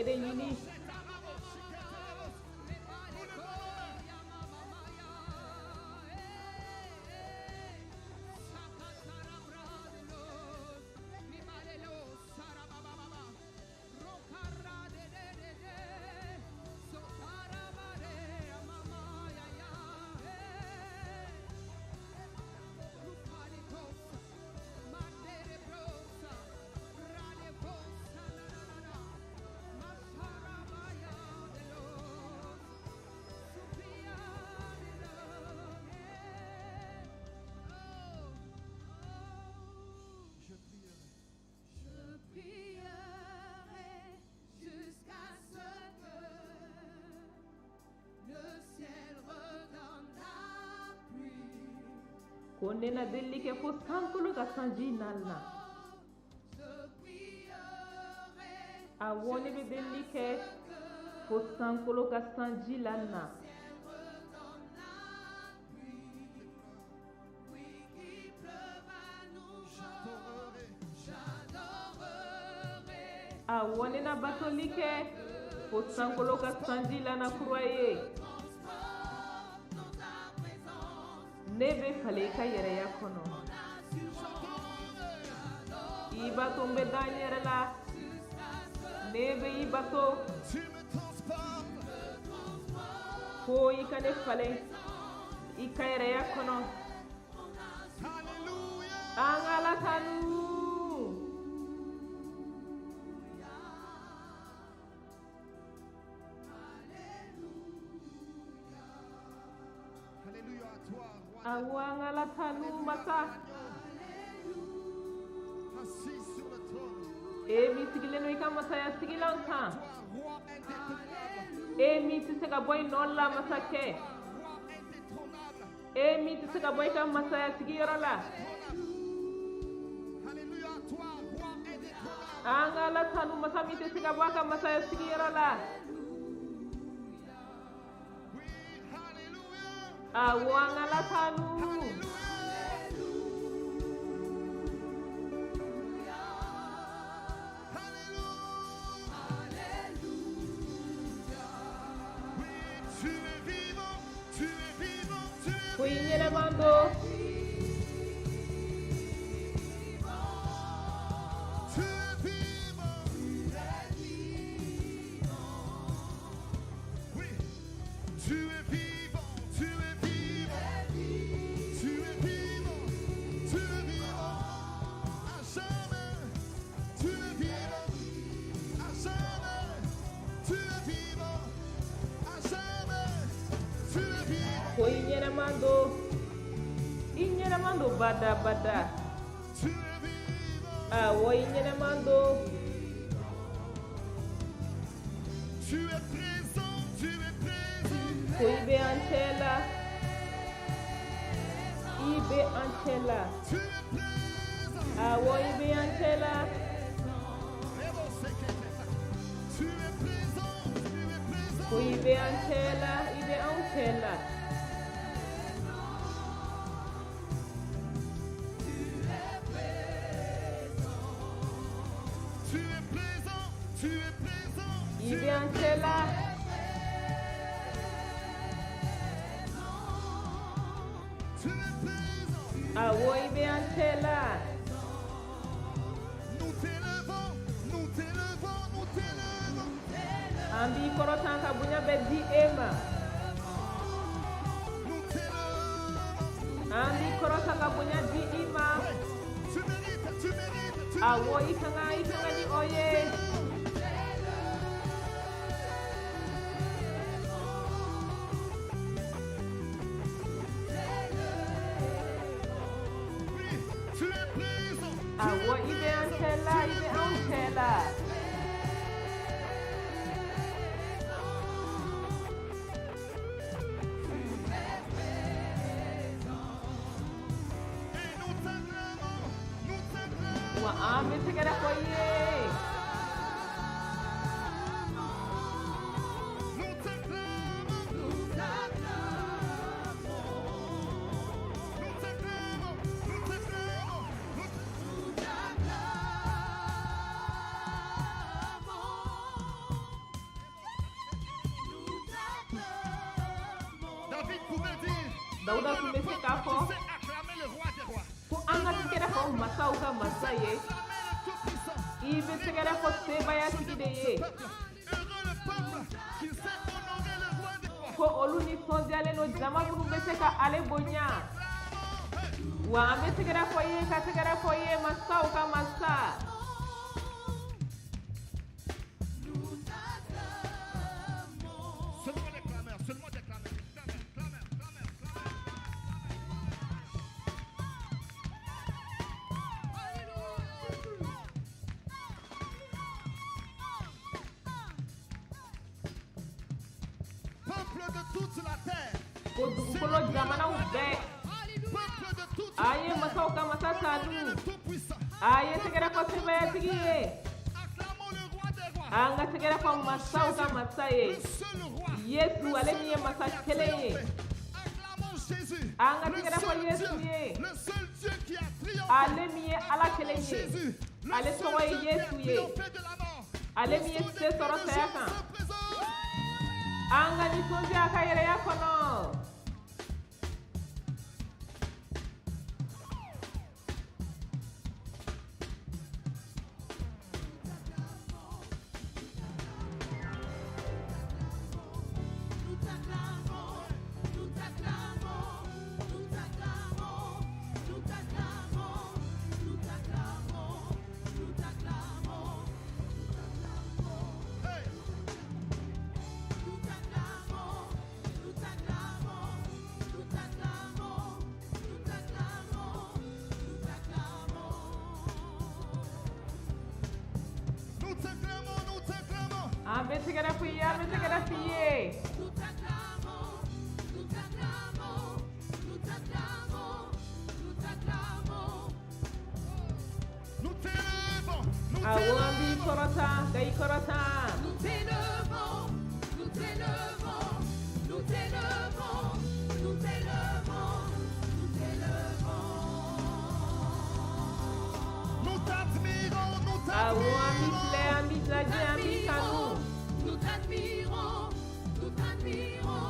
e de ɲini. Ko ne na delili kɛ fo sankolo ka sanji na na. Awɔ, ne bɛ delili kɛ fo sankolo ka sanji la na. Awɔ, ne na batoli kɛ fo sankolo ka sanji la na kura ye. Ne bɛ falen i ka yɛrɛya kɔnɔ. I bato n bɛ da n yɛrɛ la. Ne bɛ i bato fo i ka ne falen i ka yɛrɛya kɔnɔ. An ka Ala tanu. Awɔ, an ka Ala tanu masa. E min sigilen don i ka masaya sigilan kan. E min tɛ se ka bɔ i nɔ la masakɛ. E min tɛ se ka bɔ i ka masaya sigiyɔrɔ la. An ka Ala tanu masa min tɛ se ka bɔ a ka masaya sigiyɔrɔ la. Awɔ, an ka Ala tanu. Ko i ɲɛnɛman don. Ko i ɲɛnɛman don. I ɲɛnɛman don bada bada. Awɔ, i ɲɛnɛman don. Ko i bɛ an cɛ la. I bɛ an cɛ la. Awɔ, i bɛ an cɛ la. Ko i bɛ an cɛ la, i bɛ anw cɛ la. I bɛ an cɛ la. Awɔ, i bɛ an cɛ la. An b'i kɔrɔtan ka bonya bɛɛ di e ma. An b'i kɔrɔtan ka bonya di i ma. Awɔ, i ka kan ni o ye. Awɔ, i bɛ an cɛ la, i bɛ anw cɛ la. Wa an bɛ tɛgɛrɛ fɔ i ye. Dawuda tun bɛ se k'a fɔ ko an ka tɛgɛrɛ fɔ masaw ka masa ye. I bɛ tɛgɛrɛ fɔ sebaayatigi de ye. Ko olu nisɔndiyalen don, jama minnu bɛ se ka ale bonya. Wa an bɛ tɛgɛrɛ fɔ i ye, ka tɛgɛrɛ fɔ i ye, masaw ka masa. Seulement des clameurs, seulement des clameurs, clameurs, clameurs, clameurs, clameurs. Peuple de toute la terre, Ko dugukolo jamanaw bɛɛ, peuple de toute a la ye terre, masaw ka masa tanu. le Tout-Puissant, A ye tɛgɛrɛ fɔ sebaayatigi ye. Acclamons le roi des rois, An ka tɛgɛrɛ fɔ masaw ka masa ye. Le seul roi, Yesu, le ale seul min ye roi masa qui a kelen ye. triomphé. Acclamons Jésus, An ka le tɛgɛrɛ fɔ seul Yesu Dieu, ye. le seul Dieu qui a triomphé. Ale min ye Ala kelen Acclamons ye. Jésus, le Ale seul tɔgɔ ye Dieu qui a Yesu ye. triomphé de la mort. Ale min ye Poussons se des cris sɔrɔ de saya joie kan. en sa présence. An ka nisɔndiya a ka yɛrɛya kɔnɔ. Nous t'acclamons, nous t'acclamons, nous t'acclamons, nous t'acclamons, nous t'acclamons, nous t'acclamons, Hey. nous t'acclamons, nous t'acclamons, nous t'acclamons, nous t'acclamons, nous t'acclamons. Nous t'acclamons, nous t'acclamons. An bɛ tɛgɛrɛ f'i ye, an bɛ tɛgɛrɛ f'i ye. Nous t'acclamons, nous t'acclamons, nous t'acclamons, nous t'acclamons. Nous t'élevons, nous Awɔ, an b'i t'élevons. kɔrɔta, ka i kɔrɔta. Nous t'élevons, nous t'élevons, nous t'élevons, nous t'élevons, nous t'élevons. Nous t'admirons, nous Awɔ, an b'i t'admirons. filɛ, an b'i lajɛ, an b'i kanu. Nous t'admirons, nous t'admirons,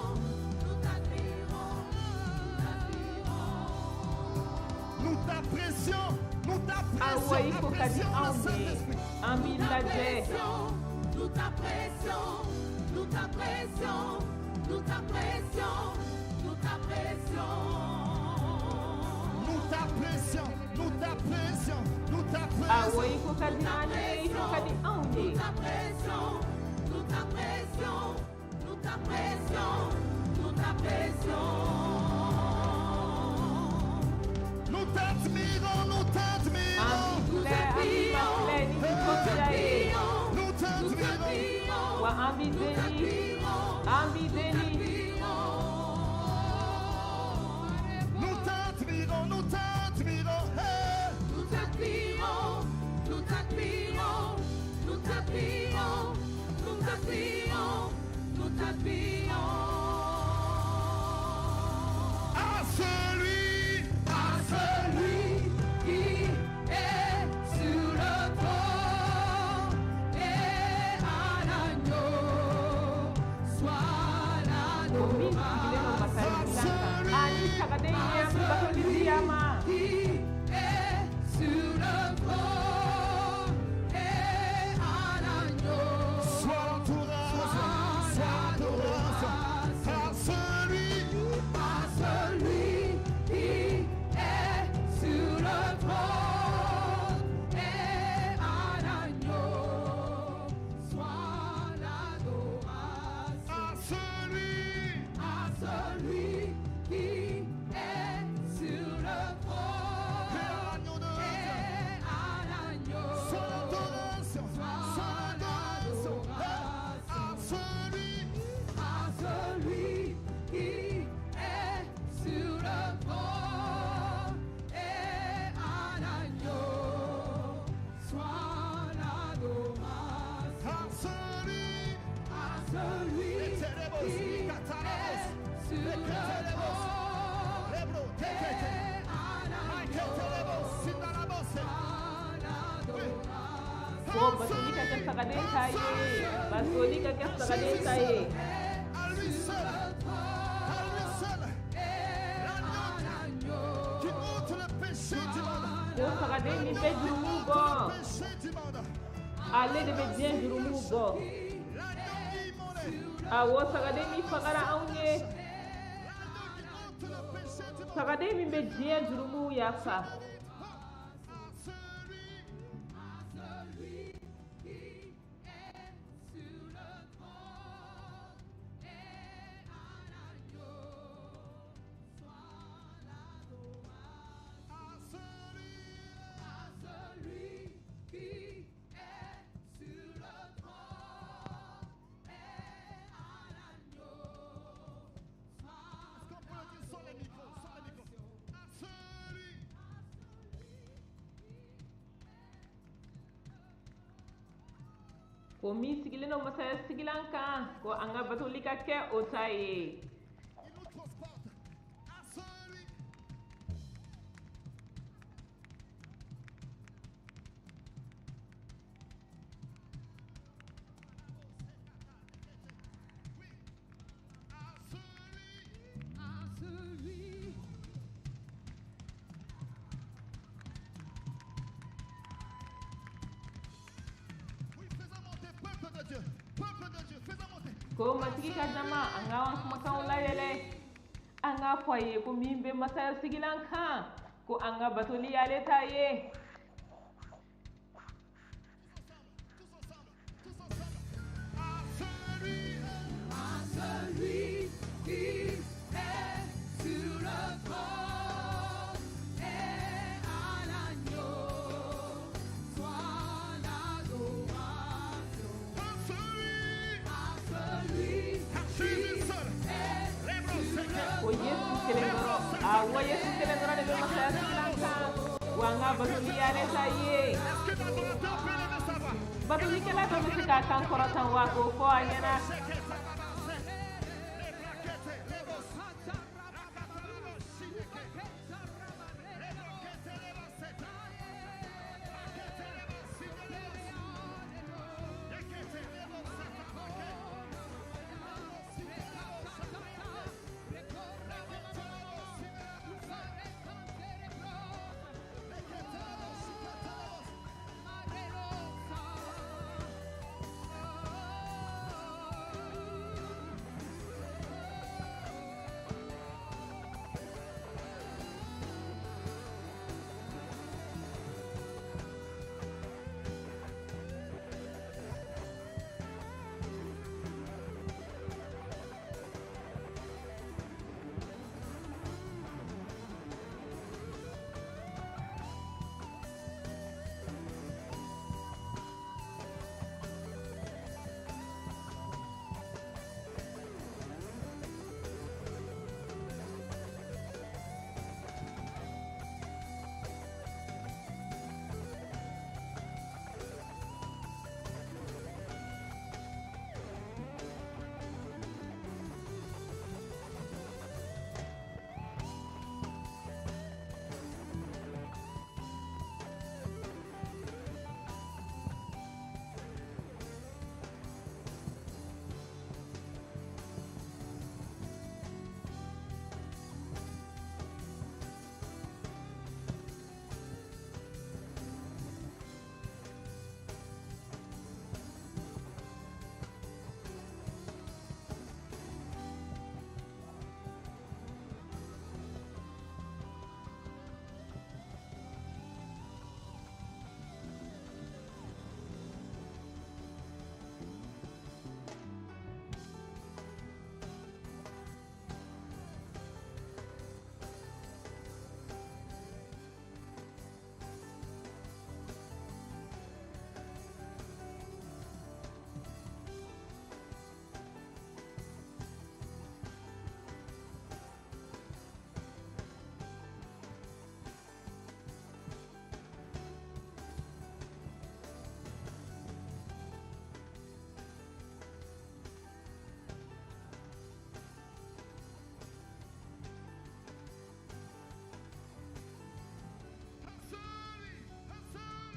nous t'admirons, nous t'admirons. Nous t'apprécions, nous Awɔ, i t'apprécions, ko ka di apprécions le anw ye. Saint-Esprit. An b'i lajɛ. Nous t'apprécions, nous t'apprécions, nous t'apprécions, nous t'apprécions. Nous t'apprécions, nous t'apprécions, nous Awɔ, t'apprécions. I ko ka di an ye, i ko ka di anw ye. Nous t'apprécions, nous t'apprécions, nous t'apprécions, nous t'apprécions. Nous t'admirons, nous An t'admirons. b'i filɛ, an b'i mafilɛ ni nisɔndiya ye. Nous Nous t'admirons. t'admirons, Wa an b'i nous deli, t'admirons, an b'i deli. Nous t'admirons, nous t'admirons. Hey. Nous t'admirons, nous t'admirons, nous t'admirons, nous t'admirons, nous t'admirons. À celui À celui qui est sur le trône et à l'agneau, soit O min sigilen don l'adoration. masasigilan kan, ani sagaden ye, an bɛ batoli di a ma. Qui est sur le trône et à l'agneau, soit l'entourage, soit l'adoration. À celui à celui qui est sur le trône et à l'agneau, soit l'adoration. À celui À celui qui est sur le trône et à l'agneau de Dieu. et à l'agneau, Soit l'adoration, soit l'adoration. Hey. À celui à celui qui est sur le trône et à l'agneau, soit l'adoration. À celui À celui Eterebos, qui est Katarabos, sur le Eketerebos, trône Lebro, Tekete, et à l'agneau, Maiketerebos, Sindarabos. soit l'adoration. Ko batoli ka kɛ sagaden ta ye, batoli ka kɛ sagaden ta ye. À lui seul, à lui seul, Sagaden min bɛ jurumu bɔ, Péché du monde. ale de bɛ diɲɛ jurumu bɔ. L'agneau immolé. Awɔ, sagaden min fagara anw ye, L'agneau qui ôte le péché du monde. sagaden min bɛ diɲɛ jurumu yafa. À celui Celui qui est sur le trône et à l'agneau, soit l'adoration. À celui À celui qui est sur le trône et à l'agneau, soit Est-ce qu'on peut le dire sans les micros? Sans les micros. À celui Ko min sigilen don masaya sigilan kan, ko an ka batoli ka kɛ o ta ye. Il nous transporte. À celui Oui. À celui à celui Oui, faisons monter, peuple de Dieu. Peuple de Dieu, faisons monter. Ko Matigi ka jama, an ka an kumakanw layɛlɛ, an k'a fɔ a ye ko min bɛ masaya sigilan kan, ko an ka batoli y'ale ta ye. Tous ensemble, tous ensemble, tous ensemble. À celui À celui qui est sur le trône et à l'agneau, soit l'adoration. À celui À celui À Jésus seul. est Les bras secs. Ko Yesu kelen dɔrɔn, awɔ, Yesu kelen dɔrɔn de bɛ masaya sigilan kan, wa an ka batoli y'ale ta ye. Est-ce que l'adorateur peut lever sa voix? Batolikɛla dɔ bɛ se k'a kan kɔrɔtan wa k'o fɔ a ɲɛna.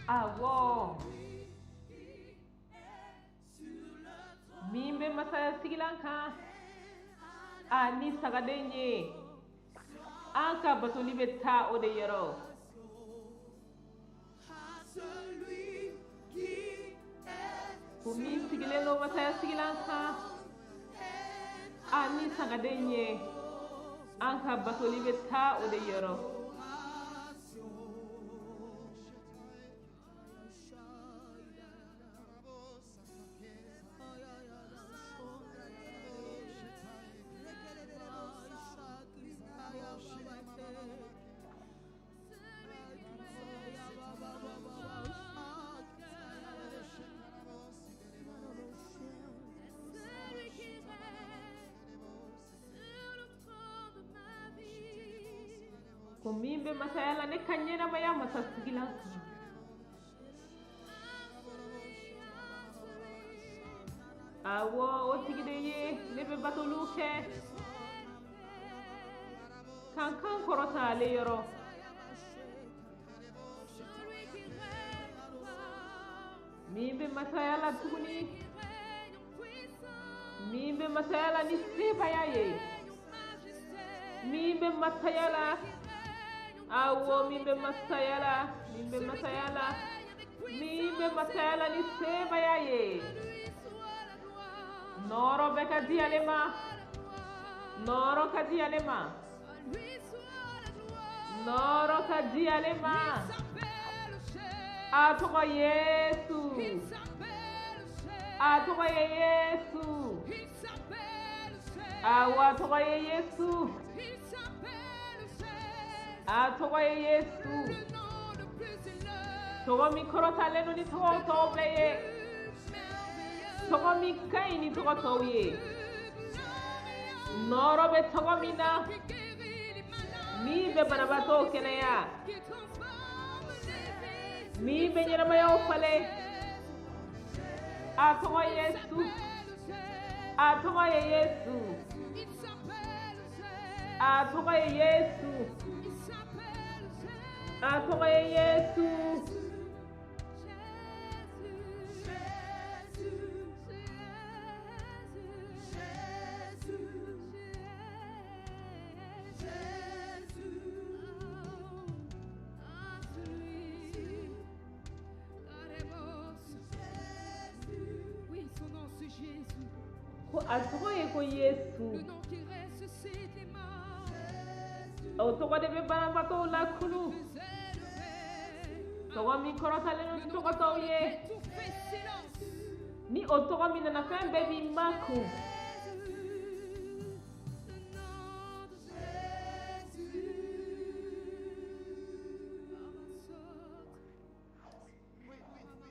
Awɔ, min bɛ masaya sigilan kan ani sagaden ye, an ka batoli bɛ taa o de yɔrɔ. Sigilen don masaya sigilan kan ani sagaden ye, an ka batoli bɛ taa o de yɔrɔ. Ko min bɛ masaya la, ne ka ɲɛnamaya masa sigilan kan. Awɔ, o tigi de ye ne bɛ batoliw kɛ k'an kan kɔrɔta ale yɔrɔ. Min bɛ masaya la tuguni, min bɛ masaya la ni sebaya ye, min bɛ masaya la, awɔ, min bɛ masaya la, min bɛ masaya la, min bɛ masaya la ni sebaya ye. Nɔɔrɔ bɛ ka di ale ma, nɔɔrɔ ka di ale ma, nɔɔrɔ ka di ale ma. A tɔgɔ Yesu, a tɔgɔ ye Yesu, awɔ, a tɔgɔ ye Yesu, a tɔgɔ ye Yesu. Tɔgɔ min kɔrɔtalen don ni tɔgɔ tɔw bɛɛ ye, tɔgɔ min ka ɲi ni tɔgɔ tɔw ye, nɔɔrɔ bɛ tɔgɔ min na, min bɛ banabaatɔw kɛnɛya, min bɛ ɲɛnamayaw falen. A tɔgɔ Yesu, a tɔgɔ ye Yesu, a tɔgɔ ye Yesu, a tɔgɔ ye Yesu. Ko a tɔgɔ ye ko Yesu. O tɔgɔ de bɛ banabaatɔw lakunu. Tɔgɔ min kɔrɔtalen don ni tɔgɔ tɔw ye, ni o tɔgɔ min nana, fɛn bɛɛ b'i makun. Oui, oui, oui.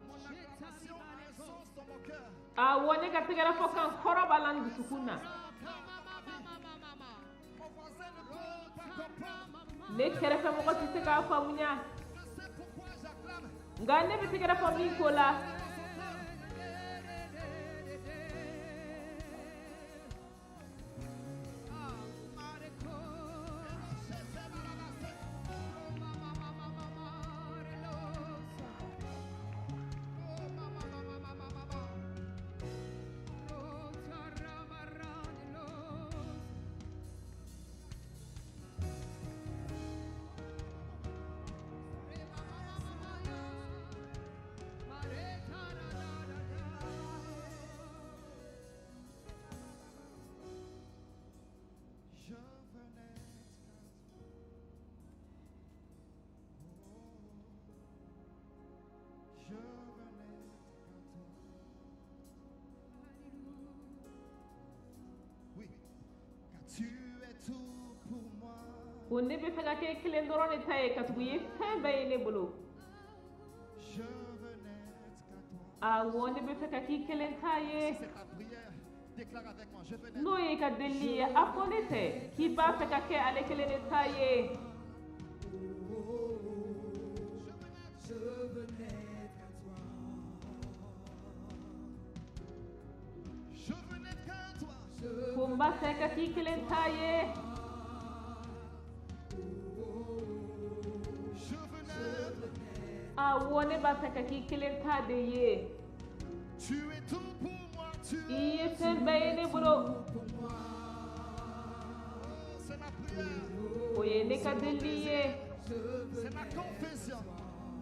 Mon acclamation a un sens dans mon cœur. Awɔ, ne ka tɛgɛrɛ fɔ kan kɔrɔ b'a la n dusukun na. Mon voisin ne peut pas comprendre. Ne kɛrɛfɛmɔgɔ tɛ se k'a faamuya. Je sais pourquoi j'acclame. Nka ne bɛ tɛgɛrɛ fɔ min ko la. Je veux n'être qu'à toi. Oh, je veux n'être qu'à toi. Oui, car tu es tout pour moi. Ko ne bɛ fɛ ka kɛ kelen dɔrɔn de ta ye, katugu i ye fɛn bɛɛ ye ne bolo. Je veux n'être qu'à toi. Awɔ, ne bɛ fɛ ka k'i kelen ta ye. Si c'est ta prière, déclare avec moi. Je veux n'être. N'o ye ka delili ye, a fɔ ne fɛ k'i b'a fɛ ka kɛ ale kelen de ta ye. Je veux n'être qu'à toi. Je veux n'être qu'à toi. Ko n b'a fɛ ka k'i kelen ta ye. Je veux n'être. Awɔ, ne b'a fɛ ka k'i kelen ta de ye. Tu es tout pour moi. Tu I ye es. fɛn bɛɛ ye ne bolo. Oh, c'est ma prière. O ye ne ka delili ye. C'est ma confession.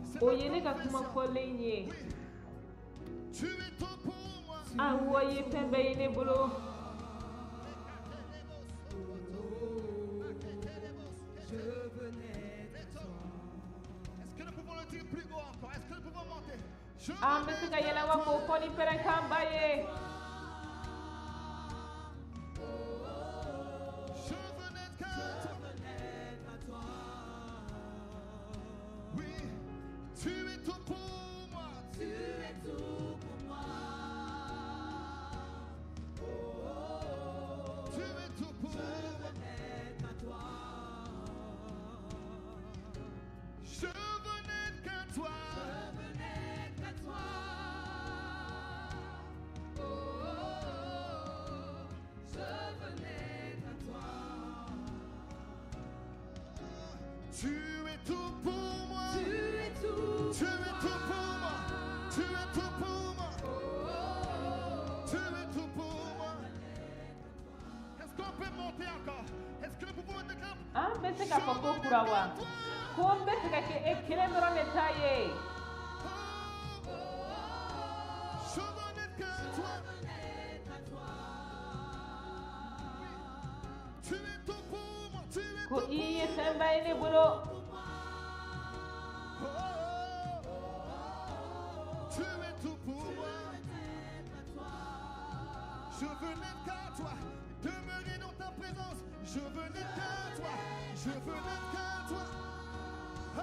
C'est O ma ye ne ka kuma confession. fɔlen ye. Oui. Tu es tout pour Awɔ, i ye fɛn bɛɛ ye ne bolo. Je veux n'être qu'à toi. Est-ce que nous pouvons le dire plus haut encore? Est-ce que nous pouvons monter? Je An bɛ se ka yɛlɛ wa k'o fɔ ni pɛrɛnkanba ye? Je veux n'être qu'à toi. N'être à toi. Oui, tu es tout pour moi. Tu es tout pour moi. Tu es tout pour Je moi. veux n'être à toi. Je veux n'être qu'à toi. Je veux n'être qu'à toi. Oh, oh, oh, je veux n'être à toi. Tu es tout pour moi. Tu es tout. Tu es tout pour moi. Tu es tout pour moi. Oh, oh, oh. Tu es tout pour moi. Est-ce qu'on peut monter encore? Est-ce que nous pouvons déclarer? An bɛ se k'a fɔ ko kura wa ko n bɛ fɛ ka kɛ e kelen dɔrɔn de ta ye. Je veux n'être qu'à toi. N'être à toi. Tu es tout pour moi. Tu es Ko tout i ye pour fɛn bɛɛ ye ne bolo. moi. Oh, tu es tout pour moi. N'être à toi. Je veux n'être qu'à toi. Demeurer dans ta présence. Je veux n'être qu'à toi. Je veux n'être qu'à toi. Oh,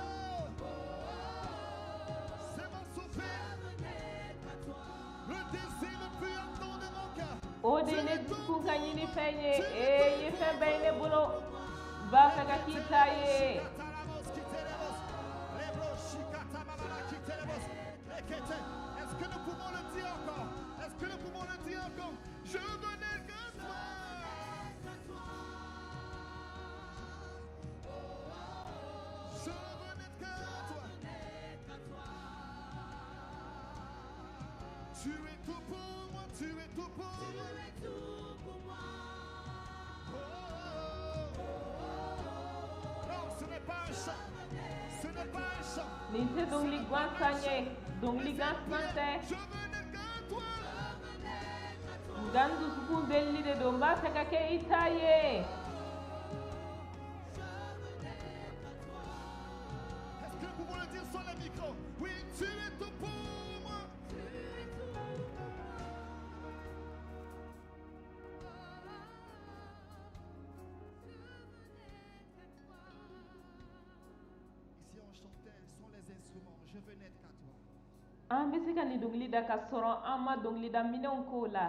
c'est mon soupir. N'être à toi. Le désir le plus ardent de mon cœur. O de ye ne dusukun ka ɲini fɛn ye. Ee, i ye fɛn bɛɛ ye ne bolo, n b'a fɛ ka k'i ta ye. Est-ce que nous pouvons le dire encore? Est-ce que nous pouvons le dire encore? Je veux n'être qu'à toi. Je veux n'être qu'à toi. Tu es tout pour moi, tu es tout pour Tu moi. es tout pour moi. Oh, oh, oh. Non, ce n'est pas un chant. Ce n'est pas un chant. Nin tɛ dɔnkili gansan ye, dɔnkili gansan tɛ. Je veux n'être qu'à toi. Nka n dusukun delili de don, n b'a fɛ ka kɛ i ta ye. Est-ce que nous pouvons le dire sans le micro? Oui, tu es tout pour moi. Tu es tout pour moi. Je veux n'être qu'à toi. Ici, on chantait sans les instruments. Je veux n'être qu'à toi. An bɛ se ka nin dɔnkili da ka sɔrɔ an ma dɔnkilida minɛnw k'o la.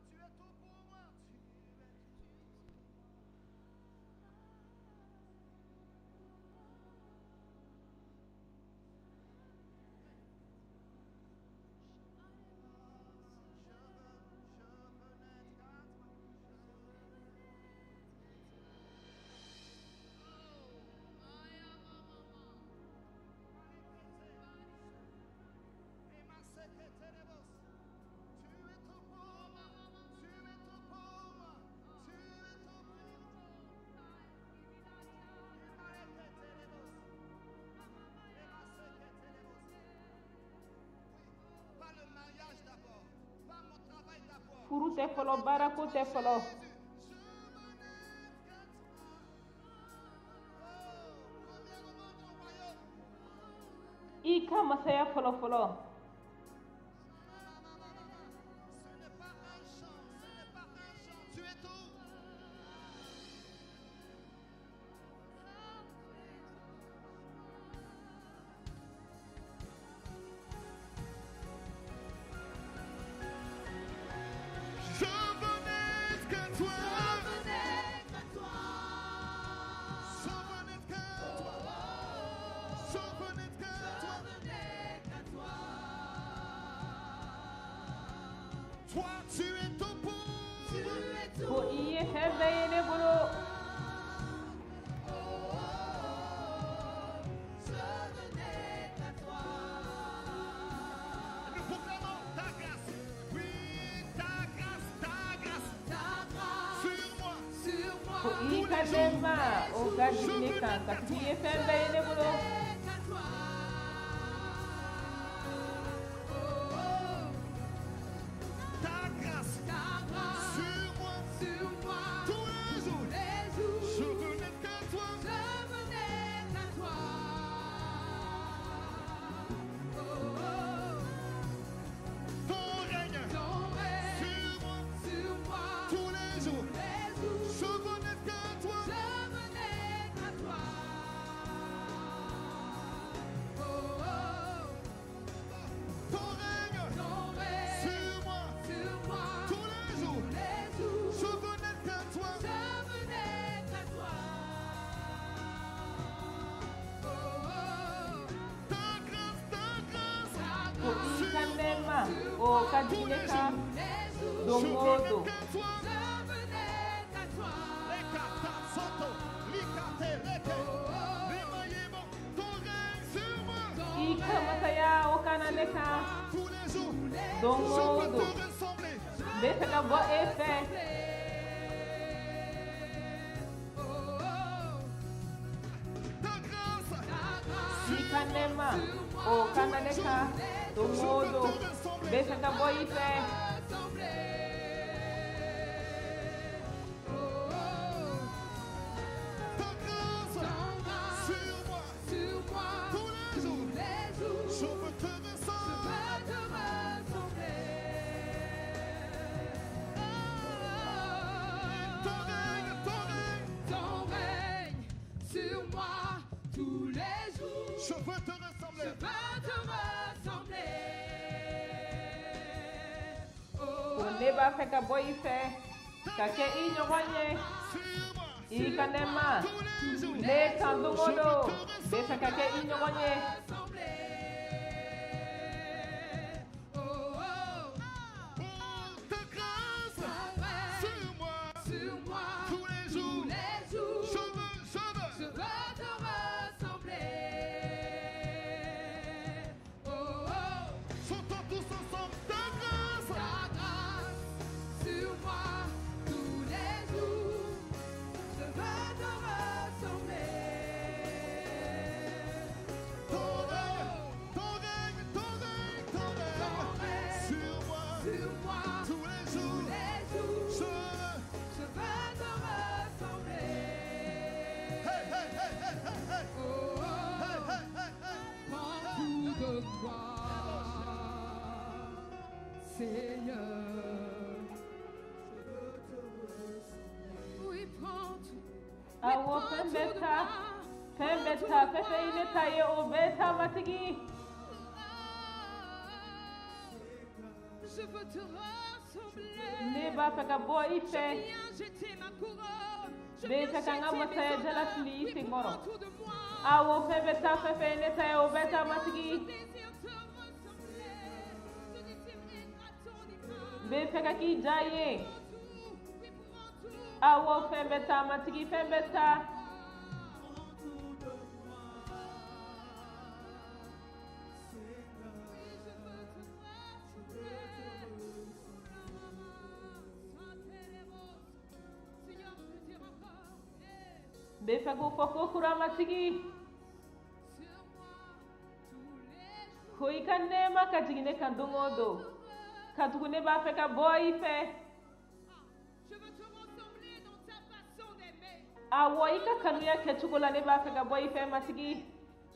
Tu es tout pour moi. Tu es tout. Je veux n'être qu'à toi. Tu es tout pour moi. Tu es tout pour moi. Tu es tout pour moi. Oui, pas le mariage d'abord, pas mon travail d'abord. Furu tɛ fɔlɔ, baarako tɛ fɔlɔ. Je veux n'être qu'à toi. Oh, premièrement ton royaume. I ka masaya fɔlɔ fɔlɔ. Ce n'est pas un chant, ce n'est pas un chant, tu es tout. Je veux n'être qu'à toi. Je veux n'être qu'à toi. Toi, tu es tout pour Tu es tout Ko i ye fɛn bɛɛ ye ne bolo. Oh, oh, oh, je veux n'être qu'à toi. Nous proclamons ta grâce. Oui, ta grâce, ta grâce. Ta grâce Sur moi, sur moi. Ko i ka nɛɛma o ka jigin ne kan katuguni i ye fɛn bɛɛ ye ne bolo. N'être qu'à toi. Oh, oh, ta grâce. ta grâce Sur moi, sur moi. tous les jours. Les jours, Je veux n'être qu'à toi. je veux n'être qu'à toi. Oh, oh, Ton règne. ton règne Sur moi, sur moi. tous les jours. Les jours, Je veux n'être qu'à toi. je veux n'être qu'à toi. Oh, oh, Ton règne. ton règne Sur moi, sur moi. tous les jours. Les jours, Je veux n'être qu'à toi. je veux n'être qu'à toi. Oh, oh, Ta grâce, ta grâce. ta Ko grâce i ka nɛɛma o ka jigin ne kan les jours, don Je o veux don. n'être qu'à toi. je veux n'être qu'à toi. Lekata, soto, likate, leke. Limayebo, ton règne sur moi. I ka masaya o ka na ne kan Tous les jours, don je o veux don. te ressembler. N bɛ fɛ ka bɔ e fɛ. Oh, oh, Ta grâce, ta grâce I ka nɛɛma o ka na ne kan don je o veux don. te N bɛ ressembler. fɛ ka bɔ i fɛ. ressembler. Oh, oh, Ta grâce ton grâce sur moi, sur moi, tous les jours, les jours, je veux te je ressembler. veux te ressembler. Oh, Ton règne, ton règne, ton règne sur moi tous les jours. je veux te Je ressembler. veux te ressembler. Oh, Ko ne b'a fɛ ka bɔ i fɛ ka kɛ i ɲɔgɔn ye. Sur moi, I ka nɛɛma tous les jours, ne kan don o don. N bɛ fɛ ka kɛ i ɲɔgɔn ye. ressembler. Oh, oh, Oh, ta grâce ton règne sur moi, sur moi tous les jours, tous les jours. je veux, je veux. Je veux te ressembler. Oh, oh, Chantons tous ensemble ta grâce. ta grâce sur moi tous les jours. Je veux te ressembler. Ton règne, ton règne, ton règne, ton Ton règne règne sur moi, sur moi tous les tous jours. les jours. Je veux. Je veux te ressembler. Hey, hey, hey, hey, hey, hey. Oh, oh, Hey, hey, hey, hey. prends tout de moi, Seigneur. Oui, prends tout. Oui, Awɔ prends fɛn tout bɛɛ de ta moi. fɛn bɛɛ ta fɛn fɛn ye ne ta ye o bɛɛ ta matigi. Je veux te ressembler. Ne b'a fɛ ka bɔ i Je fɛ. viens jeter ma couronne. Je N bɛ viens fɛ ka n ka jeter mes masaya jala honneurs. fili i Oui, sen kɔrɔ. prends tout de moi. Awɔ fɛn bɛɛ ta fɛn fɛn ye ne ta ye o bɛɛ ta Seigneur, matigi. je désire te ressembler. Je désire être à ton image. N bɛ fɛ ka k'i ja ye. Prends tout. Oui, prends tout. Awɔ fɛn bɛɛ ta matigi fɛn bɛɛ ta. Oui, je veux te ressembler. Seigneur, je veux dire encore. Eh, N bɛ fɛ k'o fɔ ko kura matigi. sur moi, tous les jours. Ko i ka nɛɛma ka jigin ne kan don o don. Katugu ne b'a fɛ ka bɔ i fɛ. Je veux te ressembler dans ta façon d'aimer. Awɔ i ka kanuya kɛcogo la ne b'a fɛ ka bɔ i fɛ matigi.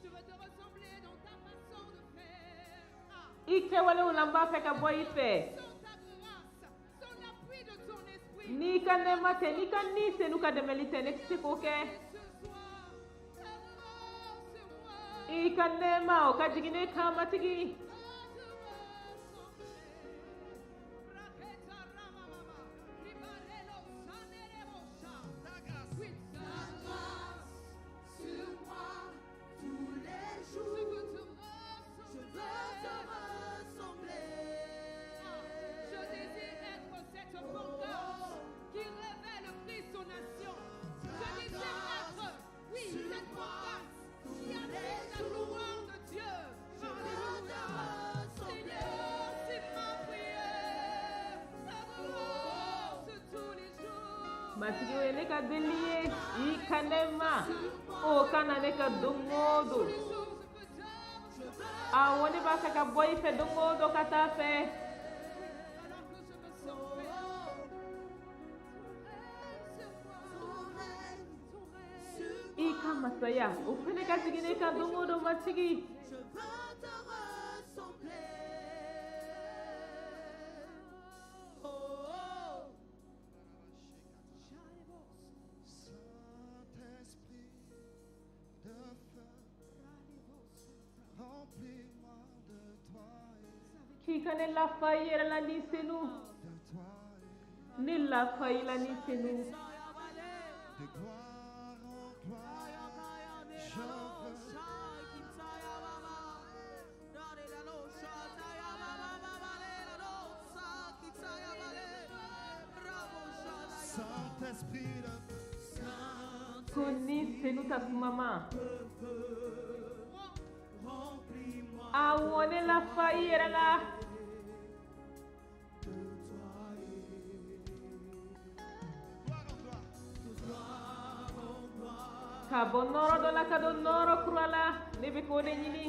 Je veux te ressembler dans ta façon de faire. Ah, I kɛwalew la n b'a fɛ ka bɔ i fɛ. sans ta grâce, sans l'appui de ton esprit. N'i ka nɛɛma tɛ n'i ka ni senu ka dɛmɛli tɛ ne tɛ se k'o kɛ. Et ce soir, ta grâce sur moi. I ka nɛɛma o ka jigin ne kan matigi. Ah, te ressembler. Raketa ramamama, ribarelo sanerebosa. Ta grâce. Oui, ta grâce sur moi tous les jours. Je veux te ressembler. Je veux te ressembler. Je désire Matigi, o ye ne ka deli ye, i ka nɛɛma o ka na ne ka don o don. Awɔ, ne b'a fɛ ka bɔ i fɛ don o don ka taa fɛ. I ka masaya o fana ka jigin ne kan don o don, Matigi. Je veux te ressembler. Oh, oh. Saint-Esprit de feu, remplis-moi de toi et K'i ka ne lafa i yɛrɛ la, Ni Senu. De toi et Ne lafa i la, Ni Senu. De gloire en gloire. Je veux Saint-Esprit de Ko Ni Senu tasuma ma. Awɔ, ne lafa i yɛrɛ la. Gloire en gloire. Ka bɔ nɔrɔ dɔ la ka don nɔrɔ kura la, ne bɛ k'o de ɲini.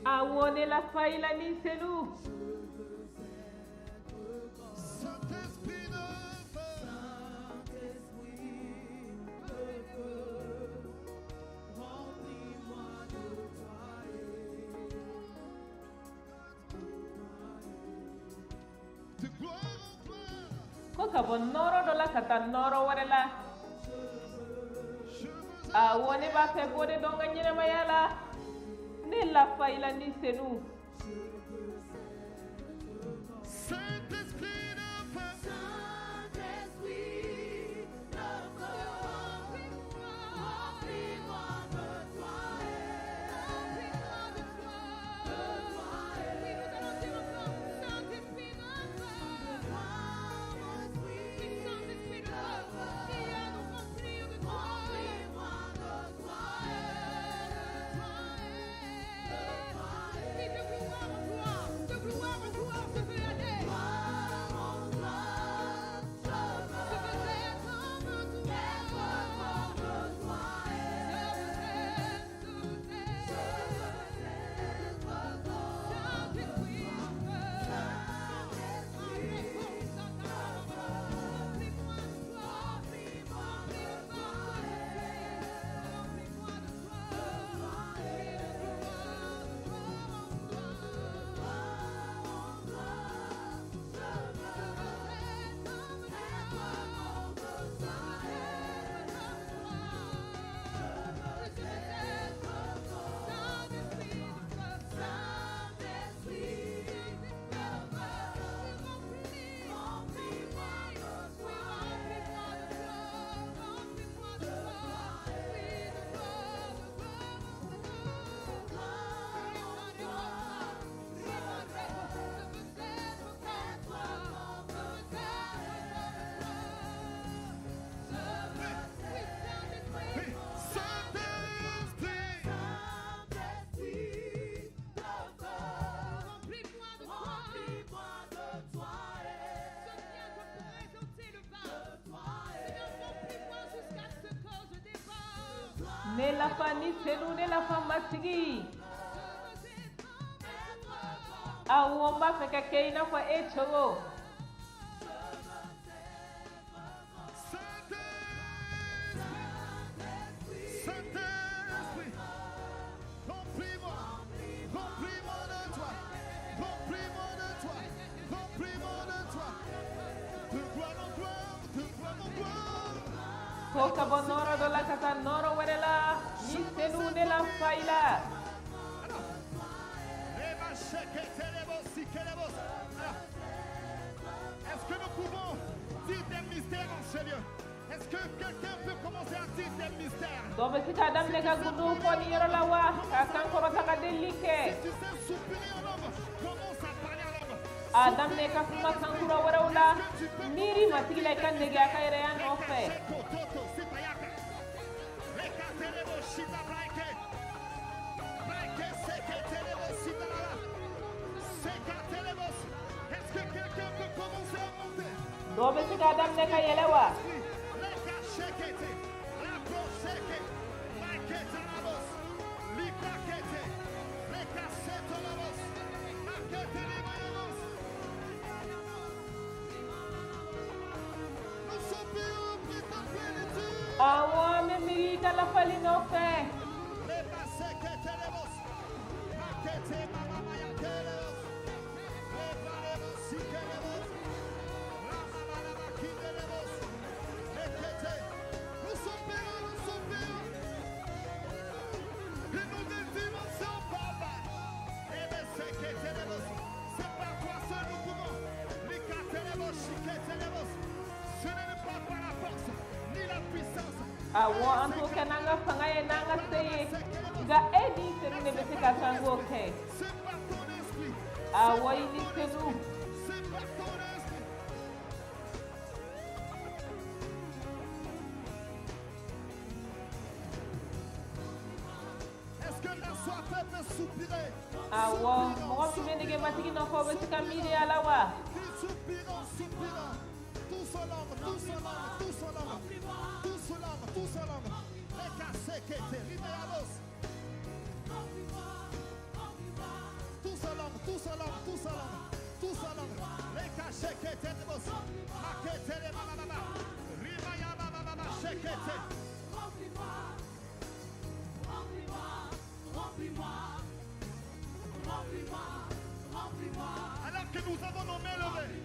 Awɔ, ne lafa i la, Ni Senu. Saint-Esprit de feu, Saint-Esprit de feu, remplis-moi de toi et de gloire en gloire. Ko ka bɔ nɔrɔ dɔ la ka taa nɔrɔ wɛrɛ la. Je veux Awɔ, ne b'a fɛ k'o de dɔn n ka ɲɛnɛmaya la. Ne lafa i la, Ni Senu. Saint-Esprit de feu, Saint-Esprit de feu, remplis-moi de toi et de toi et Saint-Esprit de feu, remplis-moi de toi et de gloire en gloire, je veux être comme toi et je veux être comme Saint-Esprit remplis-moi de toi et oui, Saint-Esprit, Saint-Esprit de feu, remplis-moi de toi et de toi et Ne lafa, Ni Senu, ne lafa, Matigi. Awɔ, n b'a fɛ ka kɛ i n'a fɔ e cogo. Saint-Esprit, Saint-Esprit, remplis-moi, remplis-moi de toi, remplis-moi de toi, remplis-moi de toi, de gloire en gloire, de gloire en gloire. Ko ka bɔ nɔrɔ dɔ la ka taa nɔrɔ wɛrɛ la, Ni Senu, ne lafa i la. Alors, est-ce que nous pouvons dire des mystères en ce lieu? Est-ce que quelqu'un peut commencer à dire des mystères? Dɔ bɛ se k'a daminɛ ka gundow fɔ nin yɔrɔ la wa k'a kan kɔrɔta ka delili kɛ? Si tu sais soupirer en langue, commence à parler en langue. A daminɛ ka kuma kan kura wɛrɛw la. Miiri Matigi la, i ka nege a ka yɛrɛya nɔfɛ. Rekasheko, toto, sitayaka. Rekaterebo, shita, braike. Braike, seketerebo, sitalala. Sekaterebo. Est-ce que quelqu'un peut commencer à monter? Dɔ Dɔ bɛ se k'a daminɛ ka yɛlɛ wa? Awɔ, an bɛ miiri i ka lafali nɔfɛ. Awɔ, an t'o kɛ n'an ka fanga ye, n'an ka se ye, nka e ni Senu de bɛ se ka sango kɛ. Awɔ, i ni Senu. Awɔ, mɔgɔ min bɛ nege Matigi nɔfɛ, o bɛ se ka miiri a la wa? Alors que nous avons nos mains levées,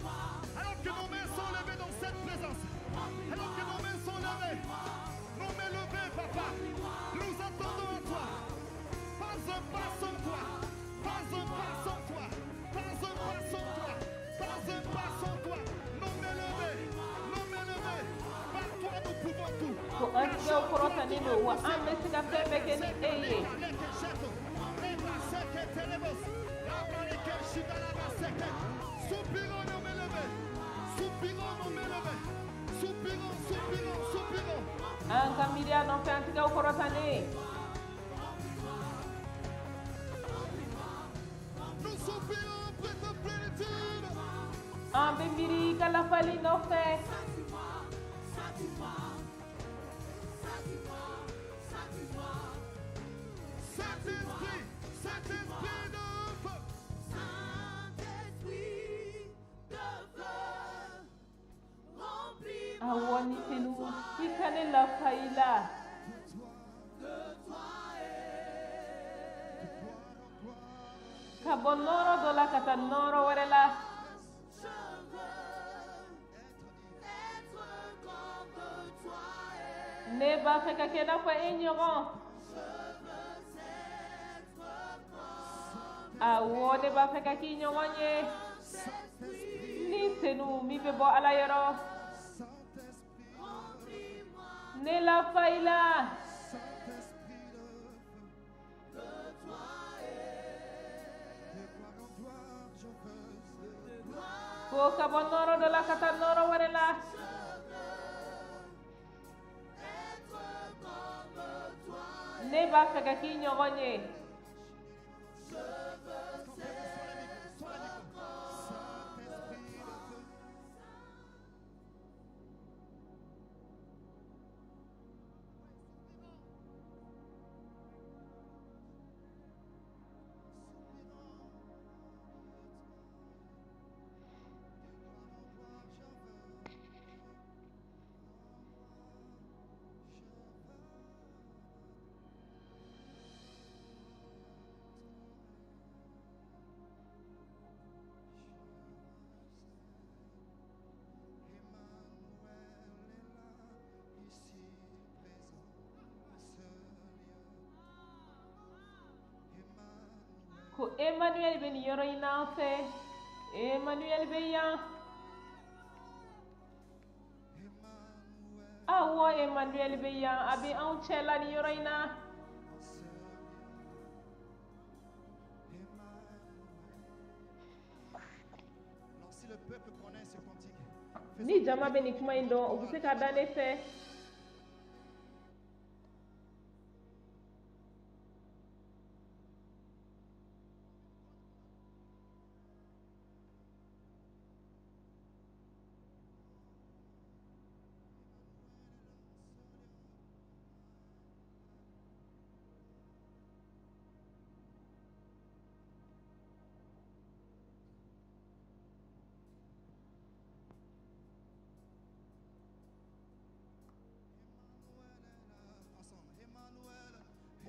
alors que nos mains sont levées dans cette présence, alors que nos mains sont levées, nos mains levées, papa, nous attendons à toi. Pas un pas sans toi, pas un pas sans toi, pas un pas sans toi, pas un pas sans toi. Nos mains levées, nos mains levées, par toi nous pouvons tout. Ko an tigɛw kɔrɔtalen don wa an bɛ se ka fɛn bɛɛ kɛ ni e ye. Soupirons nos mains levées, soupirons nos mains levées, soupirons, soupirons, soupirons. An ka miiri a nɔfɛ, an tigɛw kɔrɔtalen. Nous soupirons après ta plénitude. An bɛ miiri i ka lafali nɔfɛ. Saint-Esprit, Saint-Esprit de feu. Awɔ, ni Senu, i ka ne lafa i la. Ka bɔ nɔɔrɔ dɔ la ka taa nɔɔrɔ wɛrɛ la. Ne b'a fɛ ka kɛ i n'a fɔ e ɲɔgɔn. Awɔ, ne b'a fɛ ka k'i ɲɔgɔn ye. Ni Senu min bɛ bɔ Ala yɔrɔ. Ne lafa i la. Ko ka bɔ nɔɔrɔ dɔ la ka taa nɔɔrɔ wɛrɛ la. Ne b'a fɛ ka k'i ɲɔgɔn ye. Ko Emmanuel bɛ nin yɔrɔ in na an fɛ. Emmanuel bɛ yan. Awɔ, Emmanuel bɛ yan, a bɛ anw cɛ la nin yɔrɔ in na. Alors si le peuple connaît ce cantique, Ni jama bɛ nin kuma in dɔn, o bɛ se ka da ne fɛ.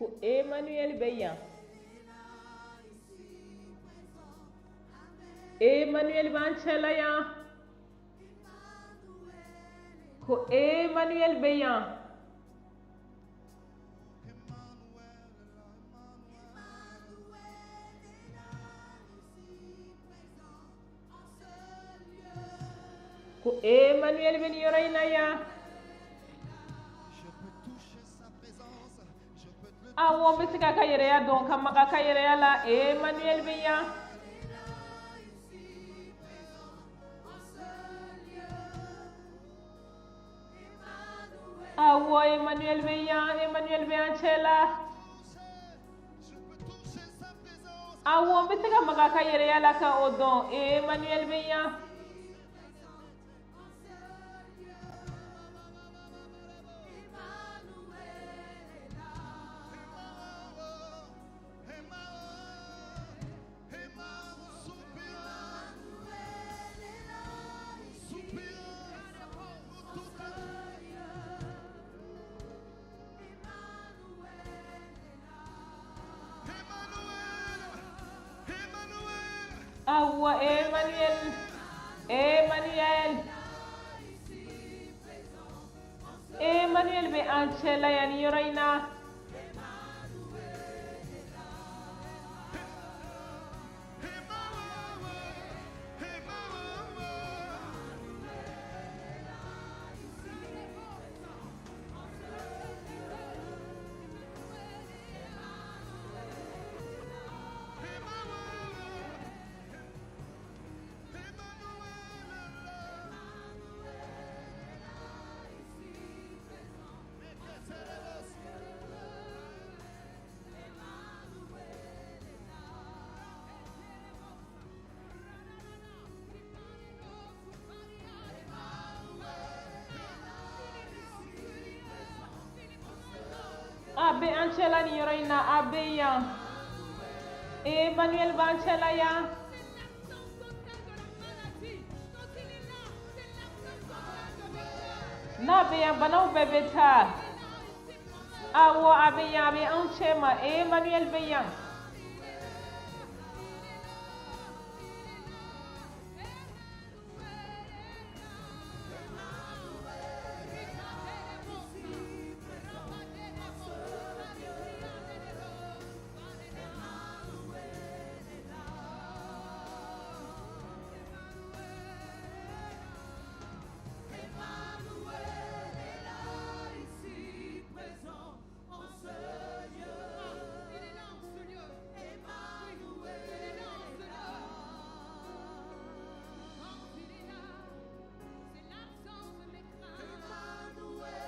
Ko Emmanuel bɛ yan. Emmanuel b'an cɛla yan. Ko Emmanuel bɛ yan. Ko Emmanuel bɛ nin yɔrɔ in na yan. Awɔ, n bɛ se k'a ka yɛrɛya dɔn, ka maga a ka yɛrɛya la. Emmanuel bɛ yan. Awɔ, Emmanuel bɛ yan. Emmanuel bɛ an cɛ la. Awɔ, n bɛ se ka maga a ka yɛrɛya la ka o dɔn. Emmanuel bɛ yan. Awɔ, Emmanuel, Emmanuel, Emmanuel bɛ an cɛ la yan nin yɔrɔ in na. A bɛ an cɛla nin yɔrɔ in na, a bɛ yan. Emmanuel b'an cɛla yan. N'a bɛ yan, banaw bɛɛ bɛ taa. Awɔ, a bɛ yan, a bɛ anw cɛ ma. Emmanuel bɛ yan.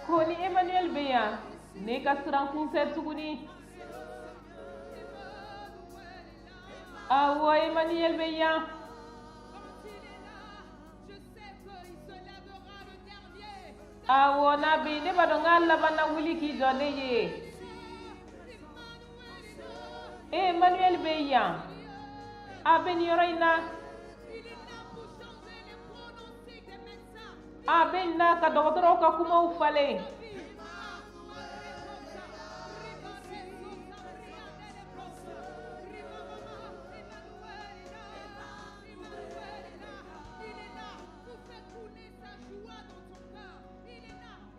Ko ni Emmanuel bɛ yan, ne ka siran kun tɛ tuguni. Awɔ, Emmanuel bɛ yan. Awɔ, n'a bɛ yen, ne b'a dɔn k'a laban na wuli k'i jɔ ne ye. Emmanuel bɛ yan. A bɛ nin yɔrɔ in na. A bɛ nin na ka dɔgɔtɔrɔw ka kumaw falen.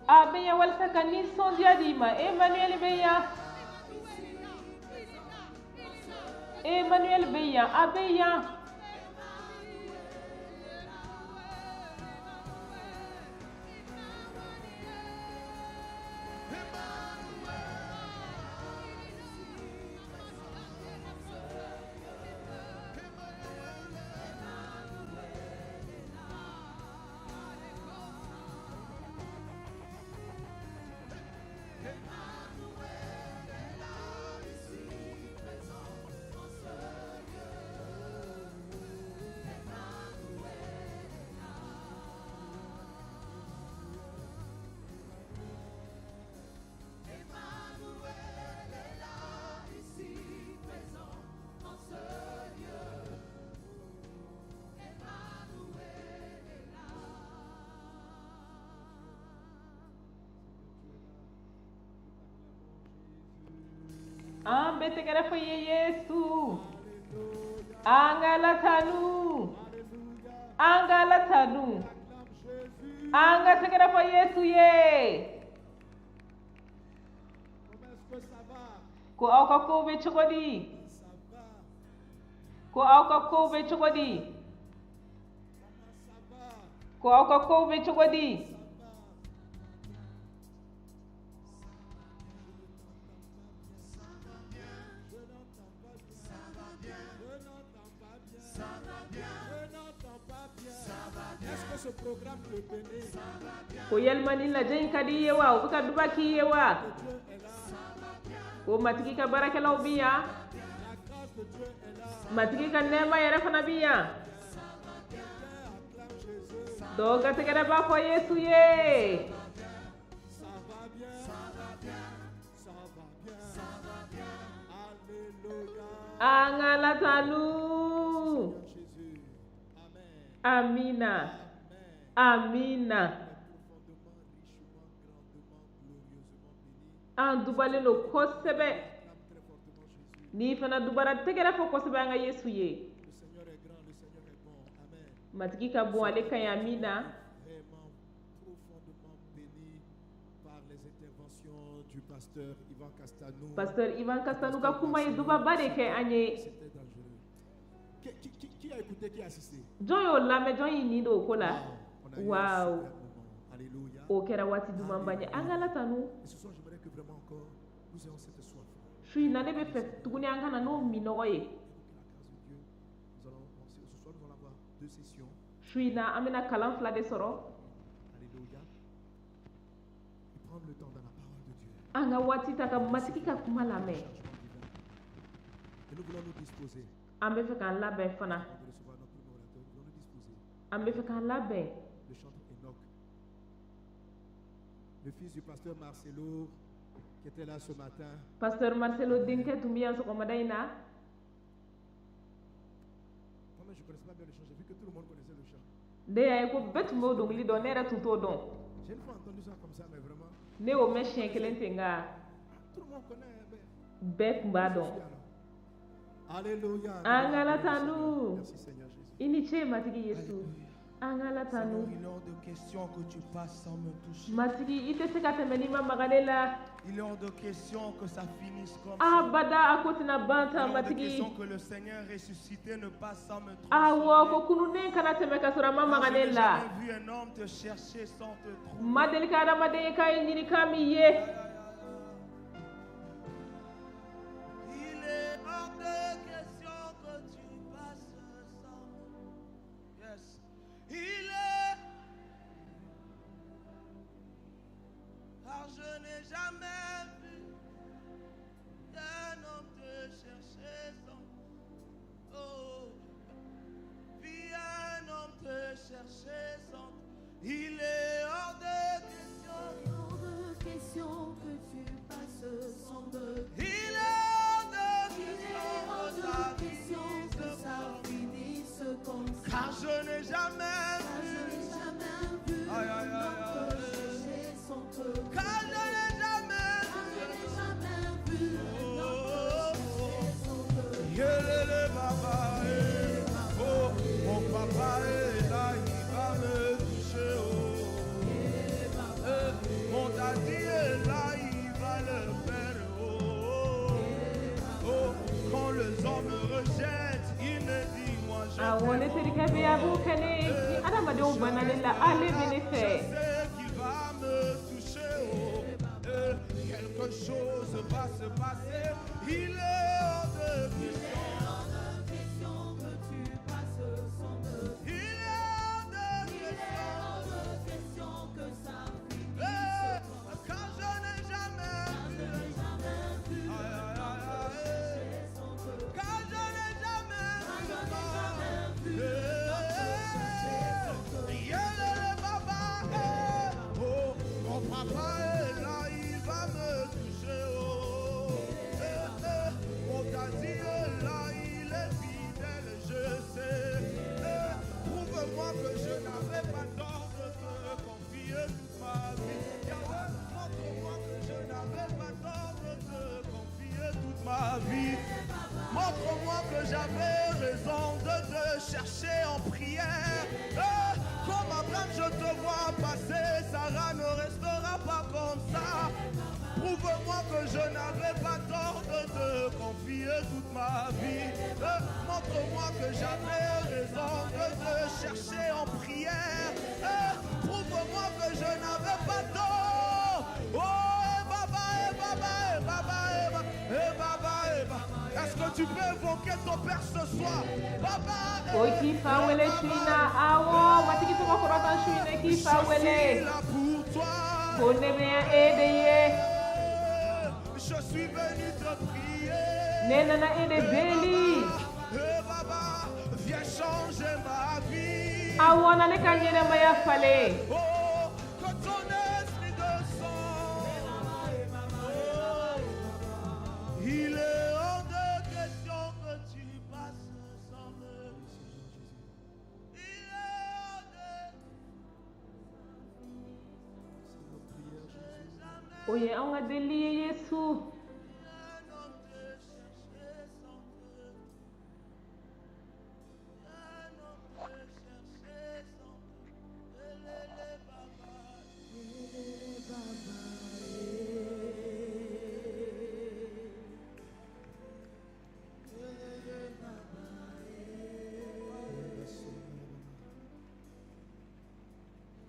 A bɛ yan walasa ka nisɔndiya d'i ma. Emmanuel bɛ yan. Emmanuel bɛ yan. A bɛ yan. An bɛ tɛgɛrɛ fɔ i ye Yesu. An ka Ala tanu. An ka Ala tanu. An ka tɛgɛrɛ fɔ Yesu ye. Ko aw ka kow bɛ cogo di? Ko aw ka kow bɛ cogo di? Ko aw ka kow bɛ cogo di? Ko yalima ni lajɛ in ka di i ye wa? O bɛ ka duba k'i ye wa? Ko Matigi ka baarakɛlaw bi yan. Matigi ka nɛɛma yɛrɛ fana bi yan. Dɔw ka tɛgɛrɛ b'a fɔ Yesu ye. An ka Ala tanu. Amina. Amina. An dubalen don kosɛbɛ. N'i fana dubara, tɛgɛrɛ fɔ kosɛbɛ an ka Yesu ye. Matigi ka bon, ale ka ɲi. Amina. Pasteur Ivan Castano ka kuma ye dubaba de kɛ an ye. Jɔn y'o lamɛn? Jɔn y'i nin don o ko la? Waaw, o kɛra waati dumanba ye. An ka Ala tanu. Su in na, ne bɛ fɛ tuguni an ka na n'o minɔgɔ ye. Su in na, an bɛna kalan fila de sɔrɔ. An ka waati ta ka Matigi ka kuma lamɛn. An bɛ fɛ k'an labɛn fana. An bɛ fɛ k'an labɛn. Le fils du pasteur Marcelo qui était là ce matin. Pasteur Marcelo denkɛ tun bɛ yan sɔgɔmada in na. Moi-même, je ne connaissais pas bien le chant. J'ai vu que tout le monde connaissait le chant. Ne y'a ye ko bɛɛ tun b'o dɔnkili dɔn, ne yɛrɛ tun t'o dɔn. J'ai une fois entendu ça comme ça, mais vraiment, Ne y'o mɛn siɲɛ kelen ten, nka tout le monde connaît. Mais bɛɛ tun b'a dɔn. Alléluia. An ka Ala tanu. Merci Seigneur Jésus. I ni ce, Matigi Yesu. An ka Ala tanu. Seigneur, il est hors de question que tu passes sans me toucher. Matigi, i tɛ se ka tɛmɛ n'i ma maga ne la. Il est hors de question que ça finisse comme ça. Abada, a ko tɛna ban Il est tan. hors de Matigi, question que le Seigneur ressuscité ne passe sans me awɔ, ko transformer. kununnen kana tɛmɛ ka sɔrɔ a ma Car maga je ne n'ai la. jamais vu un homme te chercher sans te trouver. Ma deli ka adamaden ye k'a ye ɲini k'a m'i ye. Il est hors de question que tu passes sans me. Yes. Il est. Car je n'ai jamais vu un homme te chercher sans. Oh. Vu un homme te chercher sans. Il est hors de question. Hors de question que tu passes sans me. Il est hors de Il est question hors que de ça question que finisse ça comme finisse comme ça. Car je n'ai jamais Car je vu. n'ai jamais vu Aïe, aïe, un aïe, homme te aïe. chercher sans te. Car je n'ai jamais Car je vu. n'ai jamais vu un homme te chercher sans te. Yelele baba, eh. Oh, mon papa est là, il va me toucher. Oh. Eh, mon daddy est là, il va le faire. Oh, oh, oh. Quand les hommes me rejettent, il me dit, moi je Awɔ, ne t'aime. terikɛ bɛ yan, a b'o kɛ ne ye. Ni adamadenw banna ne la, ale bɛ ne Je fɛ. sais qu'il va me toucher. Oh. Quelque chose va se passer. Il est hors de question. Hors de question que tu passes sans me. Il est hors de Il est question. hors de question que ça Eh, finisse comme ça. Car je n'ai jamais Car je vu. n'ai jamais vu Aïe, un aïe, homme te aïe, aïe. chercher sans te. Car je n'ai jamais Car vu. je n'ai jamais vu un homme te chercher sans te. Yelele baba, eh. Oh, mon papa est là, il va me toucher. Oh, eh, eh. Mon daddy est là, Montre-moi que j'avais raison de te chercher en prière. Comme Abraham, je te vois passer. Sarah ne restera pas comme ça. Prouve-moi que je n'avais pas tort de te confier toute ma vie. Montre-moi que j'avais raison de te chercher en prière. Prouve-moi que je n'avais pas tort. Oh, eh baba, eh baba, eh baba, eh baba, eh baba, eh baba. Est-ce que tu peux invoquer ton père ce soir? Baba, O k'i fa wele su in na. Awɔ, Matigi tɔgɔ kɔrɔta su in na, k'i fa Je wele. suis là pour toi. Ko ne bɛ yan e de ye. Je suis venu te prier. Ne nana e de deli. Eh baba, viens changer ma vie. Awɔ, na ne ka ɲɛnɛmaya falen. Oh, que ton esprit descende. Oh, il est hors de question que tu passes sans me. Il est hors de C'est notre prière, Jésus. O ye an ka deli ye, Yesu. Un homme te chercher sans te. Un homme te chercher sans te. Lélé, baba.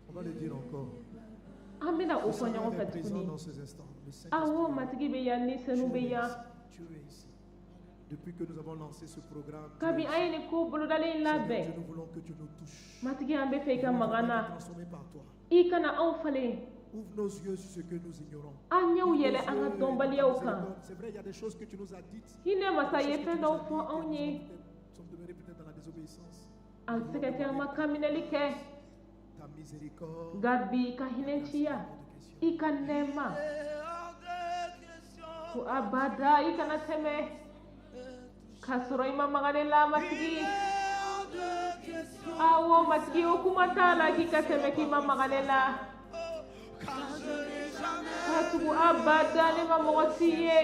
On va le dire encore. An bɛna o Le fɔ Seigneur ɲɔgɔn fɛ est présent tuguni. dans ces instants. Le Saint-Esprit Awɔ, est là. Matigi bɛ yan, ni Tu senu bɛ es yan. ici. Tu es ici. Depuis que nous avons lancé ce programme, tu Kabi es an ici. ye nin ko bolodalen in Seigneur labɛn, Dieu, nous voulons que tu nous touches. Matigi, an bɛ fɛ i Nous ka voulons maga an être na. transformés par toi. I kana anw falen. Ouvre nos yeux sur ce que nous ignorons. An ɲɛw Ouvre nos yɛlɛ an ka yeux dans ta dɔnbaliyaw kan. miséricorde. C'est vrai, il y a des choses que tu nous as dites. Hinɛ masa Des ye choses que fɛn tu nous dɔw as fɔ dites et anw nous ye. sommes demeurés peut-être dans la désobéissance. An Nous voulons sɛgɛ tɛ an ma demander kanminɛli kɛ. ta miséricorde. Nka bi, i ka hinɛ Grâce, ciya, hors de question. i ka nɛɛma. Il est hors de question. Ko abada i kana tɛmɛ k'a sɔrɔ i ma maga ne la, Il Matigi. est hors de question. Awɔ, Matigi, o kuma t'a la k'i ka tɛmɛ k'i ma maga ne la. Oh, car je n'ai jamais, Ka tugu abada ne ma mɔgɔ si ye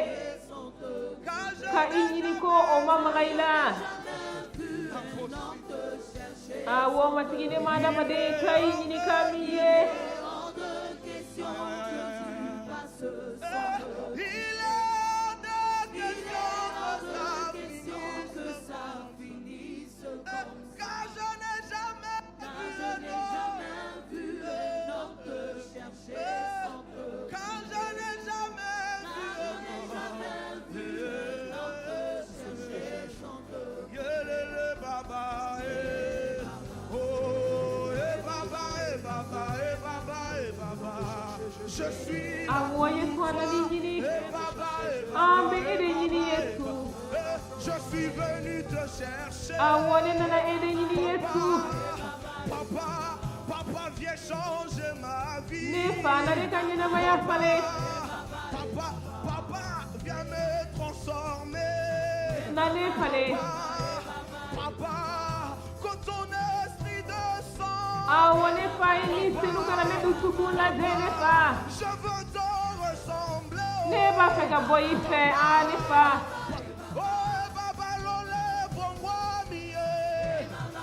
car je ka i ɲini ko o ma maga i la. Awɔ, Matigi, ne ma adamaden ye ka i ɲini k'a min ye. Il est hors de question que ça finisse. Car je n'ai jamais vu un homme te chercher. Car je n'ai jamais vu un homme te chercher. Yelele baba, eh. Oh, eh baba, eh baba, eh baba, eh baba. Je suis là. Awɔ, Yesu, an bɛ i ɲini. Eh baba, eh baba, An bɛ e de eh ɲini, baba, eh Yesu. baba. Eh, je suis venu te chercher. Awɔ, ne nana e de ɲini, Yesu. Papa, papa, viens changer ma vie. Ne fa, na ne ka ɲɛnamaya falen. Papa, papa, viens me transformer. Na ne falen. Papa, papa, que ton esprit descende. Awɔ, ne fa, i ni senu kana ne dusukun lajɛ, ne fa. Je veux te ressembler. Ne b'a fɛ ka bɔ i fɛ, aa ne fa. Oh, baba, lolé, bon moi, mié.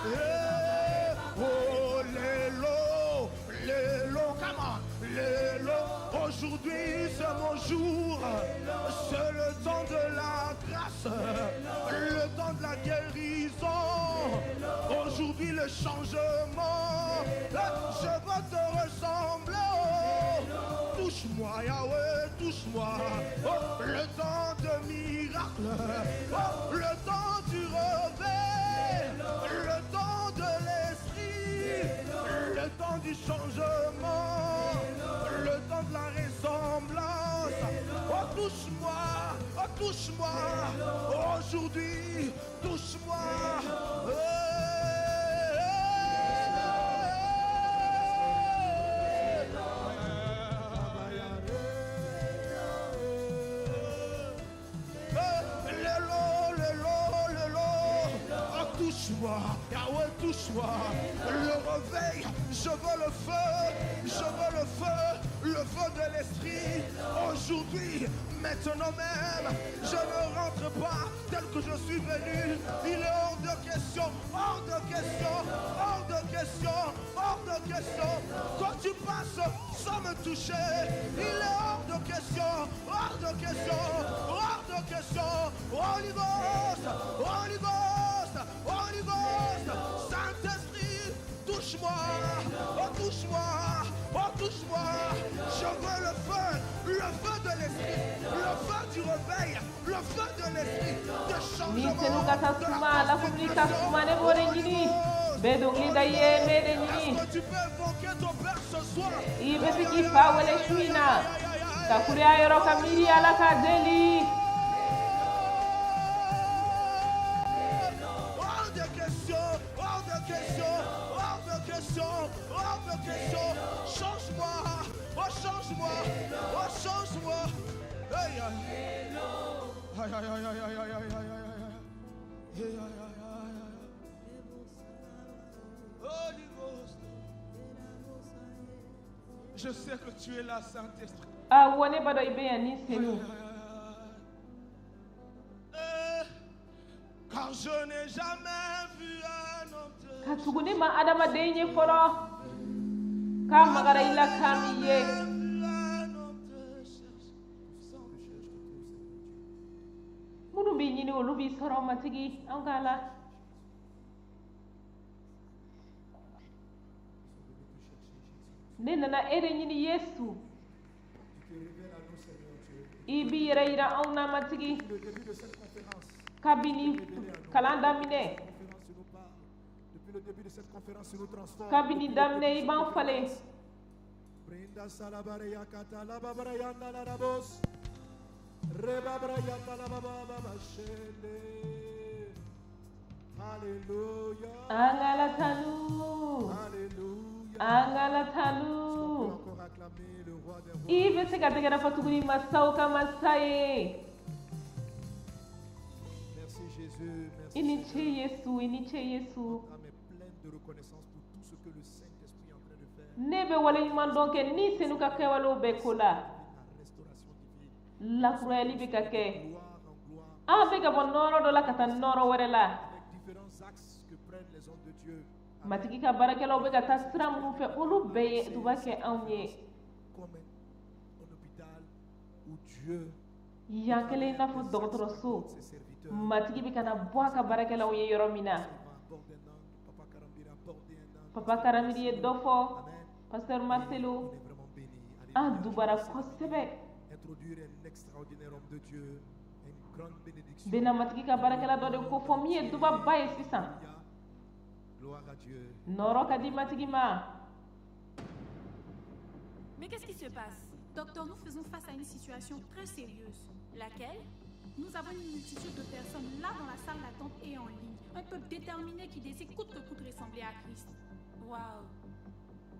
Eh, oh, lélo, lélo, come on, lélo. Aujourd'hui, c'est mon jour. C'est le temps de la grâce, le temps de la guérison. Aujourd'hui, le changement. Je veux te ressembler. Oh. Touche-moi, Yahweh, touche-moi. Oh, le temps de miracle. Oh, le temps du réveil. Le temps de l'esprit. Le temps du changement. Le temps de la ressemblance. Oh, touche-moi. Oh, touche-moi. Aujourd'hui, touche-moi. Eh, Lélo, lélo, lélo. Oh, touche-moi, Yahweh, touche-moi. Le réveil, je veux le feu, je veux le feu de l'esprit. Aujourd'hui, Aujourd'hui, maintenant même, je ne rentre pas tel que je suis venu. Il est hors de question, hors de question, hors de question, hors de question. Quand tu passes sans me toucher, il est hors de question, hors de question, hors de question. Holy Ghost, Holy Ghost, Holy Ghost, Saint-Esprit, touche-moi, oh touche-moi, oh touche-moi. Je veux le feu de l'esprit, le feu du réveil, le feu de l'esprit, de Ni changement, Senu ka taa de suma, la Ala kuntigi ka consécration. suma, ne b'o de Holy ɲini. Ghost, Bɛ dɔnkili da i ye, n b'e de ɲini. Est-ce que tu peux invoquer ton Père ce soir? I bɛ se k'i fa wele su in na ka kuruya yɔrɔ ka miiri Ala ka deli. Hors de question, hors de question, hors de question, hors de question. Change-moi, oh change-moi, oh change-moi. Aïe, aïe, aïe, aïe, aïe, aïe, aïe, aïe, aïe, aïe, aïe. Aïe, aïe, aïe, aïe, aïe. Holy Ghost. Je sais que tu es là, Saint-Esprit. Awɔ, ne b'a dɔn i bɛ yan, Ni Senu. Eh, car je n'ai jamais vu un homme te Ka tugu ne ma adamaden ye fɔlɔ k'a magara i la k'a m'i ye. Jamais vu un homme te chercher. Minnu b'i ɲini, olu b'i sɔrɔ, Matigi an k'a la. Ne nana e de ɲini, Yesu. Tu te révèles à nous, Seigneur Dieu. I b'i yɛrɛ yira anw na, Matigi. Depuis le début de cette conférence, Kabini kalan daminɛ, conférence, tu nous parles. Depuis le début de cette conférence, tu nous transformes. kabini Depuis le daminɛ début i de b'an cette falen. conférence. Brinda salabareya kata lababarayanda larabos. Rebabrayanda labababa shende. Alléluia. An ka Ala tanu. Alléluia. An ka Ala On peut tanu. encore acclamer le roi des rois. I bɛ se ka tɛgɛrɛ fɔ tuguni masaw ka masa ye. Merci Jésus. Merci I ni ce Seigneur. Yesu, i ni ce Yesu. Notre âme est pleine de reconnaissance pour tout ce que le Saint-Esprit est en train de faire. Ne bɛ waleɲuman dɔn kɛ Ni Senu ka kɛwalew bɛɛ ko la. La restauration divine. Lakurayali bɛ ka kɛ. Gloire en gloire. An bɛ ka bɔ nɔɔrɔ dɔ la ka taa nɔɔrɔ wɛrɛ la. Avec différents axes que prennent les hommes de Dieu. Matigi ka baarakɛlaw bɛ ka taa sira minnu fɛ, olu bɛɛ ye duba kɛ anw ye. Comme un hôpital où Dieu Yan kelen i n'a fɔ dɔgɔtɔrɔso, ses serviteurs. Matigi bɛ ka na bɔ a ka baarakɛlaw ye yɔrɔ min na. On va aborder un angle. Papa Karambira aborder un angle. Papa Karamiri ye dɔ fɔ, Amen. Pasteur Marcelo. On est vraiment bénis. An Alléluia. dubara kosɛbɛ. Introduire un extraordinaire homme de Dieu, une grande bénédiction. Bɛna Matigi ka baarakɛla dɔ de ko fɔ min ye dubaba ye sisan. Alléluia. Gloire à Dieu. Nɔrɔ ka di Matigi ma. Mais qu'est-ce qui se passe? Docteur, nous faisons face à une situation très sérieuse. Laquelle? Nous avons une multitude de personnes là dans la salle d'attente et en ligne. Un peuple déterminé qui désire coûte que coûte ressembler à Christ. Waouh!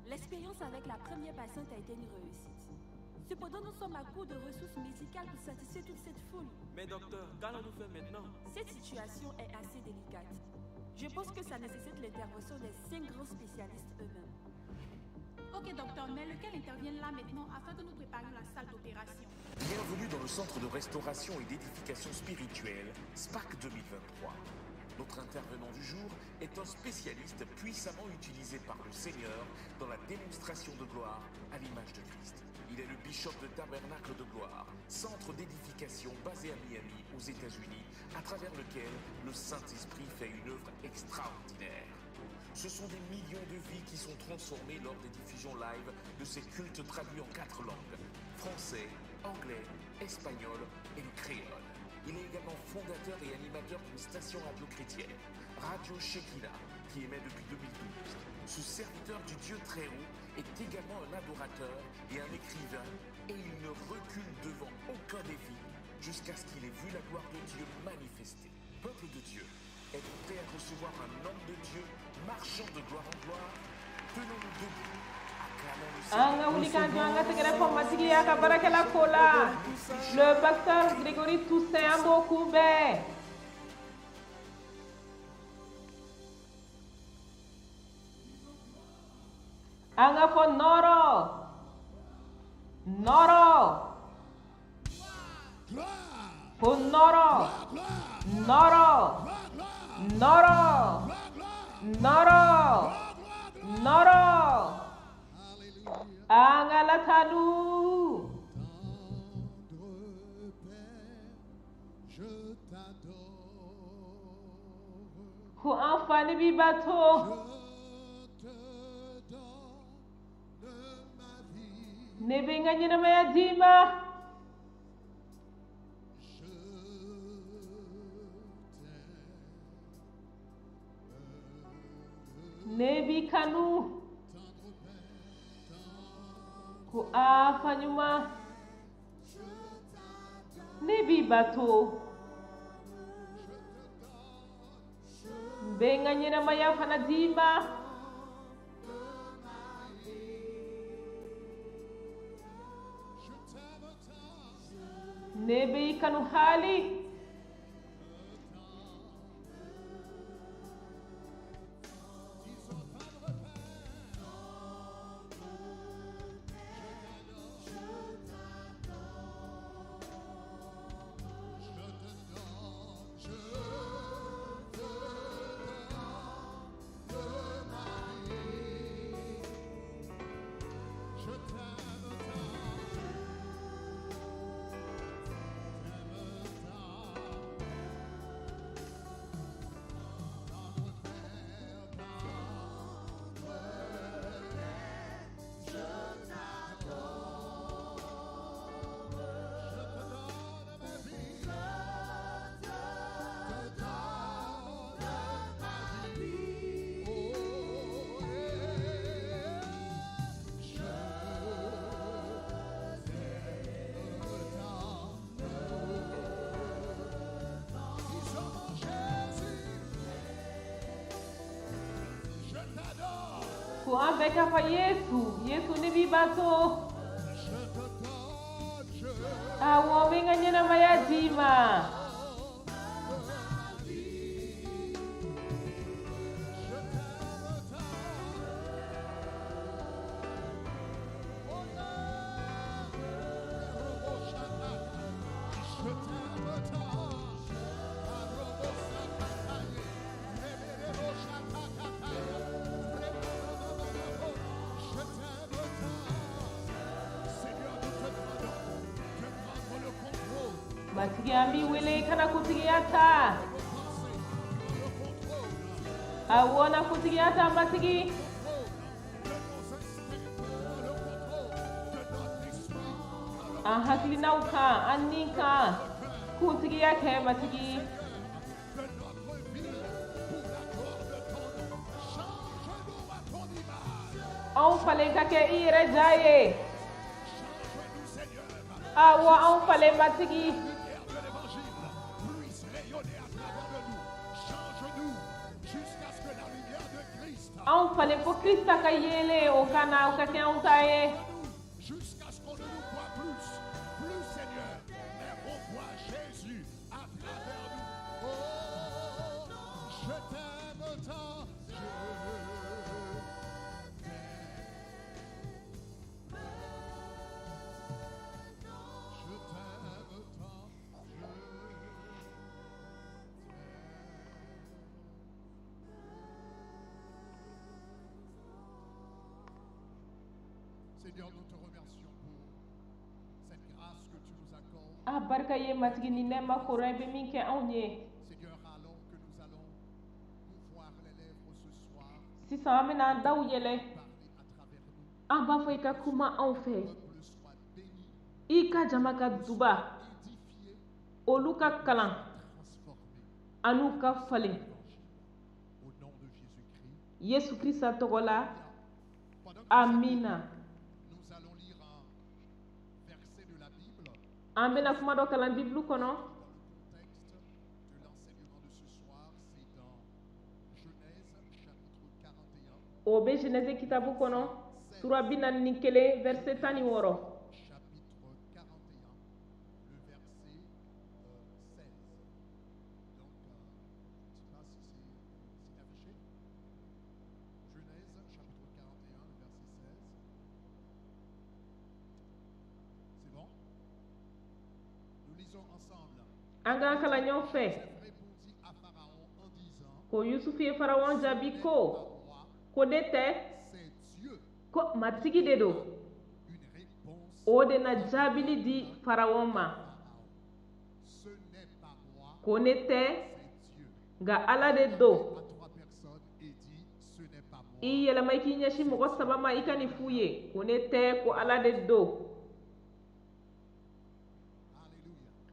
L'expérience avec la première patiente a été une réussite. Cependant, nous sommes à court de ressources médicales pour satisfaire toute cette foule. Mais docteur, qu'allons-nous faire maintenant? Cette situation est assez délicate. Je pense que ça nécessite l'intervention des 5 grands spécialistes eux-mêmes. Ok docteur, mais lequel intervient là maintenant afin que nous préparions la salle d'opération? Bienvenue dans le centre de restauration et d'édification spirituelle SPAC 2023. Notre intervenant du jour est un spécialiste puissamment utilisé par le Seigneur dans la démonstration de gloire à l'image de Christ. Il est le bishop de Tabernacle de Gloire, centre d'édification basé à Miami, aux États-Unis, à travers lequel le Saint-Esprit fait une œuvre extraordinaire. Ce sont des millions de vies qui sont transformées lors des diffusions live de ces cultes traduits en 4 langues, français, anglais, espagnol et le créole. Il est également fondateur et animateur d'une station radio chrétienne, Radio Shekinah, qui émet depuis 2012. Ce serviteur du Dieu Très-Haut est également un adorateur et un écrivain, et il ne recule devant aucun défi jusqu'à ce qu'il ait vu la gloire de Dieu manifestée. Peuple de Dieu, êtes-vous prêt à recevoir un homme de Dieu marchant de gloire en gloire? Tenons-nous debout, acclamons le An Seigneur. ka wuli k'an jɔ, an ka tɛgɛrɛ fɔ Matigi y'a ka baarakɛla ko la. Le pasteur Grégory Toussaint, an b'o kunbɛn. An ka fɔ nɔrɔ, nɔrɔ. Ko nɔrɔ, nɔrɔ, nɔrɔ, nɔrɔ, nɔrɔ. An ka Ala tanu. Ko an fa, ne b'i bato. Ne bɛ n ka ɲɛnamaya d'i ma. Ne b'i kanu. Ko a fa ɲuman, ne b'i bato. N bɛ n ka ɲɛnamaya fana d'i ma. Ne bɛ i kanu haali. Ko an bɛɛ k'a fɔ Yesu, Yesu, ne b'i bato. Awɔ, n bɛ n ka ɲɛnamaya d'i ma. Matigi, an b'i wele i kana kuntigiya ta. Awɔ, na kuntigiya ta, Matigi. An hakilinaw kan, an ni kan, kuntigiya kɛ, Matigi. Anw falen ka kɛ i yɛrɛ ja ye. Awɔ, anw falen, Matigi. Anw falen fo Krista ka yeelen o ka na, o ka kɛ anw ta ye. Jusqu'à ce qu'on ne nous voit plus, plus Seigneur, mais on voit Jésus à travers nous. Oh, je t'aime tant, je t'aime. Je t'aime tant, je t'aime. Seigneur, nous te remercions pour cette grâce que tu nous accordes. A barika ye, Matigi, ni nɛɛma kora i bɛ min kɛ anw ye. Seigneur, alors que nous allons ouvrir les lèvres ce soir, Sisan an bɛna an daw yɛlɛ. Parler à travers nous, An b'a fɔ i ka kuma anw fɛ. Peuple soit béni, I ka jama ka duba. Édifié, Olu ka kalan. Transformé. An'u ka falen. Au nom de Jésus-Christ. Yesu Krista tɔgɔ la. Pendant que nous Amina. Nous allons lire un verset de la Bible An bɛna kuma dɔ kalan Bibulu kɔnɔ. Dans le contexte de l'enseignement de ce soir. C'est dans Genèse chapitre 41, O bɛ Genèse kitabu kɔnɔ, sura 41, verset 16. Chapitre 41, le verset 16. Donc, je ne sais pas si c'est affiché. Genèse chapitre 41, le verset 16. C'est bon. Nous An k'an kalan ɲɔgɔn fɛ ko Yusufu ye Farawɔn jaabi ko ne tɛ, ko Matigi de don. O de na jaabili di Farawɔn ma ko ne tɛ, nka Ala de don. I yɛlɛma i k'i ɲɛsin mɔgɔ saba ma, i ka nin f'u ye ko ne tɛ, ko Ala de don.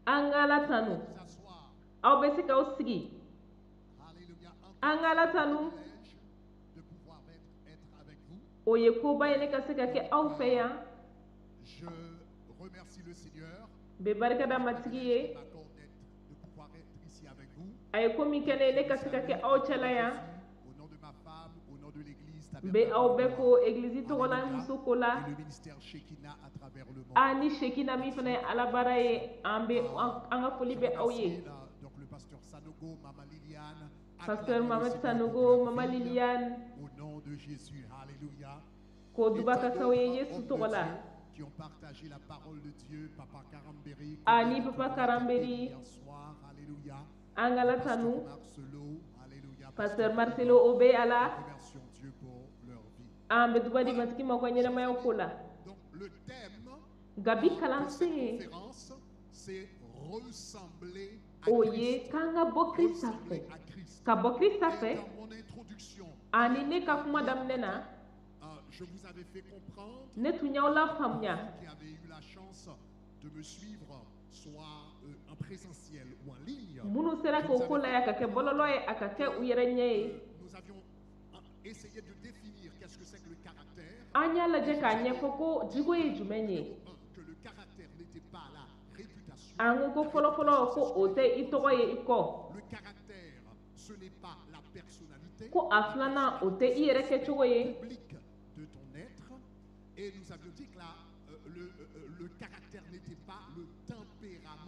An ka Ala tanu. Aw bɛ se k'aw sigi. An ka Ala tanu. O ye koba ye ne ka se ka kɛ aw fɛ yan. N bɛ barika da Matigi ye, a ye ko min kɛ ne ye ne ka se ka kɛ aw cɛla yan. N bɛ aw bɛɛ fo egilizi tɔgɔ la, muso ko la, ani Shekina min fana ye Ala baara ye, an bɛ an ka foli bɛ aw ye. Pasteur Mohamed Sanogo, Mama Liliane, ko duba ka k'aw ye Yesu tɔgɔ la. Ani Papa Karamberi, an ka Ala tanu. Pasteur Marcelo, o bɛ Ala. An bɛ duba di Matigi ma u ka ɲɛnamaya ko la. Nka bi kalansen, o ye k'an ka bɔ Krista fɛ, ka bɔ Krista fɛ. Ani ne ka kuma daminɛ na, ne tun y'aw lafaamuya, minnu sera k'o ko laya ka kɛ bɔlɔlɔ ye, a ka kɛ u yɛrɛ ɲɛ ye. An y'a lajɛ k'a ɲɛfɔ ko jogo ye jumɛn ye. An ko fɔlɔfɔlɔ ko o tɛ i tɔgɔ ye i kɔ, ko a filanan, o tɛ i yɛrɛ kɛcogo ye,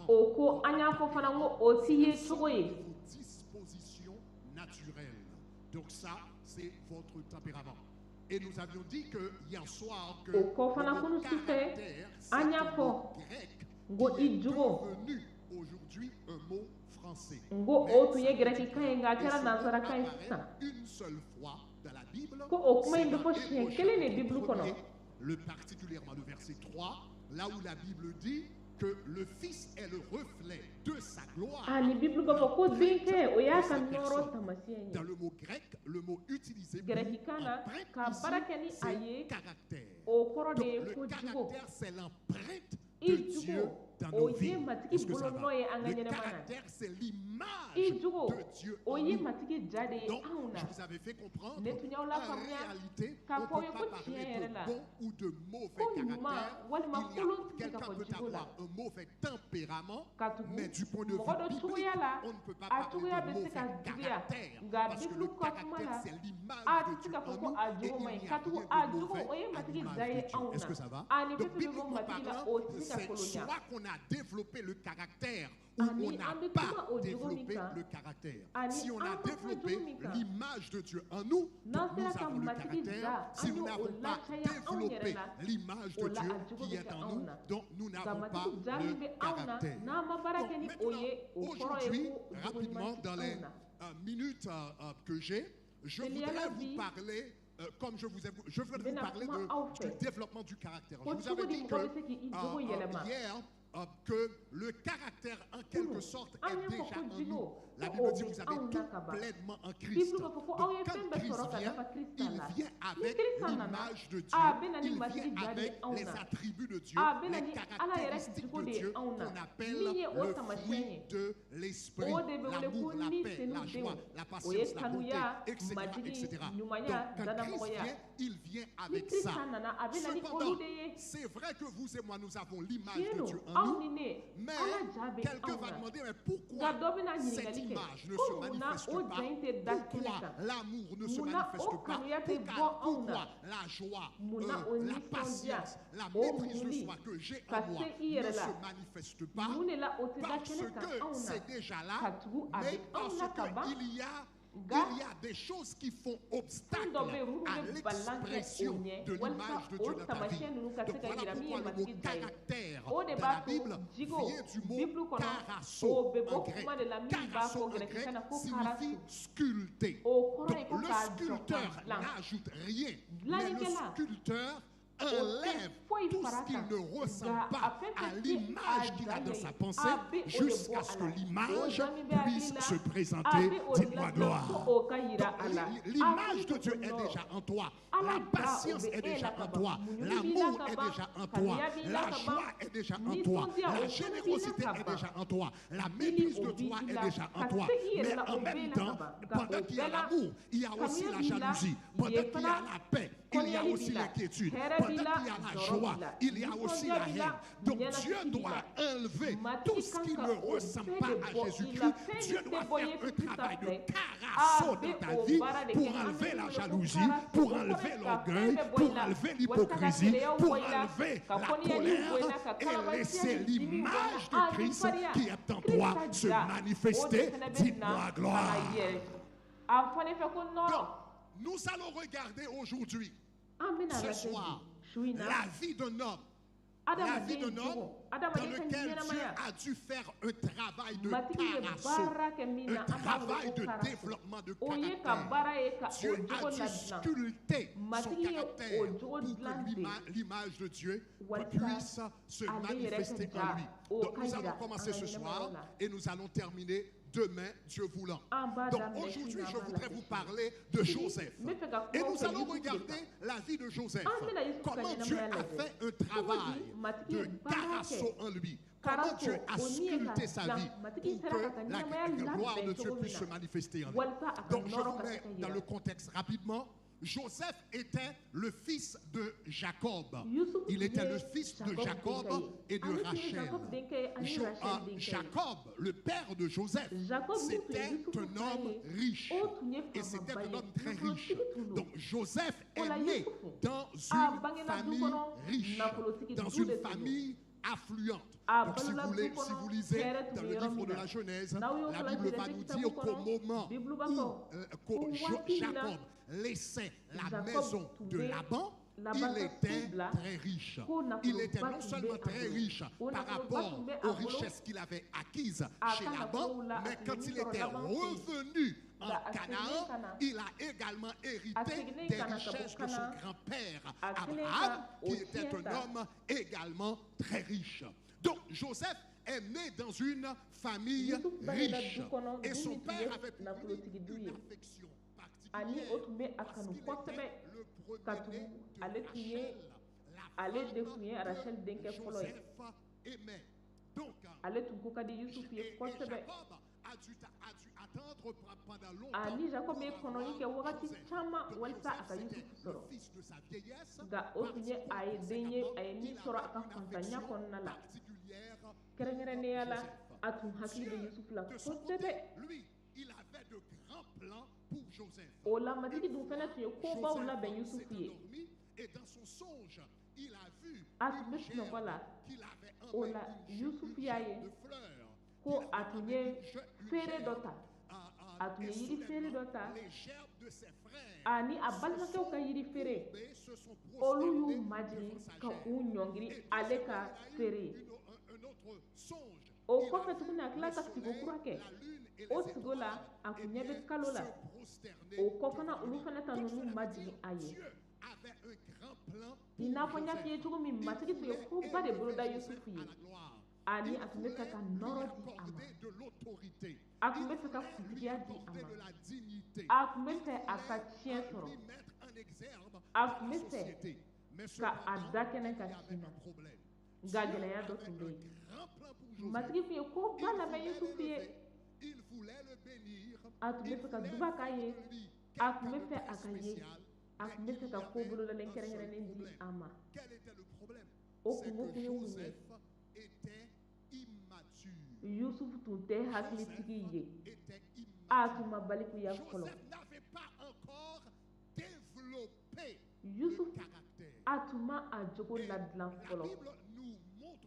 o ko an y'a fɔ fana ko o t'i ye cogo ye. O kɔ fana, kunun su fɛ, an y'a fɔ n ko i jogo, n ko o tun ye gɛrɛkikan ye, nka a kɛra nansarakan ye sisan, ko o kuma in bɛ fɔ siɲɛ kelen de Bibulu kɔnɔ. Le particulièrement le verset 3, là où la Bible dit que le Fils est le reflet de sa gloire. Ani Bibulu b'a fɔ ko denkɛ, o y'a ka nɔrɔ taamasiyɛn ye. Dans le mot grec, le mot utilisé pour Gɛrɛkikan na, ka baara kɛ ni a ye, caractère. o kɔrɔ de Donc, ye le ko jogo. caractère, c'est l'empreinte I de Dieu jogo, dans o nos vies. ye Matigi Est-ce que ça bolonɔ va? ye an ka Le ɲɛnama na. caractère, c'est l'image I jogo, de Dieu o en ye nous. Matigi ja de ye Donc, anw na. je vous avais fait comprendre, Ne tun y'aw en lafaamuya réalité, k'a on ne fɔ aw peut ye pas ko tiɲɛ parler yɛrɛ de la, bon ou de mauvais ko ɲuman caractère. walima Il y a kolon tɛ se ka quelqu'un fɔ peut jogo la. avoir un mauvais tempérament, Katugu mais du point de vue mɔgɔ dɔ biblique, cogoya la, on ne peut pas a parler cogoya de bɛ se mauvais ka juguya, caractère, nka parce que Bibulu le ka kuma caractère, la, c'est l'image a de tɛ se Dieu k'a fɔ en ko nous, a et jogo il man ɲi, n'y a katugu rien a de jogo, mauvais o ye à Matigi l'image ja de ye Dieu. anw Est-ce na. que ça va? Ani Donc, fɛn fɛn bɛ bɔ bibliquement Matigi la, parlant, o tɛ se ka c'est kolonya. soit qu'on a développé le caractère ou on Ani n'a an bɛ pas kuma o jogo min développé kan, le caractère. ani Si on an a ma kuma jogo développé min kan, l'image de Dieu en nous, n'an donc sera nous ka avons le Matigi caractère. ja, Si an nous y'o n'avons pas lacaya anw yɛrɛ développé la, l'image o de la Dieu a jogo qui bɛ est kɛ en anw nous, na. donc nous Nka n'avons pas Matigi ja min le bɛ anw na, caractère. n'an ma baara Donc kɛ ni o maintenant, ye, o kɔrɔ ye aujourd'hui, ko jogo ɲuman rapidement, tɛ dans anw les na. minutes que j'ai, je Teliya voudrais la vous bi, parler, comme je vous ai, je voudrais n vous bɛna parler kuma aw du fɛ développement du caractère. Je ko vous cogo avais di dit mɔgɔ que bɛ se k'i jogo yɛlɛma. hier, que le caractère, en quelque Kunun, sorte, an est y'a fɔ déjà ko en nous. jogo, La ko Bible o dit, bɛ vous avez anw na tout ka ban. pleinement en Christ. Bibulu b'a fɔ ko aw Donc ye quand fɛn bɛɛ Christ sɔrɔ ka vient, dafa Krista il la. vient Ni avec Krista nana, l'image de Dieu, a bɛ na ni il Matigi vient ja de ye avec anw les na. attributs de Dieu, A bɛ na les ni Ala yɛrɛ caractéristiques jogo de de ye Dieu anw na, qu'on appelle min ye o le taamasiyɛn fruit ye. de l'esprit, O de bɛ wele l'amour, ko la ni paix, senu la joie, denw. la O ye patience, la bonté, kanuya, etc., majigi, etc. Donc ɲumanya, quand Christ dannamɔgɔya. vient, il vient Ni avec ça. Krista nana, a bɛ na ni olu Cependant, de ye. c'est vrai que vous et moi, nous avons l'image Tiɲɛ de don, Dieu en aw nous, ni ne, mais Ala ja bɛ quelqu'un anw va na. demander, mais Nka pourquoi dɔ bɛna cette ɲininkali kɛ image ne ko se mun na manifeste o pas? ja in tɛ da kɛnɛ Pourquoi kan? l'amour ne se Mun na manifeste o pas? kanuya tɛ Pourquoi, bɔ anw na? pourquoi la joie, Mun na o la nisɔndiya, patience, la o maîtrise de muɲuli soi que j'ai ka en moi se i ne yɛrɛ se la, manifeste pas? mun de la o tɛ da Parce kɛnɛ kan que anw na? c'est déjà là, Katugu a bɛ mais anw parce na ka ban, qu'il y a Il y a des choses qui font obstacle à l'expression de l'image de Dieu dans ta vie. Donc voilà pourquoi le mot caractère dans la Bible vient du mot carasso en grec. Carasso en grec signifie sculpter. Donc le sculpteur n'ajoute rien, mais le sculpteur enlève tout ce qu'il ne ressemble pas à l'image qu'il a dans sa pensée jusqu'à ce que l'image puisse se présenter. Dites-moi gloire. Donc, l'image de Dieu est déjà en toi. La patience est déjà en toi. L'amour est déjà en toi. La joie est déjà en toi. La générosité est déjà en toi. La maîtrise de toi est déjà en toi. Mais en même temps, pendant qu'il y a l'amour, il y a aussi la jalousie. Pendant qu'il y a la paix, il y a aussi l'inquiétude. Pendant qu'il y a la joie, il y a aussi la haine. Donc Dieu doit enlever tout ce qui ne ressemble pas à Jésus-Christ. Dieu doit faire un travail de carasso dans ta vie pour enlever la jalousie, pour enlever l'orgueil, pour enlever l'hypocrisie, pour enlever la colère et laisser l'image de Christ qui est en toi se manifester. Dites-moi gloire. Donc, nous allons regarder aujourd'hui, ce soir, la vie d'un homme, la vie d'un homme dans lequel Dieu a dû faire un travail de carasso, un travail de développement de caractère. Dieu a dû sculpter son caractère pour que l'image de Dieu puisse se manifester en lui. Donc nous allons commencer ce soir et nous allons terminer demain, Dieu voulant. Donc aujourd'hui, je voudrais vous parler de Joseph. Et nous allons regarder la vie de Joseph. Comment Dieu a fait un travail de carasso en lui. Comment Dieu a sculpté sa vie pour que la gloire de Dieu puisse se manifester en lui. Donc je vous mets dans le contexte rapidement. Joseph était le fils de Jacob. Il était le fils de Jacob et de Rachel. Jacob, le père de Joseph, c'était un homme riche. Et c'était un homme très riche. Donc Joseph est né dans une famille riche, dans une famille affluente. Donc si vous lisez dans le livre de la Genèse, la Bible va nous dire qu'au moment où Jacob laissait la maison de Laban, il était très riche. Il était non seulement très riche par rapport aux richesses qu'il avait acquises chez Laban, mais quand il était revenu en Canaan, il a également hérité des richesses de son grand-père Abraham, qui était un homme également très riche. Donc Joseph est né dans une famille riche et son père avait pour lui une affection particulière parce qu'il était le premier-né de Rachel, la femme que Joseph aimait. Donc, et Jacob a dû attendre pendant longtemps pour avoir Joseph. Donc Joseph, c'était le fils de sa vieillesse. Parce qu'il avait une affection particulière pour Joseph. Dieu, de son côté, lui, il avait de grands plans pour Joseph. Joseph s'est endormi et dans son songe, il a vu une gerbe qu'il avait en main, une gerbe de fleurs. Et soudainement, les gerbes de ses frères se sont courbées, se sont prosternées devant sa gerbe. Et deuxièmement, il a eu un autre songe. Il a vu le soleil, la lune et les étoiles, et bien se prosterner devant lui. Donc cela veut dire Dieu avait un grand plan pour Joseph. Il voulait élever Joseph à la gloire. Il voulait lui accorder de l'autorité. Il voulait lui accorder de la dignité. Il voulait lui mettre en exergue dans la société. Mais cependant, il y avait un problème. Dieu avait un grand plan pour Joseph. Il voulait l'élever. Il voulait le bénir. Il voulait faire de lui quelqu'un de très spécial. Mais il y avait un seul problème. Quel était le problème? C'est que Joseph était immature. Joseph était immature. Joseph n'avait pas encore développé le caractère. Et la Bible nous montre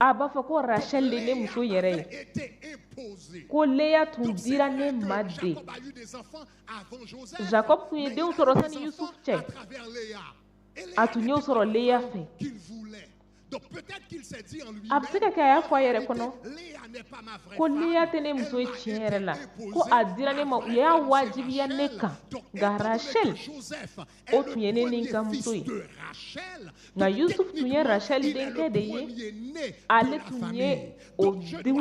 A b'a fɔ ko Rachel de ne muso yɛrɛ ye, ko Leya tun dira ne ma de. Jacob tun ye denw sɔrɔ sani Yusuf cɛ, a tun y'o sɔrɔ Leya fɛ. A bɛ se ka kɛ a y'a fɔ a yɛrɛ kɔnɔ ko Leya tɛ ne muso ye tiɲɛ yɛrɛ la, ko a dira ne ma, u y'a wajibiya ne kan. Nka Rachel, o tun ye ne ni n ka muso ye. Nka Yusuf tun ye Rachel denkɛ de ye, ale tun ye o den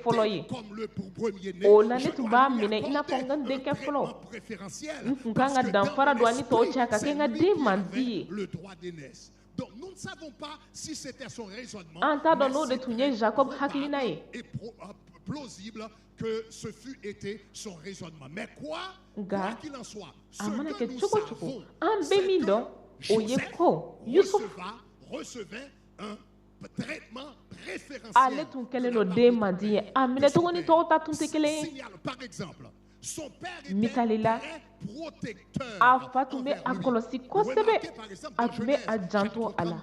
fɔlɔ ye. O la ne tun b'a minɛ i n'a fɔ n ka denkɛ fɔlɔ. N tun kan ka danfara don ani tɔw cɛ ka kɛ n ka den mandi ye. An t'a dɔn n'o de tun ye Jacob hakilina ye. Nka a mana kɛ cogo cogo, an bɛ min dɔn o ye ko Yusuf ale tun kɛlen don den mandi ye, a minɛcogo ni tɔw ta tun tɛ kelen ye. Misali la, a fa tun bɛ a kɔlɔsi kosɛbɛ, a tun bɛ a janto a la.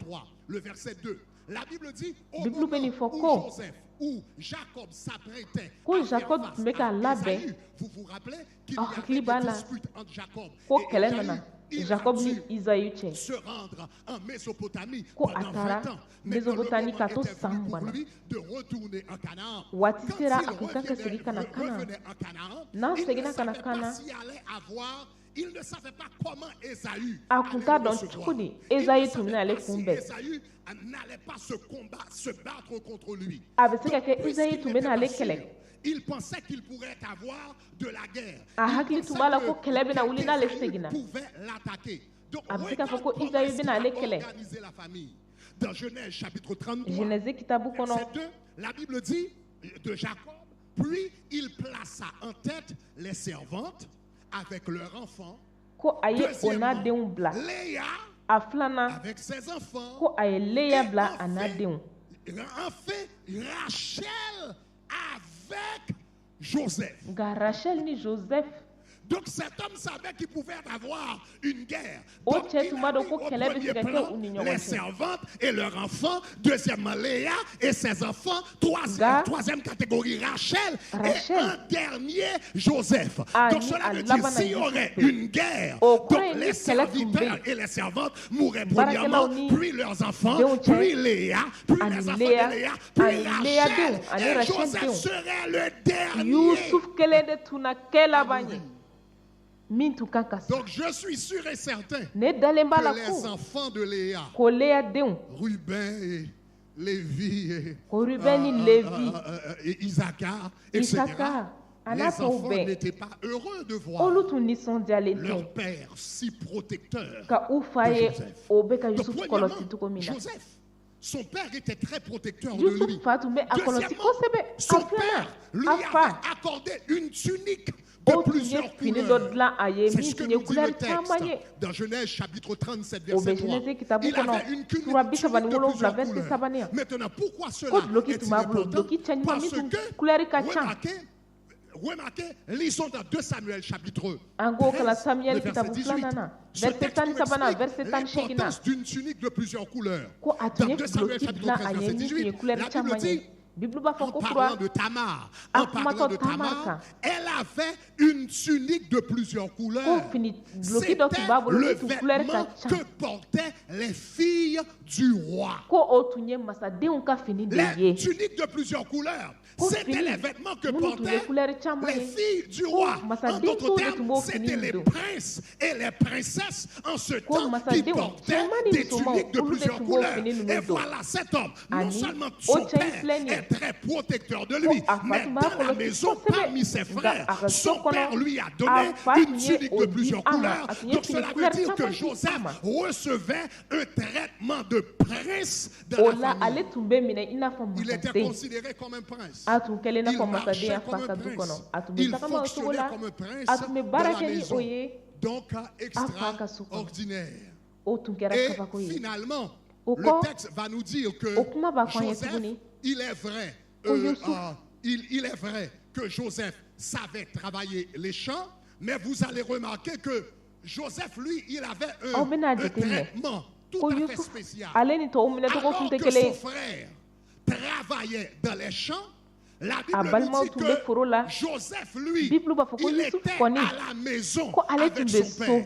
Bibulu bɛ nin fɔ ko Jacob tun bɛ k'a labɛn. Aw hakili b'a la ko kɛlɛ nana Jacob ni Isaïe cɛ, ko a taara Mesopotami ka to san 20 na. Waati sera a kun kan ka segin ka na Kanan. N'a seginna ka na Kanan, a kun t'a dɔn cogo di Esaü tun bɛna ale kunbɛn. A bɛ se ka kɛ Esaü tun bɛna ale kɛlɛ. A hakili tun b'a la ko kɛlɛ bɛna wuli n'ale seginna. A bɛ se k'a fɔ ko Esaü bɛna ale kɛlɛ. Genèse kitabu kɔnɔ, ko a ye o n'a denw bila. A filanan, ko a ye Leya bila a n'a denw. Nka Rachel ni Joseph, Donc cet homme savait qu'il pouvait avoir une guerre. O Donc, cɛ il tun b'a a dɔn mis ko au kɛlɛ bɛ se premier ka kɛ plan u ni ɲɔgɔn les cɛ. servantes et leurs enfants. Deuxièmement, Léa et ses enfants. Nka Troisième catégorie, Rachel. Et Rachel un dernier, Joseph. Donc ani cela a veut dire laban na s'il y aurait Yusuf. une guerre, O kɔrɔ donc ye ni les kɛlɛ tun bɛ serviteurs yen, et les servantes mourraient baarakɛlaw premièrement, ni puis leurs enfants, denw cɛ puis Léa, puis ani les enfants Léa de Léa, puis ani Léa denw Rachel. ani Et Rachel Joseph denw. serait le dernier Yusuf kelen de tun na kɛ à laban ye mourir. min tun kan ka sa. Donc je suis sûr et certain Ne dalen b'a que la les ko enfants de Léa, ko Léa denw, Ruben et Lévi et, ko Ruben ni Levi, et Isaacar, etc., Isaka a n'a les tɔw enfants bɛɛ, n'étaient pas heureux de voir olu tun nisɔndiyalen tɛ leur père si protecteur ka u fa de ye Joseph. o bɛ ka Donc, Yusuf premièrement, kɔlɔsi cogo min na. Joseph, son père était très protecteur de lui. Yusuf fa tun bɛ a kɔlɔsi Deuxièmement, kosɛbɛ. A son filanan, père lui a fa avait accordé une tunique de o tun ye plusieurs fini dɔ couleurs. dilan a ye C'est min ce que tun ye nous dit le couleur texte caman ye. dans Genèse chapitre 37, O bɛ verset 3. Genèse kitabu Il kɔnɔ avait une sura tunique bi saba ni de wolonwula plusieurs verset couleurs. sabanan. Maintenant, pourquoi Ko cela duloki tun est-il b'a bolo, important? duloki cɛɲuman min Parce tun que, couleur ka ca. remarquez, lisons dans 2 Samuel chapitre An k'o kalan 13, le Samuel verset kitabu 18. filanan na, Ce verset texte tan ni nous sabanan, explique verset 18 na. l'importance d'une tunique de plusieurs couleurs. Ko a tun Dans ye 2 Samuel duloki chapitre dilan 13, a ye verset min tun ye 18, couleur la Bible caman ye. dit, Bibulu b'a fɔ en ko kura parlant de Tamar, a en parlant kumatɔ de Tamar Tamar, kan, elle avait une tunique de plusieurs ko couleurs. fini duloki dɔ tun C'était b'a bolo le min tun couleur ka vêtement ca. que portaient les filles du roi. Ko o tun ye masadenw ka fini de Les ye. tuniques de plusieurs couleurs, Ko c'était fini les vêtements que minnu tun ye portaient couleur caman les ye, filles du ko roi. En masaden d'autres dɔw de tun termes, b'o fini c'était in les don. princes et les princesses en ce Ko temps qui masadenw portaient cɛman ni des musomanw tuniques de olu de plusieurs tun b'o couleurs. fini Et ninnu don. voilà cet homme, non Ani seulement o son cɛ in père filɛ nin ye, est très protecteur de ko lui, a fa mais tun b'a dans la kɔlɔsi maison, kosɛbɛ, parmi ses nka frères, a ka so son kɔnɔ père lui a a donné fa une tun ye tunique o de di plusieurs a ma, couleurs. a tun ye Donc fini cela veut couleur dire que caman di a Joseph ma. recevait un traitement de prince dans O la la ale famille. tun bɛ minɛ i n'a fɔ Il était masaden. considéré comme un prince. A tun kɛlen i n'a Il fɔ masaden marchait a fa comme un ka du kɔnɔ. prince. A tun bɛ Il tagama o cogo fonctionnait la, comme un prince a tun bɛ dans baara la kɛ ni o maison. ye Donc a fa ka so kɔnɔ. extraordinaire. O tun kɛra Et kabako ye. finalement, O le kɔ, texte va nous dire que o kuma b'a fɔ an ye Joseph, tuguni il est vrai, ko Yusuf il est vrai que Joseph savait travailler les champs, mais vous allez remarquer que Joseph, lui, il avait aw un, bɛna un jateminɛ traitement tout ko à fait Yusuf spécial. ale ni tɔw minɛcogo tun Alors tɛ que kelen son ye. frère travaillait dans les champs, la A Bible nous balimaw dit tun bɛ que foro la. Joseph, lui, Bibulu b'a fɔ ko il Yusuf était kɔni à la maison ko ale tun avec bɛ son so père.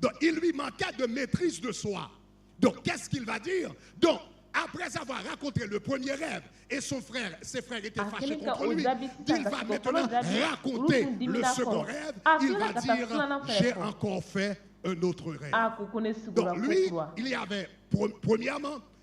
Donc, il lui manquait de maîtrise de soi. Donc, qu'est-ce qu'il va dire? Donc, après avoir raconté le premier rêve, et son frère, ses frères étaient A fâchés kɛlen ka contre o lui, jaabi sisan il ka va sigi ka fɔlɔ maintenant jaabi, olu raconter tun le dimina a second kɔrɔ. Rêve. A Il tilala va ka taa dire, filanan fɛnɛ j'ai fɔ. Encore fait un autre rêve. A ko ko ne sugora Donc lui, ko kura. il y avait, premièrement,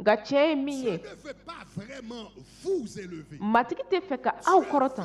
Nka tiɲɛ ye min ye, Matigi tɛ fɛ ka aw kɔrɔta.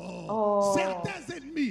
Oh. Oh. Certains ennemis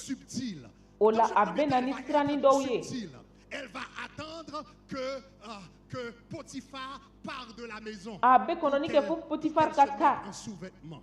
subtile. O la, a bɛ na ni siranin dɔw ye. Elle va attendre que Potiphar part de la maison. A bɛ kɔnɔni kɛ fo Potifar ka taa. En sous-vêtements.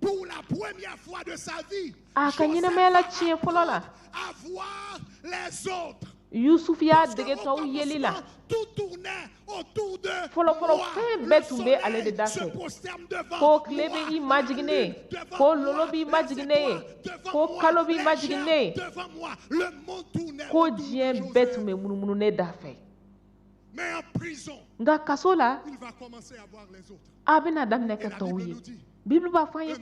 Pour la A ka ɲɛnamaya la tiɲɛ fɔlɔ la, Yusufu y'a dege tɔw yeli la. Fɔlɔfɔlɔ, fɛn bɛɛ tun bɛ ale de da fɛ, ko tile bɛ i majigin ne ye, ko lolo b'i majigin ne ye, ko kalo b'i majigin ne ye, ko diɲɛ bɛɛ tun bɛ munumunu ne da fɛ. Nka kaso la, a bɛna daminɛ ka tɔw ye. Bibulu b'a fɔ an ye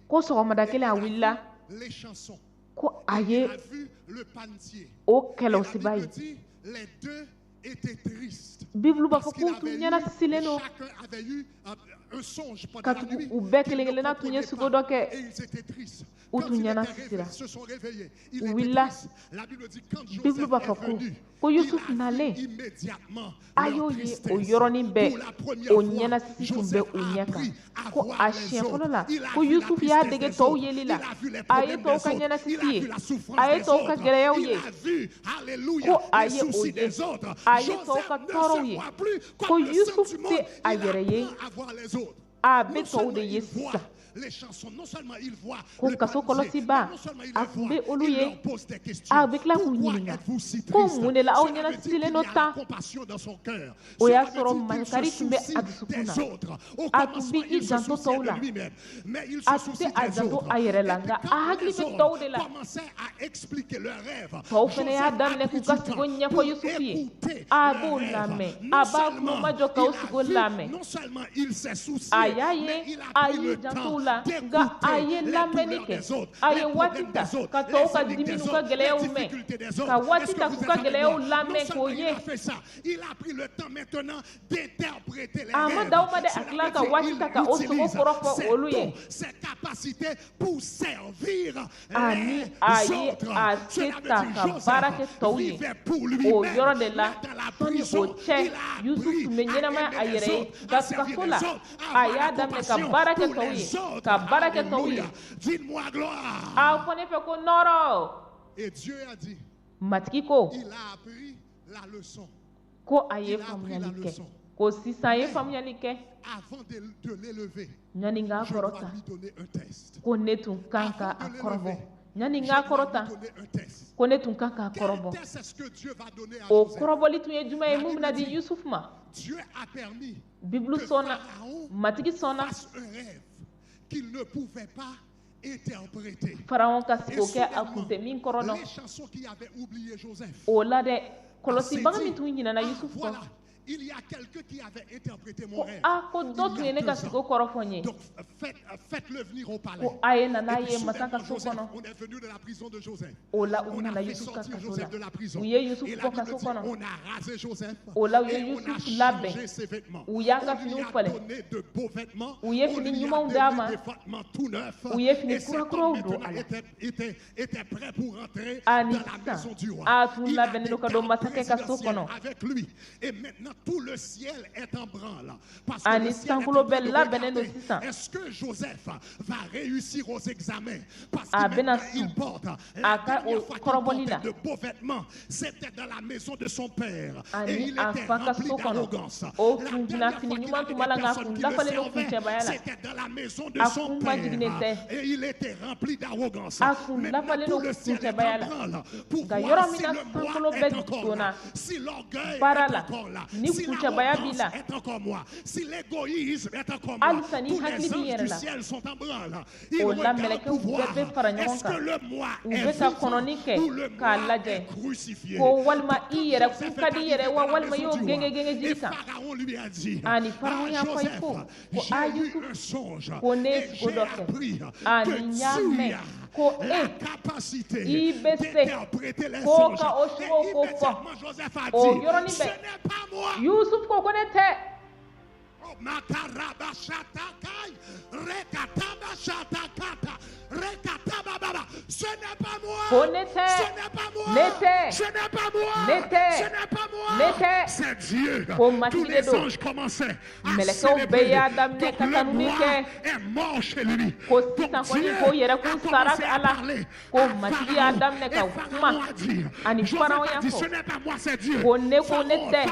ko sɔgɔmada kelen, a wulila ko a ye o kɛlɛsiba ye. Bibulu b'a fɔ k'u tun ɲɛnasisilen don, katugu u bɛɛ kelen kelenna tun ye sugo dɔ kɛ. U tun ɲɛnasisira, u wulila. Bibulu b'a fɔ ko Yusufu nalen, a y'o ye o yɔrɔnin bɛɛ, o ɲɛnasisi tun bɛ u ɲɛ kan, ko a siɲɛ fɔlɔ la ko Yusufu y'a dege tɔw yeli la. A ye tɔw ka ɲɛnasisi ye, a ye tɔw ka gɛlɛyaw ye, ko a ye o ye, a ye tɔw ka tɔɔrɔw ye, ko Yusufu tɛ a yɛrɛ ye, a bɛ tɔw de ye sisan, ko kaso kɔlɔsiba, a tun bɛ olu ye, a bɛ tila k'u ɲininka ko mun de la aw ɲɛnasisilen don tan. O y'a sɔrɔ makari tun bɛ a dusukun na. A tun bɛ i janto tɔw la. A tun tɛ a janto a yɛrɛ la, nka a hakili bɛ tɔw de la. Tɔw fana y'a daminɛ k'u ka sugo ɲɛfɔ Yusufu ye. A b'o lamɛn, a b'a kulomajɔ k'aw sugo lamɛn. A y'a ye, a y'i janto u la, nka a ye lamɛnni kɛ. A ye waati ta ka tɔw ka dimi n'u ka gɛlɛyaw mɛn, ka waati ta k'u ka gɛlɛyaw lamɛn k'o ye. A ma da o ma dɛ, a tila ka waati ta ka o sogo kɔrɔ fɔ olu ye. Ani a ye a se ta ka baara kɛ tɔw ye. O yɔrɔ de la, sani o cɛ, Yusufu tun bɛ ɲɛnamaya a yɛrɛ ye, nka kaso la, a y'a daminɛ ka baara kɛ tɔw ye, ka baara kɛ tɔw ye. A fɔ ne fɛ ko nɔrɔ. Matigi ko a ye faamuyali kɛ, ko sisan a ye faamuyali kɛ. Yanni n k'a kɔrɔta, ko ne tun kan ka a kɔrɔbɔ. Yanni n k'a kɔrɔta, ko ne tun kan k'a kɔrɔbɔ. O kɔrɔbɔli tun ye jumɛn ye? Mun bɛna di Yusufu ma? Bibulu sɔnna, Matigi sɔnna Farawɔn ka sigi o kɛ a kun tɛ min kɔrɔ dɔn. O la dɛ, kɔlɔsibaga min tun ɲinɛna Yusufu kɔ, ko a ko dɔ tun ye ne ka sugo kɔrɔ fɔ n ye, ko a ye na n'a ye masa ka so kɔnɔ. O la, u nana Yusufu ka kaso la, u ye Yusufu bɔ kaso kɔnɔ. O la, u ye Yusufu labɛn, u y'a ka finiw falen, u ye fini ɲumanw d'a ma, u ye fini kurakuraw don a la. Ani sisan, a tun labɛnnen don ka don masakɛ ka so kɔnɔ. Ani sankolo bɛɛ labɛnnen don sisan. A bɛna sɔn a ka o kɔrɔbɔli la. Ani a fa ka so kɔnɔ, o tun fini ɲuman tun b'a la, nka a kun dafalen don kuncɛbaya la, a kun majiginnen tɛ, a kun dafalen don kuncɛbaya la. Nka yɔrɔ min na sankolo bɛɛ donna baara la, ni kuncɛbaya b'i la, halisa ni hakili b'i yɛrɛ la, o la mɛlɛkɛw bɛɛ bɛ fara ɲɔgɔn kan, u bɛ ka kɔnɔni kɛ k'a lajɛ ko walima i yɛrɛ kun ka di i yɛrɛ wa, walima i y'o genge genge jiri kan. Ani Farawɔn y'a fɔ i ko a Yusufu, ko ne ye sugo dɔ kɛ, ani n y'a mɛn ko e, i bɛ se ko ka o sugow ko fɔ. O yɔrɔnin bɛɛ, Yusufu ko ne tɛ. Ko ne tɛ, ne tɛ, ne tɛ, ne tɛ, ko Matigi de don. Mɛlɛkɛw bɛɛ y'a daminɛ ka tanuni kɛ, ko sisan kɔni, ko yɛrɛkun sara a la, ko Matigi y'a daminɛ ka kuma. Ani Farawɔn y'a fɔ ko ne ko ne tɛ.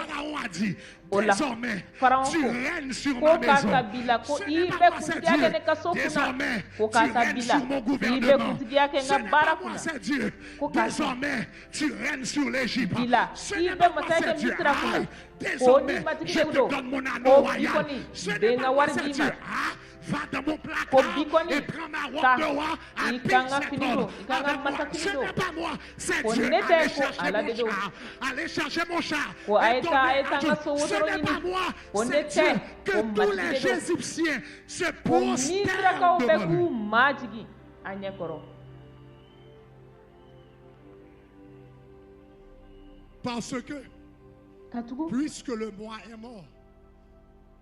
O la, Désormais, Faraon tu ko règnes sur ko ma k'a maison. ta bi la ko Ce i n'est bɛ pas moi, c'est kuntigiya kɛ Dieu. ne ka so kunna Désormais, ko tu k'a ta règnes bi la sur mon i bɛ gouvernement. kuntigiya kɛ n Ce ka n'est baara pas moi, kunna c'est Dieu. ko k'a ta Désormais, tu règnes sur l'Égypte. bi la Ce i n'est bɛ pas moi, masaya c'est kɛ Dieu. Misira kunna Aïe, ko ni désormais, Matigi je de te don donne mon anneau ko bi royal. kɔni Ce bɛ n'est n pas ka moi, wari c'est d'i Dieu. ma Ah, va dans mon ko placard bi kɔni et prends ma robe taa de roi, i habille ka n ka cet fini homme don i ka n ka avec moi. masafini Ce don n'est pas moi, c'est ko Dieu. ne Allez tɛ ko chercher Ala mon de don char, allez chercher mon char ko a et ye taa a donnez ye à taa n Dieu. ka so Ce wotoro n'est pas ɲini moi, ko ne c'est tɛ Dieu. ko Que tous Matigi les de don Égyptiens se ko Misirakaw prosternent bɛ devant k'u lui. majigin a ɲɛkɔrɔ. Parce que, Katugu puisque le moi est mort,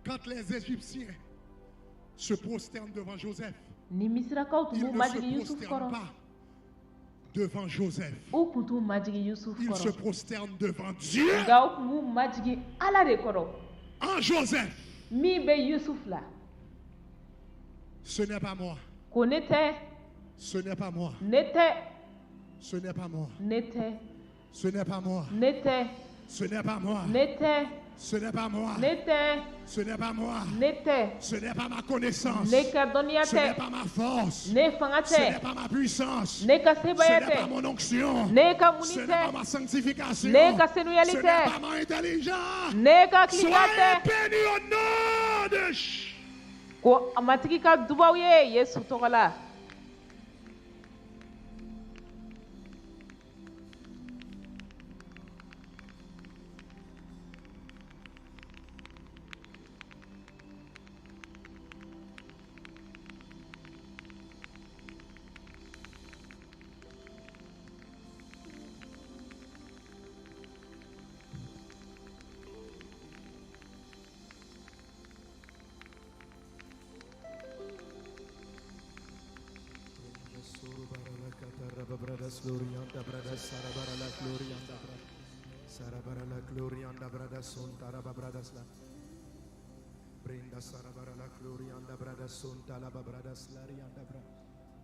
quand les Égyptiens se prosternent devant Joseph, ni Misirakaw tun ils b'u ne se majigin Yusuf prosternent kɔrɔ pas devant Joseph. u tun t'u majigin Yusuf Ils se kɔrɔ prosternent devant Dieu nka u tun b'u majigin Ala de kɔrɔ en Joseph. min bɛ Yusuf la. Ce n'est pas moi. Ko ne tɛ. Ce n'est pas moi. Ne tɛ. Ce n'est pas moi. Ne tɛ. Ce n'est pas moi. Ne tɛ. Ce n'est pas moi. Ne tɛ. Ce n'est pas moi. Ne tɛ. Ce n'est pas moi. Ne tɛ. Ce n'est pas ma connaissance. Ne ka dɔnniya Ce n'est tɛ. pas ma force. Ne fanga Ce n'est tɛ. pas ma puissance. Ne ka Ce sebaaya n'est pas tɛ. mon onction. Ne ka Ce muni n'est pas tɛ. ma sanctification. Ne ka senuyali Ce n'est tɛ. pas ma intelligence. Ne ka hakilita Soyez tɛ. bénis au nom de Ko Matigi ka dubaw ye Yesu tɔgɔ la.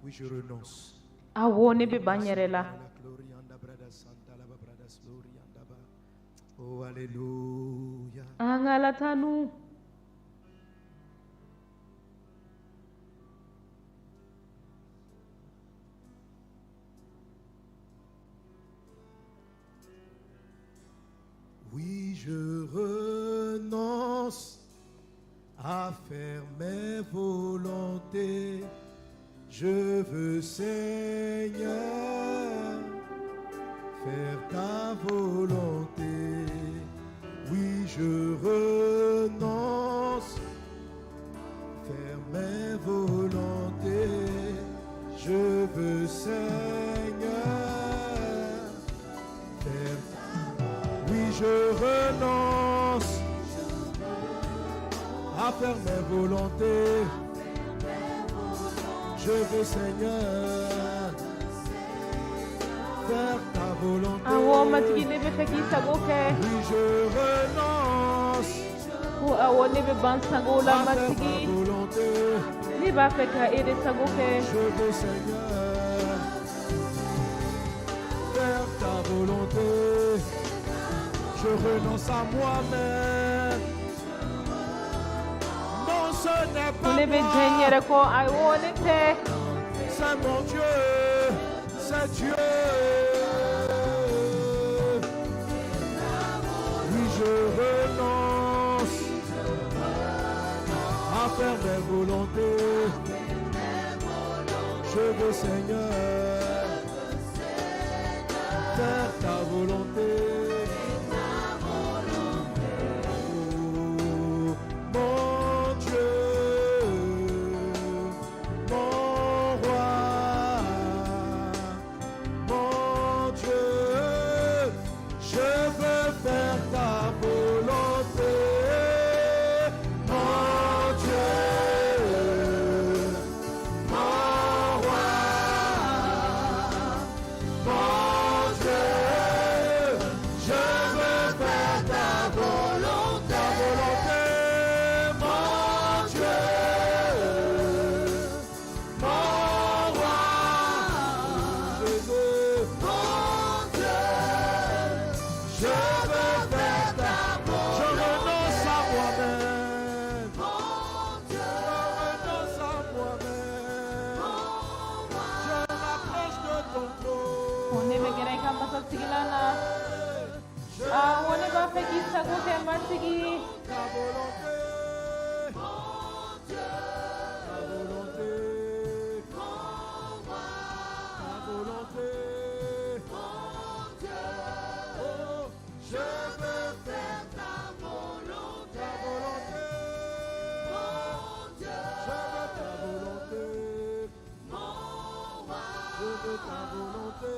Oui, je renonce. Awɔ, ne bɛ ban n yɛrɛ la. Oh, Alléluia. An ka Ala tanu. Oui, je renonce à faire mes volontés. Je veux, Seigneur, faire ta volonté. Oui, je renonce faire mes volontés. Je veux, Seigneur, faire. Oui, je renonce à faire mes volontés. Je veux, Seigneur, faire ta volonté. Awɔ, Matigi, ne bɛ fɛ k'i sago kɛ. Oui, je renonce Ko awɔ, ne bɛ ban sago la à faire ma Matigi. volonté. Ne b'a fɛ ka e de sago kɛ. Je veux, Seigneur, faire ta volonté. Je renonce à moi-même. Non, ce n'est Ko pas ne bɛ jɛ n moi. yɛrɛ kɔ awɔ ne tɛ. C'est mon Dieu, c'est Dieu. Oui, je renonce à faire mes volontés. Je veux, Seigneur, faire ta volonté. Oh, mon Dieu, mon roi, mon Dieu, je veux faire ta volonté. Mon Dieu, mon roi, mon Dieu, fɛ k'i sago kɛ, Matigi. Ta volonté. Ta volonté. Ta volonté. Oh, je veux faire ta volonté. Ta volonté. Je veux ta volonté. Je veux ta volonté.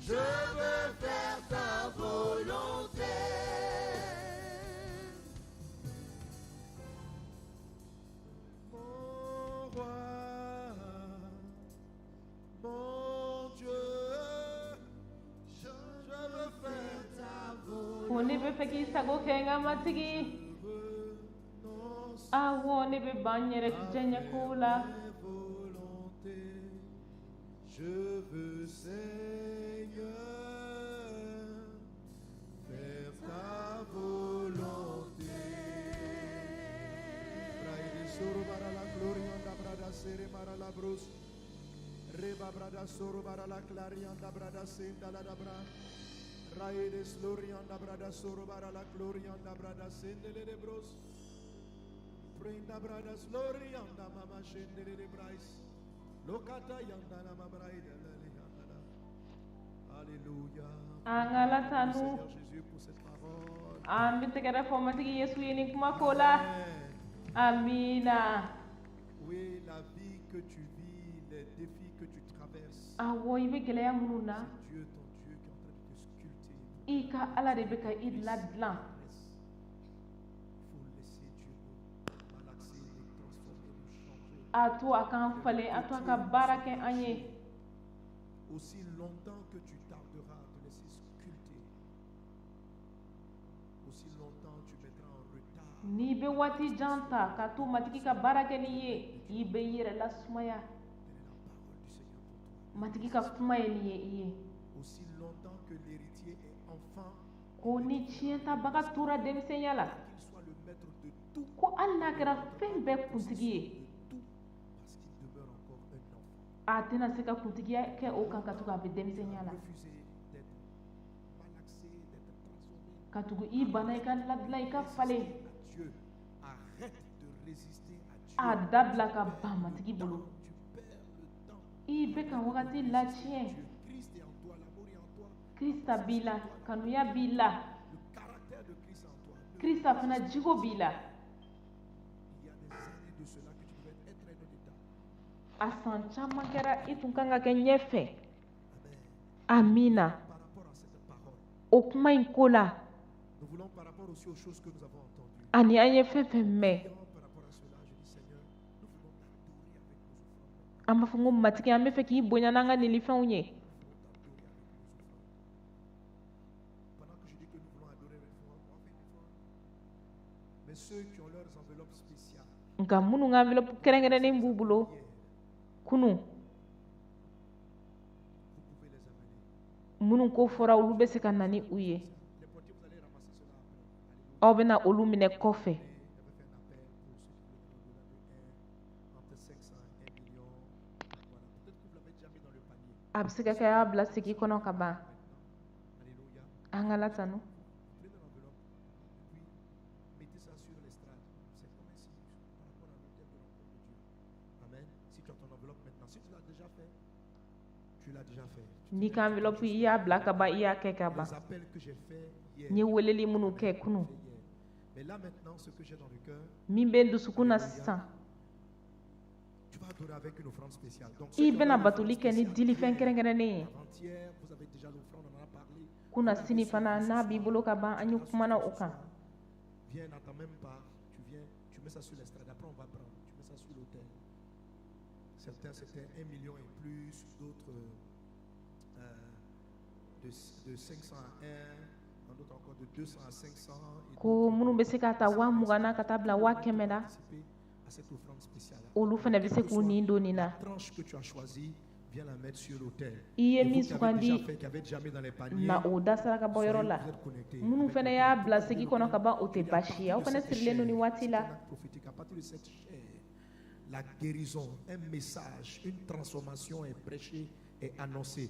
Je veux faire ta volonté. Mon roi, mon Dieu, je veux faire ta volonté. Ko ne bɛ fɛ k'i sago kɛ, n ka Matigi. Awɔ, ne bɛ ban n yɛrɛ diyaɲɛkow la. Volonté, je veux, Seigneur, faire ta volonté. Braide soro bara la gloria brada sere mara la bros. Reba brada soro bara la clarianda brada senda la dabra. Raide slorianda brada soro bara la glorianda brada sendele de bros. Prenda brada slorianda mama shendele de brais. Lokata yanda la mabraide la yanda la. Alléluia. An ka Ala tanu. Seigneur Jésus pour cette parole. An bɛ tɛgɛrɛ fɔ Matigi Yesu ye nin kuma ko la. Amina. Oui, la vie que tu vis, les défis que tu traverses, Awɔ, i bɛ gɛlɛya minnu na, c'est Dieu, ton Dieu, qui est en train de te sculpter. i ka Ala de bɛ ka i ladilan. Il faut laisser Dieu nous malaxer, nous transformer, nous changer. A to a k'an falen, a to a ka baara kɛ an ye. Aussi longtemps que tu tarderas à te laisser sculpter, aussi longtemps tu mettras en retard N'i bɛ waati jan ta ka to Matigi ka baara kɛ n'i ye, i bɛ i yɛrɛ lasumaya. Quelle est la parole du Seigneur pour toi? Matigi ka kuma ye nin ye i ye. Aussi longtemps que l'héritier est enfant, Ko ni tiɲɛtabaga tora denmisɛnya la, qu'il soit le maître de tout, ko hali n'a kɛra fɛn bɛɛ kuntigi ye, de tout, parce qu'il demeure encore un enfant. a tɛna se ka kuntigiya kɛ o kan, katugu a bɛ denmisɛnya la. Refuser d'être malaxé, d'être transformé. Katugu i banna i ka ladilan, i ka falen. À Dieu. Arrête de résister à Dieu. A dabila ka ban Matigi bolo. Tu perds le temps. I bɛ ka wagati latiɲɛ. Dieu, Christ est en toi, l'amour est en toi, Krista b'i la, kanuya b'i la. le caractère de Christ est en toi. Ne Krista fana jigo b'i la. Il y a des années de cela que tu devais être à un autre état. A san caman kɛra, i tun kan ka kɛ ɲɛfɛ. Amen. Amina. Par rapport à cette parole, O kuma in ko la, nous voulons par rapport aussi aux choses que nous avons entendues. Ani an ye fɛn fɛn mɛn, Prions par rapport à cela, je dis Seigneur, nous voulons t'adorer avec nos offrandes. an b'a fɔ ko Matigi, an bɛ fɛ k'i bonya n'an ka nilifɛnw ye. Nous voulons t'adorer avec nos offrandes. Pendant que je dis que nous voulons adorer avec nos offrandes, on va faire une offrande. Mais ceux qui ont leurs enveloppes spéciales, Nka minnu ka enveloppe kɛrɛnkɛrɛnnen b'u bolo hier, kunun, vous pouvez les amener. Minnu ko fɔra, olu bɛ se ka na ni u ye. Les portiers, vous allez ramasser cela après. Alléluia. Aw bɛna olu minɛ kɔfɛ. Et j'avais fait un appel pour ceux qui voulaient donner au-delà de 1, entre 500 et 1 million. Voilà. Peut-être que vous l'avez déjà mis dans le panier. A bɛ se ka kɛ a y'a bila segi kɔnɔ ka ban. Maintenant, Alléluia. An ka Ala tanu. Vous prenez l'enveloppe et puis mettez ça sur l'estrade. C'est comme ainsi par rapport à l'autel de rencontre de Dieu. Amen. Si tu as ton enveloppe maintenant, si tu l'as déjà fait, tu l'as déjà fait. Tu N'i ka enveloppe, i y'a bila ka ban, i y'a kɛ ka ban. Les appels que j'ai faits hier. N ye weleli minnu kɛ kunun, Fait hier. Mais là maintenant, ce que j'ai dans le cœur, min bɛ n dusukun na sisan, tu vas adorer avec une offrande spéciale. Donc, i ceux qui ont bɛna leur offrande batoli kɛ ni spéciale, dilifɛn hier, kɛrɛnkɛrɛnnen ye. avant-hier, vous avez déjà l'offrande, on en a parlé. Kunna sini fana, n'a b'i bolo ka ban, an ye kumana o kan. Viens, n'attends même pas. Tu viens, tu mets ça sur l'estrade. Après, on va prendre. Tu mets ça sur l'autel. Certains, c'était 1 million et plus. D'autres, de 500 à 1. Un autre encore de 200 à 500. Et Ko d'autres minnu de bɛ se k'a ta 20 000 na ka taa bila 100 000 la, participer à cette offrande spéciale. olu fana bɛ se k'u nin don nin na. La tranche que tu as choisie, viens la mettre sur l'autel. I ye Et vous min qui avez déjà sugandi, fait, qui avez déjà mis dans les paniers, na o da saraka bɔyɔrɔ soyez- la. vous êtes connectés Minnu avec fana l'autel. y'a bila segi kɔnɔ ka ban, o tɛ À baasi partir ye, aw de fana cette sirilen don nin chaire, waati c'est la. un acte prophétique. À partir de cette chaire, la guérison, un message, une transformation est prêchée et annoncée.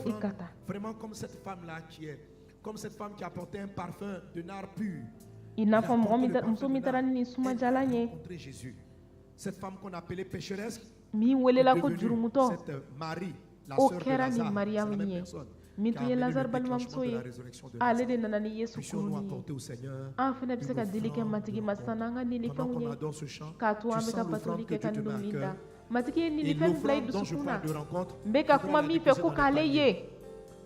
Ko i offrande, ka taa. vraiment comme cette femme-là qui est, comme cette femme qui a apporté un parfum de nard pur. I n'a fɔ mɔgɔ min muso min taara ni nin sumajalan ye. Rencontré Jésus. Cette femme qu'on appelait pécheresse, Min est welela ko devenue jurumutɔ, cette Marie, la o sœur de kɛra Lazare, ni c'est la Mariyamu même ye personne, min qui a tun ye amené le Lazare déclenchement balimamuso de ye. la résurrection de Ale Lazare. de nana ni Yesu Puissions-nous kuruni ye. apporter au Seigneur An fana bɛ se une ka deli kɛ offrande Matigi de ma sisan n'an ka rencontre. Pendant nilifɛnw qu'on ye, adore ce chant, k'a to tu an bɛ sens ka l'offrande batoli que kɛ ka Dieu te nin met à dɔnkili da. cœur. Matigi ye Et nilifɛn bila i l'offrande dont je dusukun na, parle de rencontre, n bɛ je ka voudrais kuma la min fɛ déposer ko dans le k'ale panier. ye,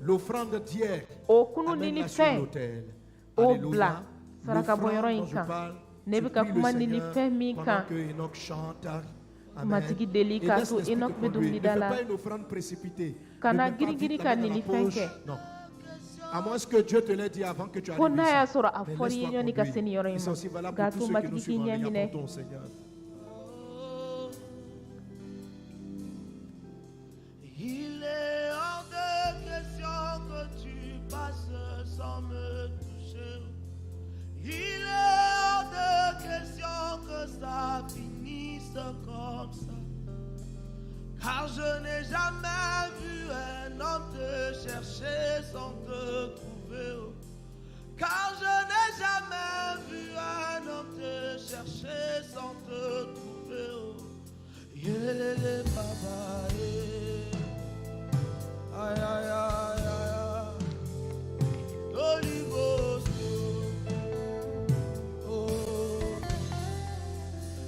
L'offrande d'hier, o kunu amène-la sur nilifɛn, l'autel. o Alléluia. bila sarakabɔyɔrɔ L'offrande in dont je kan. parle, Ne Je bɛ ka prie le kuma Seigneur nilifɛn min pendant kan, que Enoch chante. Amen. Matigi deli Et k'a laisse to l'Esprit te Enoch bɛ conduire. Ne dɔnkilida fais la. pas une offrande précipitée. Ne Kana mets pas vite girin-girin la ka main dans la nilifɛn poche. kɛ. Non. À moins que Dieu te l'ait dit avant que tu Fo arrives n'a y'a ici. sɔrɔ a Mais fɔr'i ye laisse-toi yanni ka se conduire. nin yɔrɔ Et in c'est ma. aussi valable K'a pour tous to ceux qui nous Matigi k'i suivent en ɲɛ ligne. minɛ. Apportons au Seigneur. Il est hors de question que tu passes sans me toucher. Il est hors de question que ça finisse comme ça. Car je n'ai jamais vu un homme te chercher sans te trouver. Car je n'ai jamais vu un homme te chercher sans te trouver. Yelele baba, eh. Aïe, aïe, aïe, aïe, aïe. Holy Ghost, oh. Oh.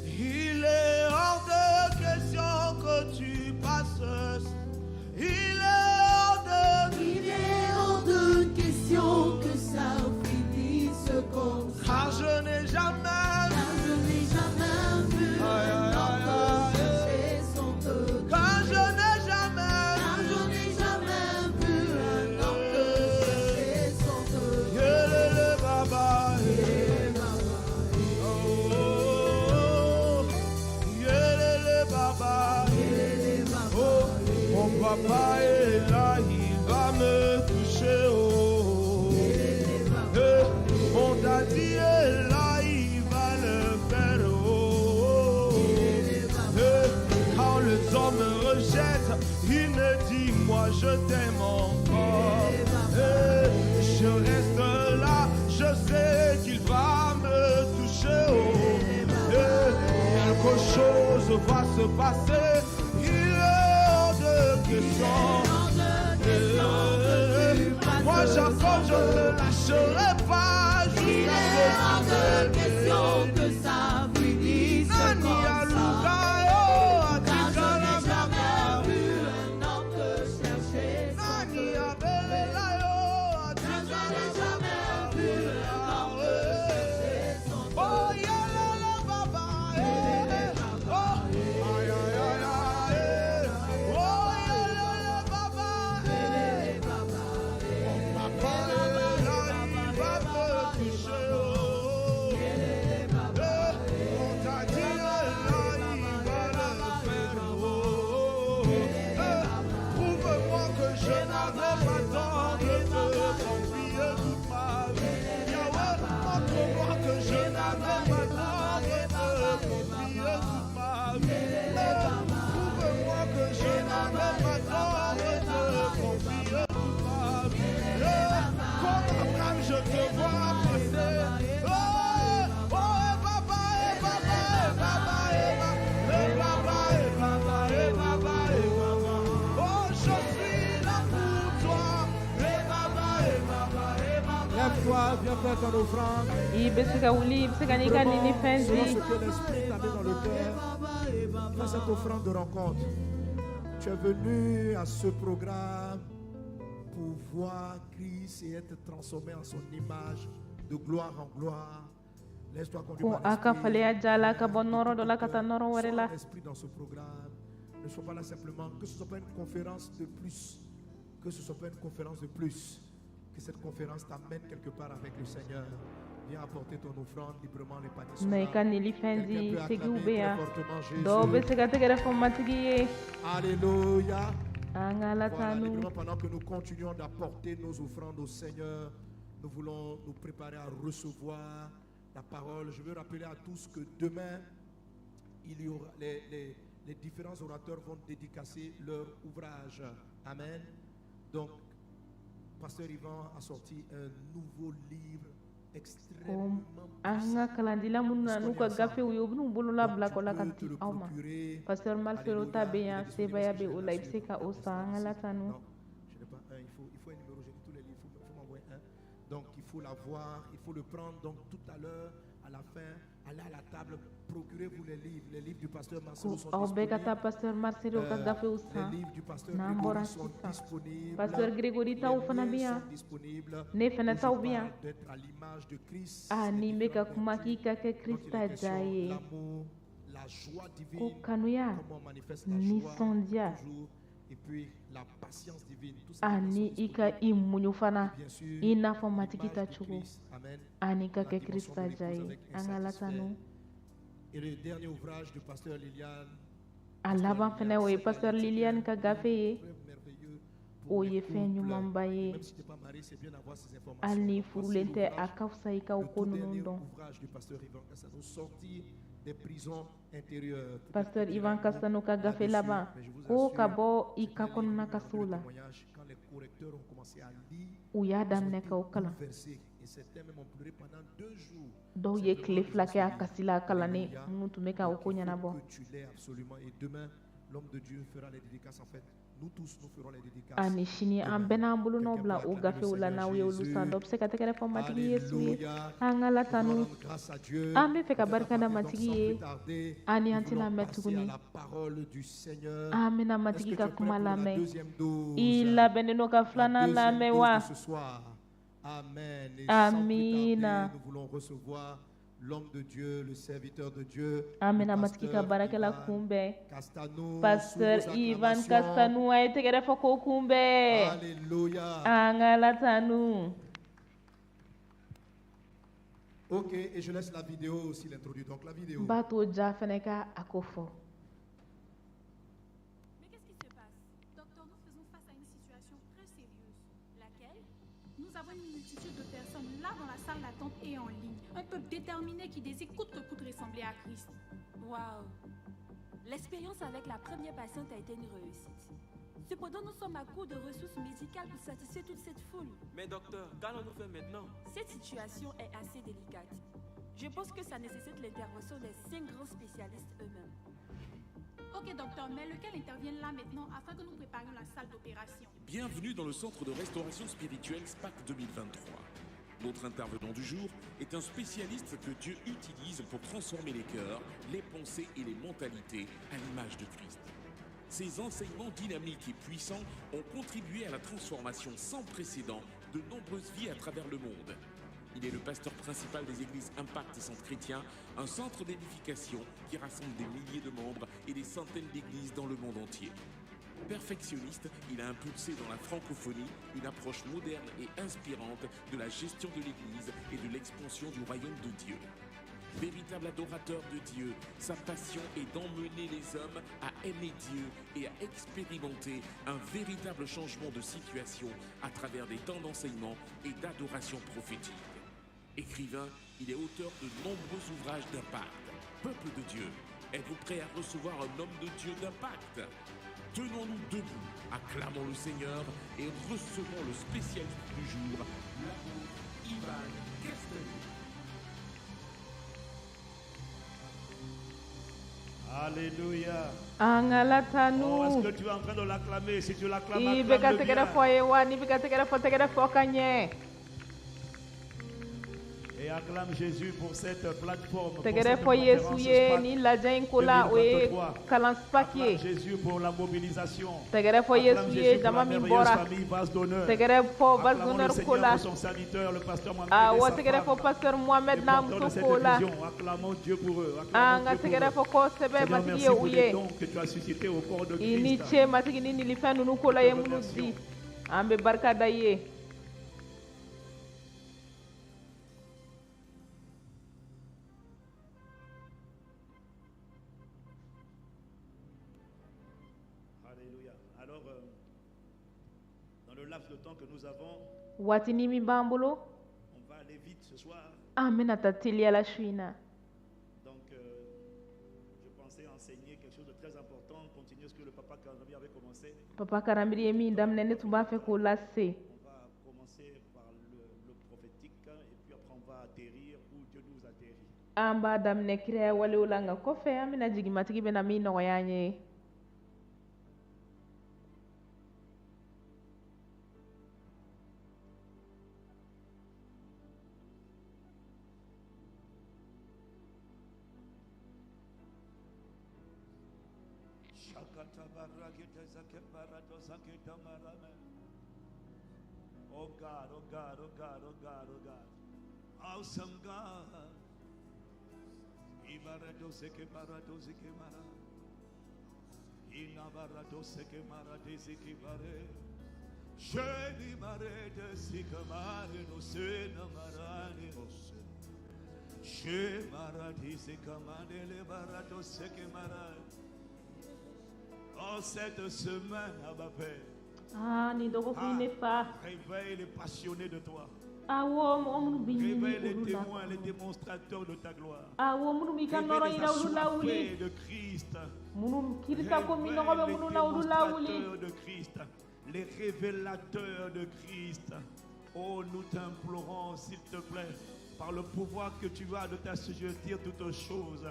Il est hors de question que tu passes. Il est hors de, Il est hors de question que ça finisse comme ça. Car je n'ai jamais Car je n'ai jamais vu Aïe, un aïe, homme aïe, te aïe. chercher sans te Car je trouver. n'ai jamais Car je n'ai jamais vu un homme te chercher sans te trouver. Yelele baba, Eh, baba, oh, oh, oh. Yelele baba, eh, baba, oh, mon papa est là, il va me toucher. Oh, eh, mon daddy est là, il va le faire. Oh, eh, quand les hommes me rejettent, il me dit, moi je t'aime encore. Eh, je reste là, je sais qu'il va me toucher. Oh, eh, quelque chose va se passer. Il est hors de question. hors de question que tu passes Moi, Jacob, sans je ne te te lâcherai pas Il jusqu'à est ce hors que de tu me question bénisses. que ça finisse Nani comme ça. aluka, oh, Car je atikala n'ai jamais kaka. vu un homme te chercher sans Nani te abelela yo, Car je atikala n'ai jamais vu un homme te chercher sans te Oh, yalala baba, eh, oh, aïe, aïe, aïe, aïe, oh, yalala baba, eh. Mon papa est là, il va me toucher, oh. Eh, mon daddy est là, il va le faire, oh. Eh, prouve-moi que je n'avais pas tort de te confier toute ma vie. Yahweh, montre-moi que je n'avais pas tort de te confier toute ma vie. Eh, prouve-moi que je n'avais pas tort de te confier toute ma vie. Eh, comme Abraham, je te vois passer. Oh, oh, eh, baba, eh, baba, eh, baba, eh, ba- eh, baba, eh, baba, eh, baba, eh, baba. Oh, je suis là pour toi. Eh, baba, eh, baba, eh, baba. Lève-toi, viens faire ton offrande. I bɛ se ka wuli, i bɛ se ka n'i ka Vraiment, nilifɛn selon di. ce que l'Esprit t'a mis dans le cœur, fais cette offrande de rencontre. Tu es venu à ce programme pour voir Christ et être transformé en son image de gloire en gloire. Laisse-toi conduire Ko par a ka l'Esprit. faleya ja la ka bɔ nɔrɔ dɔ la ka taa nɔrɔ wɛrɛ Sois la. en esprit dans ce programme. Ne sois pas là simplement, que ce ne soit pas une conférence de plus, que ce ne soit pas une conférence de plus, que cette conférence t'amène quelque part avec le Seigneur. Viens apporter ton offrande librement, les paniers sont Na i là. ka nilifɛn Quelqu'un di, peut segiw acclamer bɛ très yan. fortement Dɔw bɛ Jésus. se ka tɛgɛrɛ fɔ Matigi ye. Alléluia. An ka Ala Voilà, tanu. librement, pendant que nous continuons d'apporter nos offrandes au Seigneur, nous voulons nous préparer à recevoir la parole. Je veux rappeler à tous que demain, il y aura les différents orateurs vont dédicacer leur ouvrage. Amen. Donc, Pasteur Yvan a sorti un nouveau livre Ko extrêmement an puissant. ka kalandila minnu Est-ce na qu'on n'u est ka ensemble? gafew ye, u bɛn'u bolola Donc, bila tu kɔ la ka peux te di le aw ma. procurer. Pasteur Malfero ta Alléluia. bɛ Il est yan, disponible. sebaya Est-ce que bɛ je o l'ai la, i là bɛ sur se ka le o poster san. An ka ici? Ala tanu. Non, je n'ai pas un. Il faut un numéro. J'ai dit tous les livres. Il faut m'envoyer un. Donc, il faut l'avoir. Il faut le prendre. Donc, tout à l'heure, à la fin, aller à la table. table. Procurez-vous les livres. Les livres du pasteur Marcelo Ko sont aw bɛɛ ka disponibles. taa pasteur Marcelo ka gafew Les san livres du pasteur n'an Grégory bɔra sont sisan. disponibles. Pasteur Grégory Les taw fana miens bɛ yan, sont disponibles. ne fana Où je taw bɛ yan. parle d'être à l'image de Christ. A Les ni n bɛ ka différentes kuma vertus k'i ka kɛ dont il est Krista ja question, ye, l'amour, la joie ko divine, kanuya, comment on manifeste la joie nisɔndiya, toujours, et puis la patience divine. Tout ça ani i ka i muɲu fana bien sûr, i n'a fɔ Matigi l'image ta de cogo, Christ. Amen. ani ka La kɛ dimension Krista de ja l'épouse ye. avec An ka Ala insatisfait. tanu. Et le dernier ouvrage du pasteur Liliane, A laban fɛnɛ, o ye pasteur Liliane ka gafe ye. très merveilleux pour O les ye fɛn couples. ɲumanba ye. Même si tu n'es pas marié, c'est bien d'avoir ces informations. Hali ni Donc, voici furulen tɛ, a l'ouvrage, ka fisa i ka o le ko tout ninnu dernier dɔn. ouvrage du pasteur Yvan Castano, sorti des prisons intérieures. Peut-être Pasteur que tu Ivan diras un mot Castano ka gafe là-dessus, laban, mais je vous ko ka assure, bɔ i c'est ka un livre kɔnɔna qui m'a kasow rendu le la. témoignage. Quand les correcteurs ont commencé à lire, U y'a ils ont daminɛ été ka o kalan, bouleversés. Et certains même ont pleuré pendant 2 jours. Dɔw ye Simplement, tile ils 2 ont kɛ a dit, kasi la a kalannen, Alléluia. minnu tun bɛ ka o Donc, ko il faut ɲɛnabɔ. que tu l'aies absolument. Et demain, l'homme de Dieu fera les dédicaces. En fait, nous tous, nous ferons les dédicaces. Ani sini, an Demain. bɛɛ n'an bolonɔ Quelqu'un bila peut o acclamer le gafew la Seigneur n'aw ye olu san. Jésus. Dɔ bɛ se ka tɛgɛrɛ fɔ Matigi Yesu ye. Alléluia. An ka Ala Nous voulons tanu. rendre grâce à Dieu. An bɛ fɛ ka Peut-être à barika da partir, donc, Matigi sans ye. plus tarder, Ani nous an tɛna voulons mɛn passer à tuguni, la parole du Seigneur. An bɛna Est-ce Matigi que ka tu es prêt kuma pour la lamɛn. deuxième dose? I labɛnnen don ka La filanan deuxième lamɛn dose wa? de ce soir. Amen. Et sans plus tarder, Amina. nous voulons recevoir l'homme de Dieu, le serviteur de Dieu, An le bɛna Matigi ka pasteur baarakɛla Ivan kunbɛn, Castano, sous pasteur vos Ivan acclamations. Castano. A ye tɛgɛrɛ fɔ k'o kunbɛn. Alléluia. An ka Ala tanu. Ok, et je laisse la vidéo aussi l'introduire. Donc la vidéo. N b'a to ja fɛnɛ ka a ko fɔ. Mais qu'est-ce qui se passe? Docteur, nous faisons face à une situation très sérieuse. Laquelle? Nous avons une multitude de personnes là dans la salle d'attente et en ligne. Un peuple déterminé qui désire coûte que coûte ressembler à Christ. Waouh! L'expérience avec la première patiente a été une réussite. Cependant, nous sommes à court de ressources médicales pour satisfaire toute cette foule. Mais docteur, qu'allons-nous faire maintenant? Cette situation est assez délicate. Je pense que ça nécessite l'intervention des 5 grands spécialistes eux-mêmes. Ok docteur, mais lequel intervient là maintenant afin que nous préparions la salle d'opération? Bienvenue dans le centre de restauration spirituelle SPAC 2023. Notre intervenant du jour est un spécialiste que Dieu utilise pour transformer les cœurs, les pensées et les mentalités à l'image de Christ. Ses enseignements dynamiques et puissants ont contribué à la transformation sans précédent de nombreuses vies à travers le monde. Il est le pasteur principal des églises Impact Centre Chrétien, un centre d'édification qui rassemble des milliers de membres et des centaines d'églises dans le monde entier. Perfectionniste, il a impulsé dans la francophonie une approche moderne et inspirante de la gestion de l'Église et de l'expansion du royaume de Dieu. Véritable adorateur de Dieu, sa passion est d'emmener les hommes à aimer Dieu et à expérimenter un véritable changement de situation à travers des temps d'enseignement et d'adoration prophétique. Écrivain, il est auteur de nombreux ouvrages d'impact. Peuple de Dieu, êtes-vous prêt à recevoir un homme de Dieu d'impact? Tenons-nous debout, acclamons le Seigneur et recevons le spécialiste du jour, l'apôtre Ivan Castano. Alléluia. An ka Ala tanu. Oh, est-ce que tu es en train de l'acclamer? Si tu l'acclames, I bɛ ka acclame-le tɛgɛrɛ bien. fɔ a ye wa? N'i bɛ ka tɛgɛrɛ fɔ, tɛgɛrɛ fɔ ka ɲɛ. Et acclame Jésus pour cette plateforme, pour Tɛgɛrɛ cette fɔ Yesu conférence ye SPAC ni lajɛ in ko la, o ye 2023. kalan SPAC Acclame ye. Jésus pour la mobilisation. Tɛgɛrɛ fɔ Acclame Yesu Jésus ye pour jama la min merveilleuse bɔra. famille vase d'honneur. Tɛgɛrɛ fɔ vase Acclamons le d'honneur ko Seigneur la. pour son serviteur, le pasteur Mohamed et Awɔ, sa tɛgɛrɛ fɔ femme. pasteur Mohamed Les n'a porteurs de muso cette ko la. vision, acclamons Dieu pour eux. An Acclamons ka Dieu pour tɛgɛrɛ eux. fɔ kosɛbɛ Seigneur, Matigi merci ye pour u les ye. dons que tu as suscités au corps de I ni Christ. ce Matigi ni nilifɛn ninnu ko la Nous ye te minnu di. remercions. An bɛ barika da i ye. Alléluia. Alors, dans le laps de temps que nous avons, Waatinin min b'an bolo, on va aller vite ce soir. An bɛna taa teliya la su in na. Donc, je pensais enseigner quelque chose de très important, continuer ce que le papa Karambi avait commencé. Papa Karambiri ye min daminɛ, ne tun b'a fɛ k'o lase. On va commencer par le prophétique hein, et puis après on va atterrir où Dieu nous atterrit. An b'a daminɛ kiraya walew la, nka kɔfɛ an bɛna jigin Matigi bɛna min nɔgɔya an ye. Oh God, oh God, oh God, oh God, oh God. Awesome God. Ibaradoseke baradoseke mara. Inabaradoseke maradeseke bare. Sheni mare desike mare no sena marane. She maradiseke manele baradoseke mara. Oh, cette semaine, Abba Père. Ah, nin dɔgɔkun in ne fa. Réveille les passionnés de toi. Awɔ, mɔgɔ minnu b'i ɲini Réveille les olu la. Témoins, les démonstrateurs de ta gloire. Awɔ, minnu b'i ka nɔrɔ Réveille les yira olu lawuli. assoiffés de Christ. Minnu Kirisa ko minnɔgɔ bɛ Réveille minnu les na olu lawuli. démonstrateurs de Christ, les révélateurs de Christ. Oh, nous t'implorons, s'il te plaît, par le pouvoir que tu as de t'assujettir toutes choses,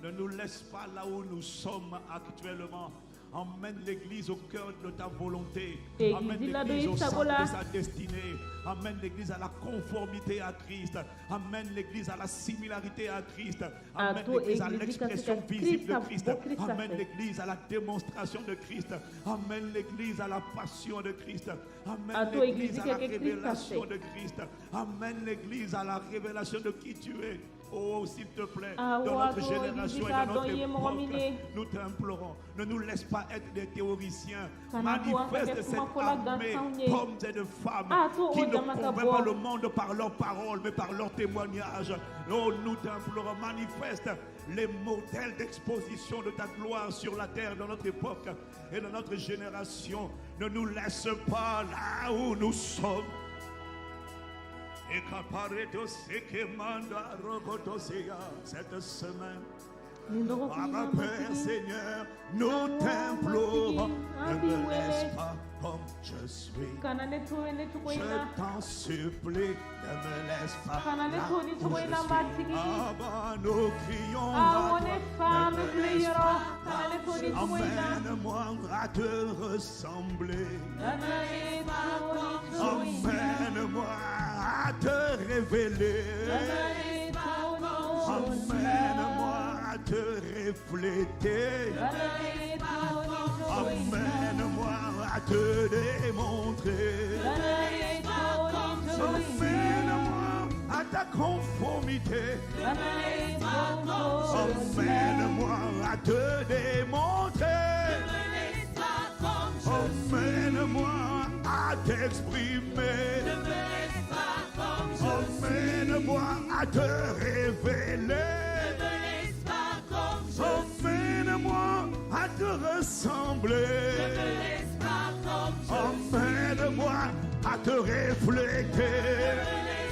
ne nous laisse pas là où nous sommes actuellement. Emmène l'Église au cœur de ta volonté. Emmène Église la l'Église au don i centre sago la. De sa destinée. Amène l'Église à la conformité à Christ. Amène l'Église à la similarité à Christ. Amène to l'Église à Église ka se l'expression ka visible de Krista Christ. bɔ Krista Amène fɛ. l'Église à la démonstration de Christ. Amène l'Église à la passion de Christ. Amène A to l'Église Église à la ka kɛ Krista révélation fɛ. De Christ. Amène l'Église à la révélation de qui tu es. Oh, s'il te plaît, Awɔ, dans a notre to génération Église et k'a dans dɔn notre i ye mɔgɔ min époque, ye. nous t'implorons, ne nous laisse pas être des théoriciens. Kana to an ka Manifeste kɛ cette kumafɔla armée gansanw ye. d'hommes et de femmes A to qui o ne jama ka convainc pas bɔ. le monde par leurs paroles, mais par leurs témoignages. Oh, nous t'implorons, manifeste les modèles d'exposition de ta gloire sur la terre dans notre époque et dans notre génération. Ne nous laisse pas là où nous sommes. Et cette semaine, Nin dɔgɔkun in Abba na Père Matigi. Seigneur, nous Awɔ, t'implorons, Matigi, an ne b'i me laisse wele. pas comme je suis. Kana ne to yen ne cogo in Je na. t'en supplie, ne me laisse pas Kana ne là to ni où cogo je in na suis. Matigi. Abba, nous crions à Awɔ toi, ne fa an ne bɛ me kule laisse yɔrɔ. pas Kana là. ne to ni cogo in na. Emmène-moi à te ressembler. Kana ne to ni cogo in na. Emmène-moi à te révéler. Kana ne to ni cogo in na. Emmène-moi à te refléter. Kana ne to ni cogo in na. Emmène-moi à te démontrer. Kana ne to ni cogo in na. Emmène-moi à ta conformité. Kana ne to ni cogo in na. Emmène-moi à te démontrer. Emmène-moi à t'exprimer. Emmène-moi à te révéler. Emmène-moi à te ressembler. Emmène-moi à te refléter.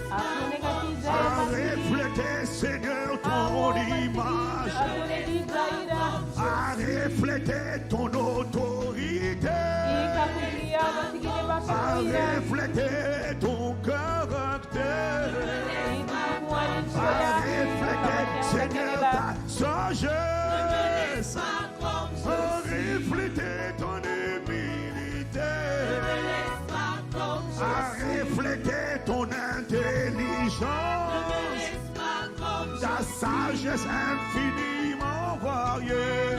A to ne ka k'i ja À ye Matigi. refléter, Seigneur, Awɔ ton Matigi, image. a to ne k'i ja yira. À refléter ton autorité. I ka kuntigiya Matigi ne b'a fɛ À k'o yira. refléter ton caractère. I dusukun ani À cogoya o refléter, taamasiyɛnw ka kɛ ne Seigneur, la. ta sagesse. À refléter ton humilité. À refléter ton intelligence. Ta sagesse infiniment variée.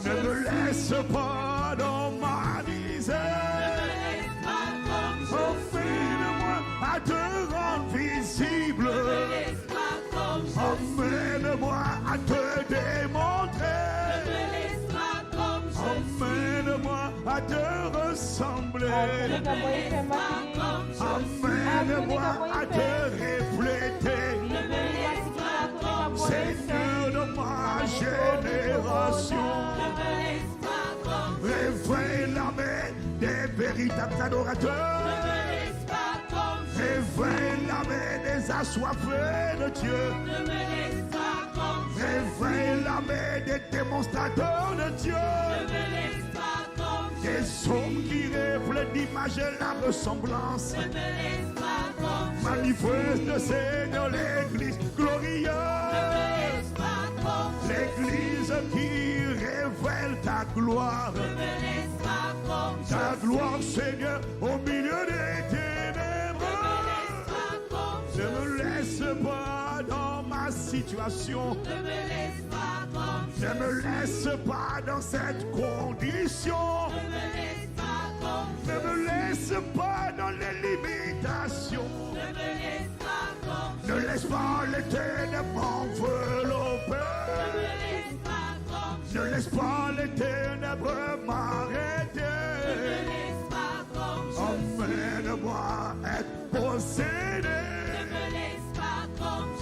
Ne me laisse pas dans ma misère. Emmène-moi à te rendre visible. Emmène-moi à te démontrer. Emmène-moi à te A to ressembler. ne ka bɔ i fɛ Matigi. A to ne Emmène-moi ka bɔ i à fɛ. te refléter. Bi wele Matigi a to ne ka bɔ i fɛ. Seigneur de ma Kana ne to ni cogo génération, la. réveille l'armée des véritables adorateurs. Réveille l'armée des assoiffés de Dieu. Réveille l'armée des démonstrateurs de Dieu. Des hommes qui reflètent l'image et la ressemblance. Manifeste, Seigneur, l'Église glorieuse. L'Église qui révèle ta gloire. Ta gloire, Seigneur, au milieu des ténèbres. Ne me laisse pas dans ma situation. situation. Ne me laisse pas dans cette condition. Ne me laisse pas dans les limitations. Ne laisse pas les ténèbres m'envelopper. Ne laisse pas les ténèbres m'arrêter. Emmène-moi être possédé.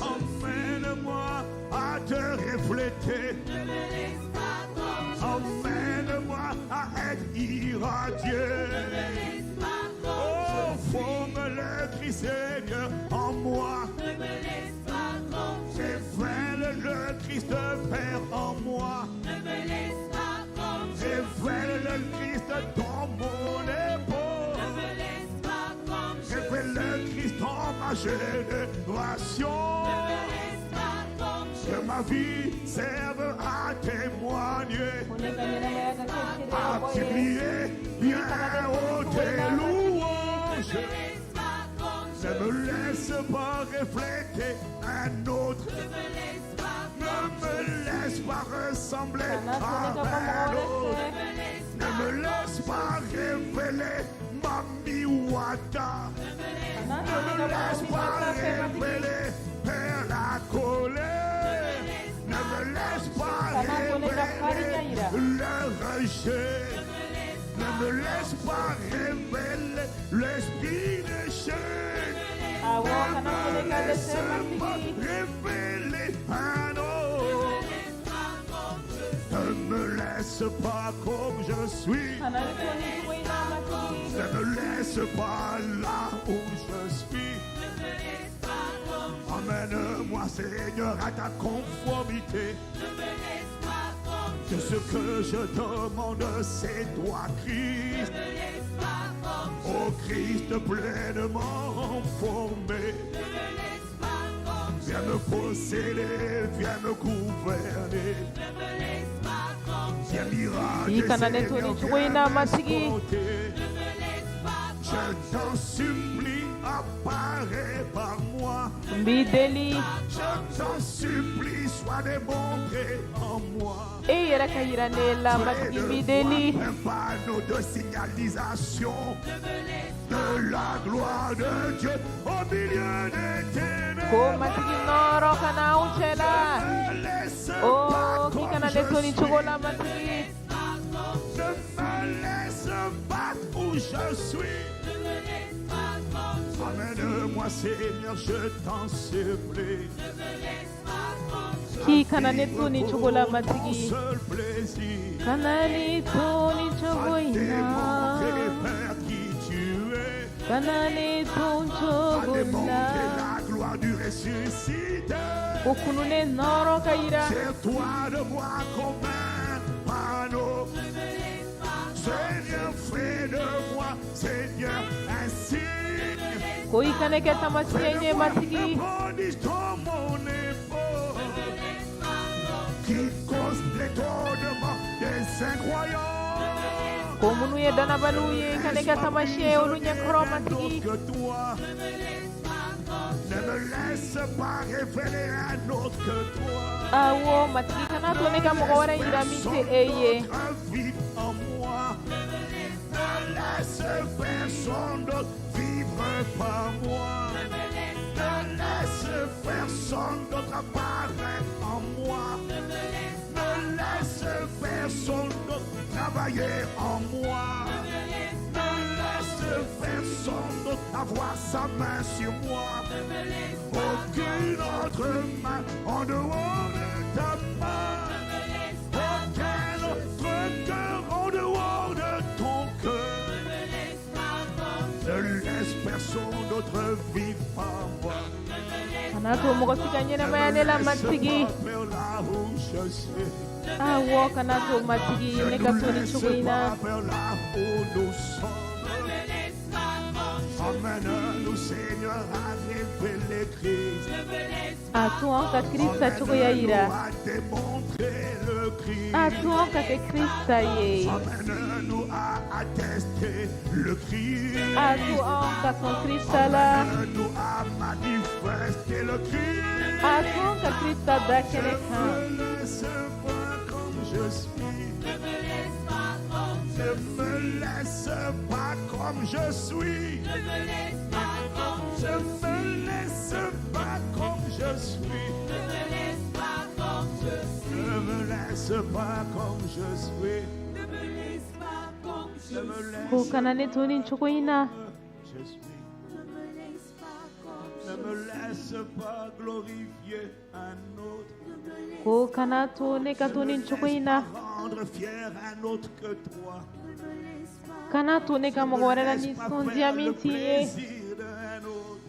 Emmène-moi à te refléter. Emmène-moi à être irradié. Oh, forme le Christ Seigneur en moi. Révèle le Christ Père en moi. Révèle le Christ dans mon épaule. Révèle le Christ dans ma génération. Que ma vie serve à témoigner, à publier bien haut tes louanges. Ne me laisse pas refléter un autre. Ne me laisse pas ressembler à un autre. Ne me laisse pas révéler Mami Wata. Ne me laisse pas révéler Père la colère. Ne me laisse pas révéler le rejet. Ne me laisse pas révéler l'esprit d'échec. Ne me laisse pas révéler un autre. Ne me laisse pas comme je suis. Ne me laisse pas là où je suis. Emmène-moi, Seigneur, à ta conformité. Que ce que je demande, c'est toi, Christ. Ô Christ pleinement formé. Viens me posséder, viens me gouverner. Viens m'irradier, Seigneur, viens m'escorter. Je t'en supplie, apparaît par moi. Je t'en supplie, sois démontré en moi. Un panneau de signalisation de la gloire de Dieu au milieu des ténèbres. Ne me laisse pas comme je suis. Ne me laisse pas où je suis. Amène-moi, Seigneur, je t'en supplie. Ki kana ne to ni cogo la Matigi. Seul plaisir. Kana ne to ni cogo in na. Père qui tu es. Kana ne to cogo la. La gloire du ressuscité. Ko kununen nɔrɔ ka yira. Sers-toi de moi comme un panneau. Seigneur, fais de moi, Seigneur, un signe. Ko i kana kɛ taamasiyɛn ye Matigi. Dans mon épaule, qui cause l'étonnement des incroyants. Ko minnu ye danabaliw ye i kana kɛ taamasiyɛn ye olu ɲɛkɔrɔ Matigi. Que toi, ne me laisse pas révéler un autre que toi. Awɔ Matigi kana to ne ka mɔgɔ wɛrɛ yira min tɛ e ye. Vivre en moi. Ne laisse personne d'autre vivre par moi. Ne laisse personne d'autre apparaître en moi. Ne laisse personne d'autre travailler en moi. Ne laisse personne d'autre avoir sa main sur moi. Aucune autre main en dehors de ta main. Aucun autre cœur en dehors de ton cœur. Ne laisse personne d'autre vivre par moi. Kana to mɔgɔ si ka ɲɛnamaya ne la Matigi. Père, là où je suis. Awɔ kana to Matigi ne ka to nin cogo in na. Père, là où nous sommes. Emmène-nous, Seigneur, à révéler Christ. A to an ka Krista cogoya yira. À démontrer le Christ. A to an ka kɛ Krista ye. Emmène-nous à attester le Christ. A to an ka sɔn Krista la. Emmène-nous à manifester le Christ. A to an ka Krista da kɛnɛ Ne kan. me laisse pas comme je suis. Ne me laisse pas comme je suis. Ne me laisse pas comme je suis. Ne me laisse pas comme je suis. Ne me laisse Ko kana ne to nin cogo in na. je suis. Ne me laisse pas glorifier un autre. Ko kana to ne ka to nin cogo in na. Rendre fier un autre que toi. Kana to ne ka mɔgɔ wɛrɛ la nisɔndiya min t'i ye. Plaisir d'un autre.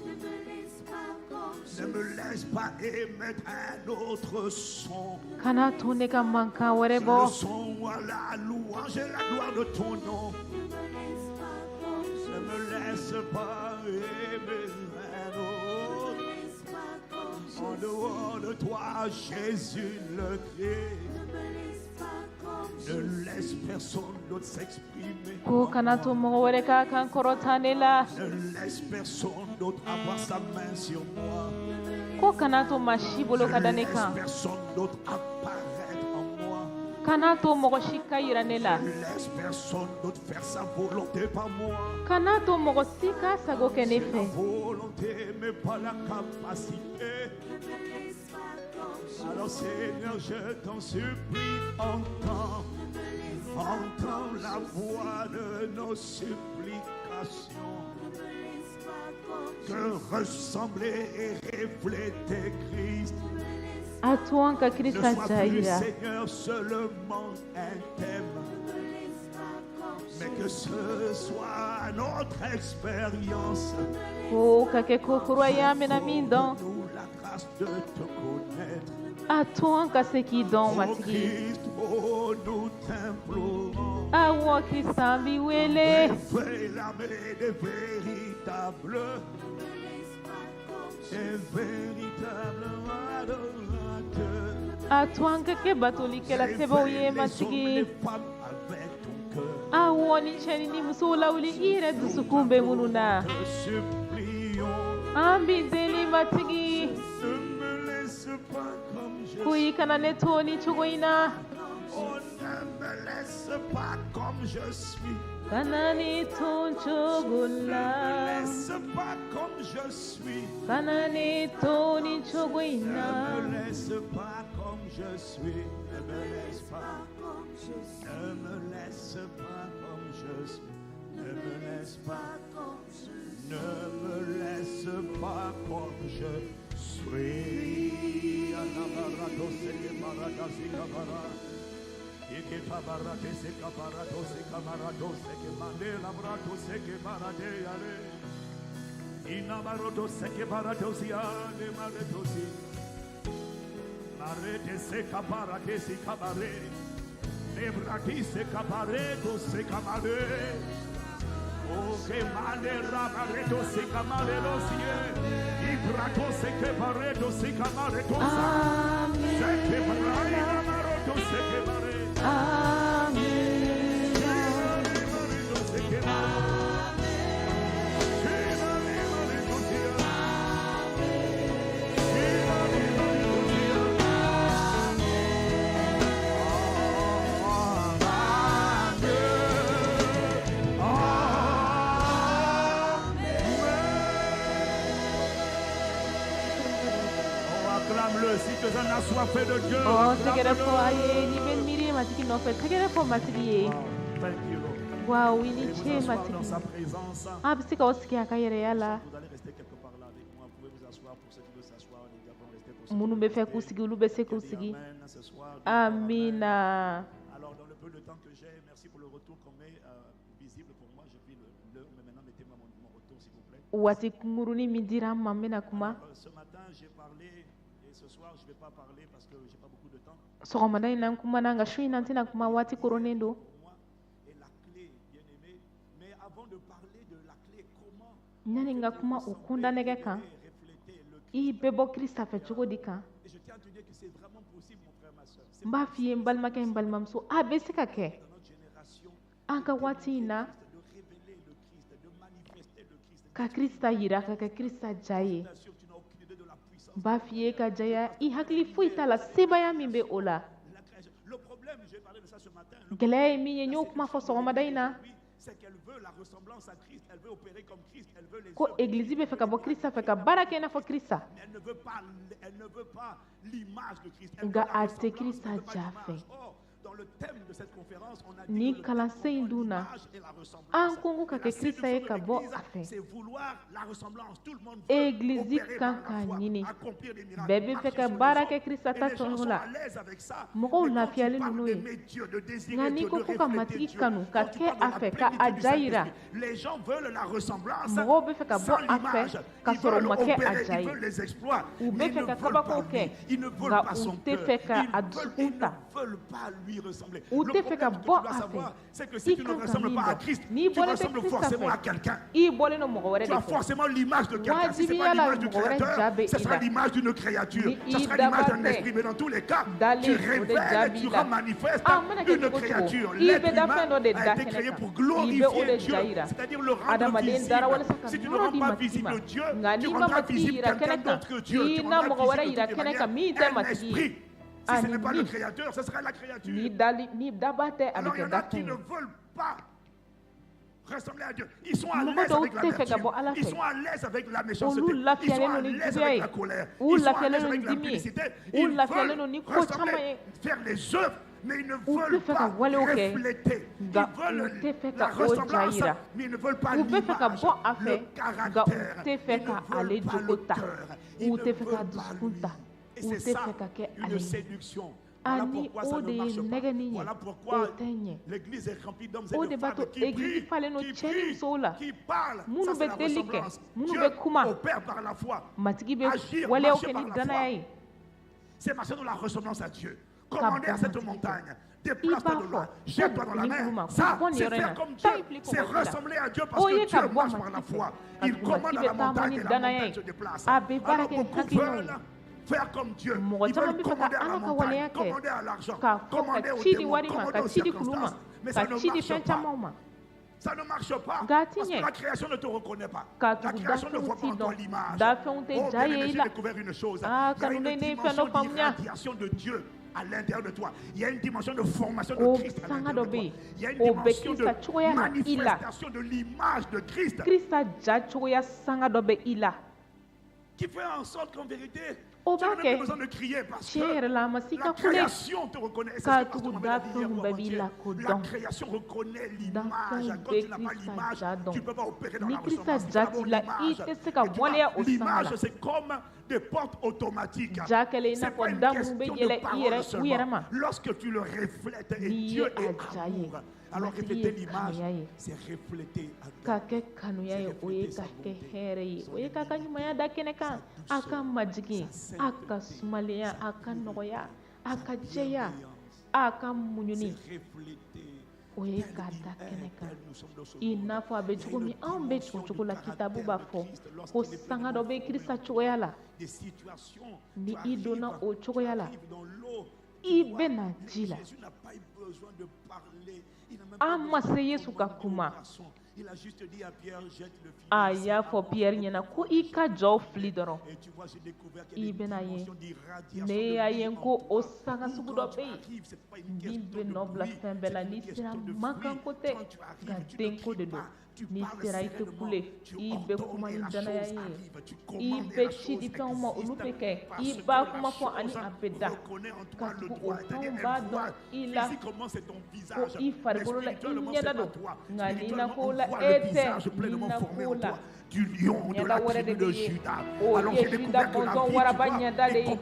Ne me laisse pas émettre un autre son. Kana to ne ka mankan wɛrɛ Le bɔ. son à la louange et la gloire de ton nom. Ne me laisse pas aimer un autre. En dehors de toi, Jésus le Christ. Ne laisse personne d'autre s'exprimer. Ko kana to mɔgɔ wɛrɛ k'a kan kɔrɔta ne la. Ne laisse personne d'autre avoir sa main sur moi. Ko kana to maa si bolo ka da Ne ne laisse kan. personne d'autre apparaître en moi. Kana to mɔgɔ si ka yira ne la. Ne laisse personne d'autre faire sa volonté par moi. Kana to mɔgɔ si k'a sago kɛ ne J'ai la fɛ. volonté, mais pas la capacité. Alors Seigneur, je t'en supplie, entends, entends la voix de nos supplications. Que ressembler et refléter Christ A to an ka ne Krista soit ja plus, yira. Seigneur, seulement un thème, mais que ce soit notre expérience. Ko ka kɛ ko kura ye an bɛna min dɔn. Nous la grâce de te connaître. A to an ka se k'i dɔn Ô Matigi. Christ, oh, nous t'implorons. Awɔ Krista an b'i wele. Réveille l'armée des véritables, des véritables adorateurs. A to an ka kɛ batolikɛla sɛbɛw ye Réveille les hommes et Matigi. les femmes avec ton cœur. Awɔ ni cɛ ni ni musow lawuli i yɛrɛ dusukun bɛ minnu na. Te supplions, An b'i deli Matigi. ne me laisse pas comme je Ko suis. i kana ne to nin cogo in na. Oh, ne me laisse pas comme je suis. Kana ne to n cogo Ne me la. laisse pas comme je suis. Kana ne to nin cogo in Ne na. me laisse pas comme je suis. Ne me laisse pas. Ne me laisse pas comme je suis. Ne me laisse pas. Ne me laisse pas comme je suis. Marete se kabarate se kabare. Nebrati se kabareto se kabare. O que male rabareto se kamare lo sie. Ibrato se kebareto se kamareto sa. Se kebrai maroto se kebare. Amina. Mareto se kebare. Mareto se Oh, acclame-le si tu en as soif de Dieu. Ɔ tɛgɛrɛ fɔ Acclame-le. a ye n'i bɛ miiri Matigi nɔfɛ tɛgɛrɛ fɔ Matigi ye. Thank you, Lord. Waaw i ni Et vous ce asseoir dans Matigi. sa présence. A bɛ se k'aw sigi a ka yɛrɛya la. Vous allez rester quelque part là avec moi. Vous pouvez vous asseoir pour ceux qui veulent s'asseoir. Les diacres vont rester pour ceux qui Minnu veulent bɛ fɛ k'u rester. sigi olu bɛ se k'u Qui dit sigi. Amen ce soir. Dit Amina. Alors, dans le peu de temps que j'ai, merci pour le retour qu'on met visible pour moi. Je vis l'heure, mais maintenant, mettez-moi mon retour, s'il vous plaît. Waati kunkurunin min dira an ma n bɛna kuma. Ce matin, j'ai parlé, et ce soir, je ne vais pas parler parce que je n'ai pas beaucoup de temps. Sɔgɔmada in na n kumana nka su in na n tɛna kuma waati koronnen don. Pour moi, et la clé, bien-aimé. Mais avant de parler de la clé, comment Yanni n ka kuma o kundanɛgɛ kan, refléter le i bɛ bɔ Krista fɛ cogo di kan? Et je tiens à te dire que c'est vraiment possible, mon frère, ma N b'a f'i ye, n balimakɛ, n balimamuso, a bɛ se ka kɛ an ka waati in na ka Krista yira, ka kɛ Krista ja ye. N b'a f'i ye ka jaya, i hakili foyi t'a la sebaya min bɛ o la. Gɛlɛya ye min ye, n y'o kuma fɔ sɔgɔmada in na, ko egilizi bɛ fɛ ka bɔ Krista fɛ, ka baara kɛ i n'a fɔ Krista, nka a tɛ Krista ja fɛ. Nin kalansen in dun na, an ko ka kɛ Krista ye ka bɔ a fɛ. Egilizi kan k'a ɲini. Bɛɛ bɛ fɛ ka baara kɛ Krista ta cogo la, mɔgɔw lafiyalen don n'o ye. Nka n'i ko ko ka Matigi kanu, ka kɛ a fɛ, ka a ja yira, mɔgɔw bɛ fɛ ka bɔ a fɛ ka sɔrɔ u ma kɛ a ja ye. U bɛ fɛ ka kabakow kɛ, nka u tɛ fɛ ka a dusukun ta, u tɛ fɛ ka bɔ a fɛ. I kan ka min dɔn, n'i bɔlen tɛ Krista fɛ, i bɔlen don mɔgɔ wɛrɛ de fɛ. Wajibiya la, mɔgɔ wɛrɛ ja bɛ i la. Ni i dabaa tɛ, dalen o de ja b'i la. A mana kɛ cogo cogo, i bɛ da fɛn dɔ de da kɛnɛ kan, i bɛ o de ja yira. Adamaden dara walasa ka nɔrɔ di Matigi ma, nka n'i ma Matigi yira kɛnɛ kan, i na mɔgɔ wɛrɛ yira kɛnɛ kan min tɛ Matigi ye. Ani ni dali ni daba tɛ, a bɛ kɛ dafɛn ye. Mɔgɔ dɔw tɛ fɛ ka bɔ Ala fɛ. Olu lafiyalen don ni juguya ye, u lafiyalen don ni dimi ye, u lafiyalen don ni ko caman ye. U bɛ fɛ ka walew kɛ, nka u tɛ fɛ ka o ja yira. U bɛ fɛ ka bɔ a fɛ, nka u tɛ fɛ ka ale jogo ta, u tɛ fɛ ka dusukun ta, u tɛ fɛ ka kɛ ale ye. Ani o de ye nɛgɛnni ye, o tɛ ɲɛ. O de b'a to egilizi falen don cɛ ni musow la minnu bɛ deli kɛ, minnu bɛ kuma. Matigi bɛ waleyaw kɛ ni danaya ye ka bɔ Matigi fɛ. I b'a fɔ ko nin kulu ma ko bɔ nin yɔrɔ in na, taa i fili kɔgɔji la, o ye ka bɔ Matigi fɛ, ka tugu Matigi bɛ taama ni danaya ye, a bɛ baara kɛ ni hakilinaw ye. Mɔgɔ caman bɛ fɛ ka Ala ka waleya kɛ, k'a fɔ ka ci di wari ma, ka ci di kulu ma, ka ci di fɛn camanw ma, nka a ti ɲɛ, ka tugu dafɛnw t'i dɔn, dafɛnw tɛ ja ye i la. Aa kanulen, ne ye fɛn dɔ faamuya ko sanga dɔ bɛ yen, o bɛ Krista cogoya la i la. Krista ja cogoya sanga dɔ bɛ i la. O b'a kɛ tiɲɛ yɛrɛ la, a ma se ka kule, ka tugu dafɛnw bɛɛ b'i la ko dɔn. Dafɛnw bɛ Krista ja dɔn. Ni Krista ja t'i la, i tɛ se ka waleya o sanga la. Ja kɛlen i n'a fɔ da minnu bɛ yɛlɛ i yɛrɛ u yɛrɛ ma. N'i ye a ja ye, Matigi ye kanuya ye. Ka kɛ kanuya ye, o ye ka kɛ hɛrɛ ye, o ye k'a ka ɲumanya da kɛnɛ kan, a ka majigin, a ka sumalenya, a ka nɔgɔya, a ka jɛya, a ka muɲuni, o ye k'a da kɛnɛ kan i n'a fɔ a bɛ cogo min. Anw bɛ o cogo la. Kitabu b'a fɔ ko sanga dɔ bɛ Krista cogoya la. Ni i donna o cogoya la, i bɛ na ji la. An ma se Yesu ka kuma, a y'a fɔ Piyɛri ɲɛna ko i ka jɔ fili dɔrɔn, i bɛna ye. Ne y'a ye ko o sanga sugu dɔ bɛ yen min bɛ nɔ bila fɛn bɛɛ la. N'i sera, mankan ko tɛ, nka denko de don. N'i sera, i tɛ kule, i bɛ kuma ni danaya ye, i bɛ ci di fɛnw ma, olu bɛ kɛ. I b'a kuma fɔ ani a bɛ da, ka tugu o fɛnw b'a dɔn i la ko i farikolo la i ɲɛda don, nka ni na ko la e tɛ ni na ko la, ɲɛda wɛrɛ de bɛ ye, o ye Juda bɔnsɔn waraba ɲɛda de ye. O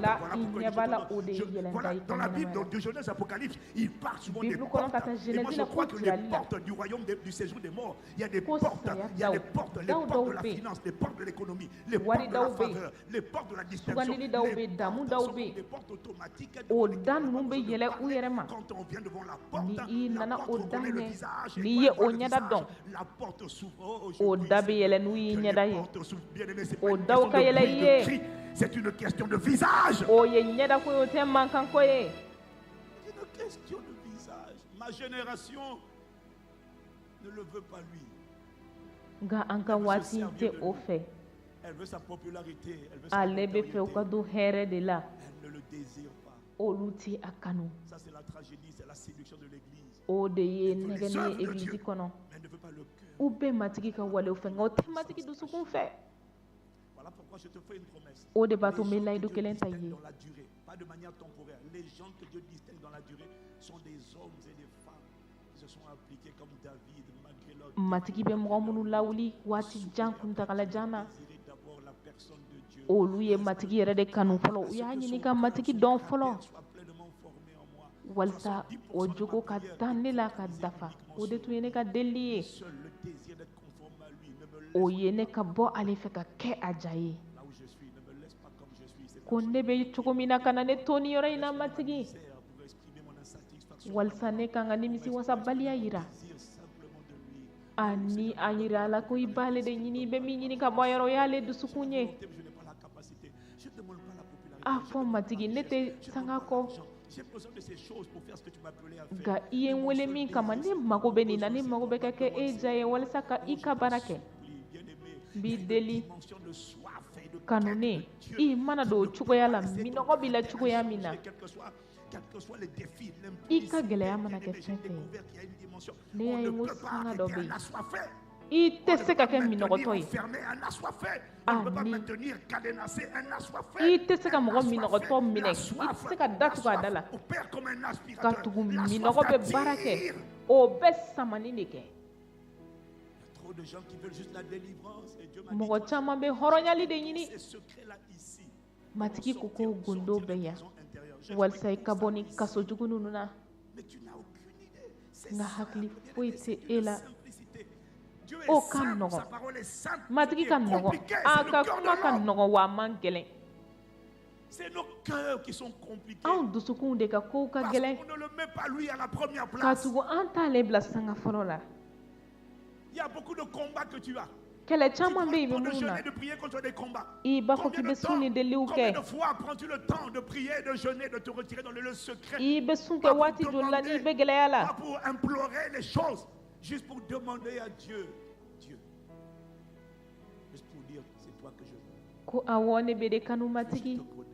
la, i ɲɛ b'a la, o de ye yɛlɛnta ye ka ɲɛnamaya la. Bibulu kɔnɔ, ka taa Genèse la fo Jirali la, ko saya daw, daw dɔw bɛ yen, wari daw bɛ yen, sugandili daw bɛ yen, damu daw bɛ yen. O da ninnu bɛ yɛlɛ u yɛrɛ ma. Ni i nana o da ɲɛ, n'i ye o ɲɛda dɔn, o da bɛ yɛlɛ n'u y'i ɲɛda ye. O daw ka yɛlɛ i ye. C'est une question de visage. O ye ɲɛdako ye, o tɛ mankanko ye. C'est une question de visage. Ma génération ne le veut pas, lui. Nka an ka waati tɛ o fɛ. Elle veut sa popularité. Elle veut sa Ale bɛ fɛ u ka notoriété. don hɛrɛ de la. Elle ne le désire pas. Olu tɛ a kanu. Ça, c'est la tragédie, c'est la séduction de l'église. O de ye Elle veut les nɛgɛnni œuvres ye de egilizi Dieu, kɔnɔ. Mais elle ne veut pas le cœur. U bɛ Matigi ka walew fɛ, nka o tɛ Matigi dusukun fɛ. Voilà pourquoi je te fais une promesse. O de b'a to Les n bɛ gens layidu que Dieu kelen ta i distingue ye. dans la durée, pas de manière temporaire. Les gens que Dieu distingue dans la durée sont des hommes et des femmes qui se sont appliqués comme David malgré leur Matigi bɛ mɔgɔ minnu lawuli waati jan kuntagalajan na, désirer d'abord la personne de Dieu. olu ye Matigi yɛrɛ de kanu fɔlɔ. U y'a ɲini ka Matigi dɔn fɔlɔ, Soit pleinement formé en moi. walisa o jogo ka dan ne la ka dafa. O de tun ye ne ka delili ye. Seul le désir d'être conforme à lui ne me laisse O ye ne ka bɔ ale fɛ ka kɛ a ja ye. là où je suis, ne me laisse pas comme je suis. C'est Ko ne bɛ cogo min na, ka na ne to nin yɔrɔ in na, Matigi, nécessaire pour exprimer mon insatisfaction. walisa ne ka n ka nimisiwasabaliya yira. Désir simplement de lui. Ani a yira a la ko i b'ale de ɲini, i bɛ min ɲini ka bɔ a yɔrɔ, o y'ale dusukun ye. Je n'ai pas la capacité. Je ne demande pas la popularité. A fɔ Matigi, ne tɛ sanga kɔ, L'argent. J'ai besoin de ces choses pour faire ce que tu m'as appelé à faire. nka i ye n wele min kama, ne mago bɛ nin na, ne mago bɛ ka kɛ e ja ye walisa ka i ka baara kɛ. Bien-aimé, N b'i deli, dimension de soif et de kanunen, i mana don o cogoya la, minɔgɔ b'i la cogoya min na, quels que soient les défis, i ka l'impudicité, gɛlɛya mana kɛ bien-aimé, j'ai fɛn fɛn ye, découvert qu'il y a une dimension. ne y'a On ye ne n ko peut pas sanga dɔ arrêter bɛ un yen, assoiffé. i tɛ se ka kɛ Maintenir minɔgɔtɔ ye. enfermé un assoiffé. On ne peut pas Ani maintenir cadenassé un assoiffé. i tɛ se ka Un mɔgɔ assoiffé, minɔgɔtɔ minɛ, la i soif, tɛ se ka da la tugu a da soif la, opère comme un ka aspirateur. tugu La soif minɔgɔ bɛ baara kɛ, t'attire. o bɛ samani de kɛ. Il y a trop de gens qui veulent juste la délivrance. Et Dieu m'a dit, Mɔgɔ toi, caman bɛ hɔrɔnyali de ɲini. ces secrets-là ici. Matigi ko ko gundo Sortir bɛ des yan prisons intérieures. J'explique walisa i tout ka ça bɔ ni ici. kaso jugu ninnu na. Mais tu n'as aucune idée. C'est Nka simple, hakili bien-aimé, foyi c'est tɛ une e la. simplicité. Dieu est O ka Simple, nɔgɔn. sa parole est simple. Ce Matigi qui est ka nɔgɔn, compliqué, a c'est le ka cœur de kuma ka l'homme. nɔgɔn, wa a man gɛlɛn. C'est nos cœurs qui sont compliqués. Anw dusukunw de ka kow ka Parce gɛlɛn, qu'on ne le met pas lui à la première ka place. tugu an t'ale bila sanga fɔlɔ la. Il y a beaucoup de combats que tu as. Kɛlɛ Tu caman prends bɛ yen le i bɛ temps de minnu na, jeûner, de prier contre des combats. I b'a fɔ k'i Combien bɛ de sun ni temps, deliw combien kɛ. de fois prends-tu le temps de prier, de jeûner, de te retirer dans le lieu secret? I bɛ sun kɛ Pas pour waati joli la n'i demander, bɛ gɛlɛya la? pas pour implorer les choses, juste pour demander à Dieu, Dieu. Juste pour dire, c'est toi que je veux. Ko awɔ, ne bɛ de kanu, Je Matigi. te connais.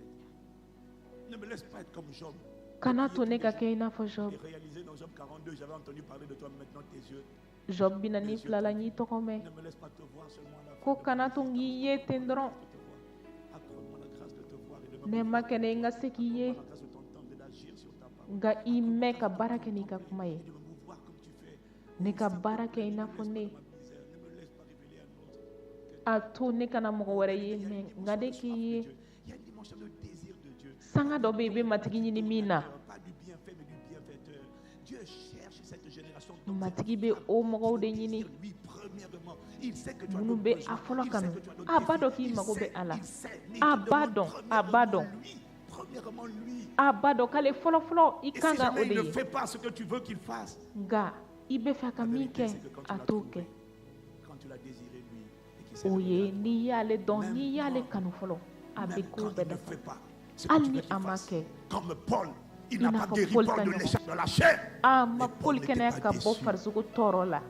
Ne me laisse pas être comme Job. Kana to ne ka kɛ i n'a fɔ Job. Et réaliser dans Job 42, j'avais entendu parler de toi, maintenant tes yeux. Job 42 la, n y'i tɔgɔ mɛn. Ne me laisse pas te voir seulement à la fin Ko de mon kana to n k'i ye ten dɔrɔn. existence, de te voir. Accorde-moi la grâce de te voir et de me Nɛɛma kɛ ne ye, n ka se k'i ye, Accorde-moi la grâce de t'entendre et d'agir sur ta parole. nka i mɛn ka baara kɛ n'i ka kuma ye. Et de me mouvoir comme tu fais. Ne ka baara kɛ i n'a fɔ ne. Ma misère, ne me laisse pas révéler à un autre. A to ne kana mɔgɔ wɛrɛ ye mɛ, nka ne k'i ye. Il y a une dimension de désir de Dieu. Sanga dɔ bɛ yen, i bɛ Matigi ɲini min na. Pas du bienfait, mais du bienfaiteur. Dieu cherche cette génération Matigi bɛ o mɔgɔw de ɲini Lui, premièrement, il sait que tu as minnu d'autres bɛ a besoins. fɔlɔ Il kanu. sait que tu as d'autres A b'a dɔn défis. k'i Il mago bɛ sait, a la. il sait, mais il A te b'a demande dɔn, a b'a dɔn. lui, premièrement lui. A b'a dɔn k'ale fɔlɔ fɔlɔ i Et kan si ka o jamais il de ne ye. fait pas ce que tu veux qu'il fasse, Nka i bɛ fɛ ka la min vérité, kɛ, c'est que quand tu a l'as t'o trouvé, kɛ. quand tu l'as désiré lui, et qu'il s'est O révélé ye à toi, n'i y'ale dɔn, même n'i y'ale quand- kanu fɔlɔ, a bɛ même kow quand bɛɛ il ne dafa. fait pas ce que Hali tu veux ni qu'il a ma fasse, kɛ, comme Paul, il i n'a n'a pas fɔ guéri Paul Paul ta de ɲɔgɔn. l'échec de la chair. A ma Mais Paul Paul n'était kɛnɛya pas ka bɔ déçu. farisogo tɔɔrɔ la.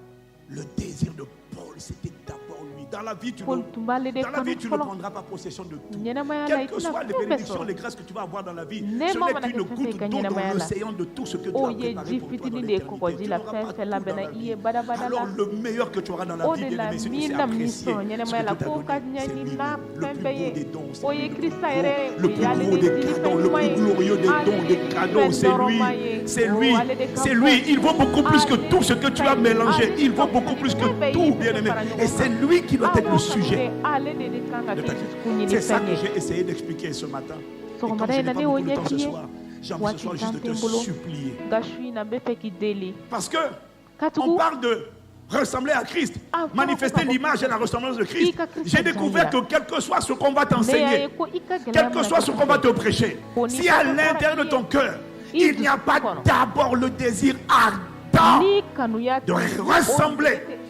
Le désir de Paul, c'était d'abord lui. Dans la vie, tu Paul ne, tun b'ale de dans la kanu vie, tu ne fɔlɔ. prendras pas possession de tout. Ɲɛnamaya la, i Quelles que tɛna soient les fɛn bɛɛ bénédictions, sɔrɔ. les grâces que tu vas avoir dans la vie, ce Nɛɛma n'est mana qu'une kɛ fɛn fɛn i goutte ka d'eau dans ɲɛnamaya la, l'océan de tout ce que Dieu o a ye préparé ji pour toi dans fitinin de ye l'éternité. kɔgɔji Tu la, n'auras fɛn pas fɛn tout dans labɛnna la i vie. ye badabada la. Alors le meilleur que tu auras dans la O vie, de la bien-aimé, si tu min sais na min apprécier sɔrɔ ce ɲɛnamaya que la, Dieu t'a k'o ka donné, ɲɛ c'est ni lui n'a le fɛn plus bɛɛ beau ye, des dons, c'est o lui ye le plus Krista beau, yɛrɛ ye, le o plus y'ale gros de des dilifɛn cadeaux, le ɲuman plus ye, glorieux des ale dons, de des cadeaux, dilifɛn c'est lui, nɔrɔma ye, c'est o lui, ale de ka c'est bon. lui. Il vaut beaucoup plus que Ale tout ce que tu ka as ɲi, mélangé. ale de Il ka vaut beaucoup fisa ni plus que fɛn bɛɛ ye tout, i fɛn fɛn bien-aimé. fara Et ɲɔgɔn c'est kan. lui qui doit être Awɔ le kanu sujet tɛ, ale de kan ka de kɛ ta vie. dusukun C'est ça ɲinifɛn que ye. j'ai essayé d'expliquer ce matin. Et comme Sɔgɔmada je in n'ai na pas ne y'o beaucoup de temps ɲɛf'i ce ye. soir, j'ai envie ce Waati soir tan juste de tɛ te n bolo, supplier. nka su in na n bɛ fɛ k'i deli. Parce que on Katugu parle de ressembler à Christ, a fɔra ko ka manifester bɔ l'image et Krista la fɛ, ressemblance de k'i Christ. ka Krista J'ai ja découvert yira. que quel que soit ce qu'on va Ne y'a t'enseigner, ye ko i ka gɛlɛya quel que mana soit kɛ ce fɛn qu'on va fɛn te prêcher, ko ni si à fɛn fɛn fɔra l'intérieur i de ye ton cœur, i il n'y a dusukun pas kɔnɔ, d'abord le désir ardent ni kanuya de tɛ o ressembler tɛ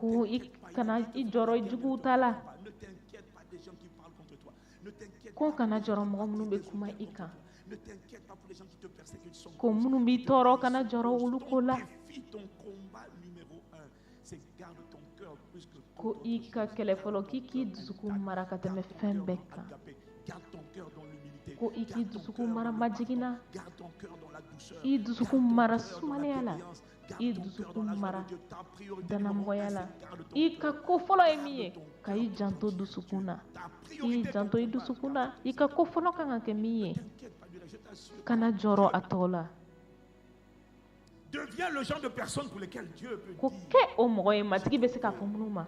Ko i kana i jɔrɔ i juguw ta la, ko kana jɔrɔ mɔgɔ minnu bɛ kuma i kan. Ko minnu b'i tɔɔrɔ, kana jɔrɔ olu ko la. Ko i ka kɛlɛ fɔlɔ, k'i k'i dusukun mara ka tɛmɛ fɛn bɛɛ kan, ko i k'i dusukun mara majigin na, i dusukun mara sumalenya la, i dusukun mara dannamɔgɔya la. I ka ko fɔlɔ ye min ye, ka i janto dusukun na, i janto i dusukun na. I ka ko fɔlɔ kan ka kɛ min ye, kana jɔrɔ a tɔ la. Deviens le genre de personne pour lesquelles Dieu peut Ko dire, kɛ o mɔgɔ ye Matigi bɛ se k'a fɔ minnu ma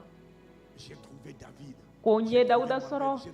j'ai trouvé David. ko n J'ai ye trouvé Dawuda Mohamed, sɔrɔ,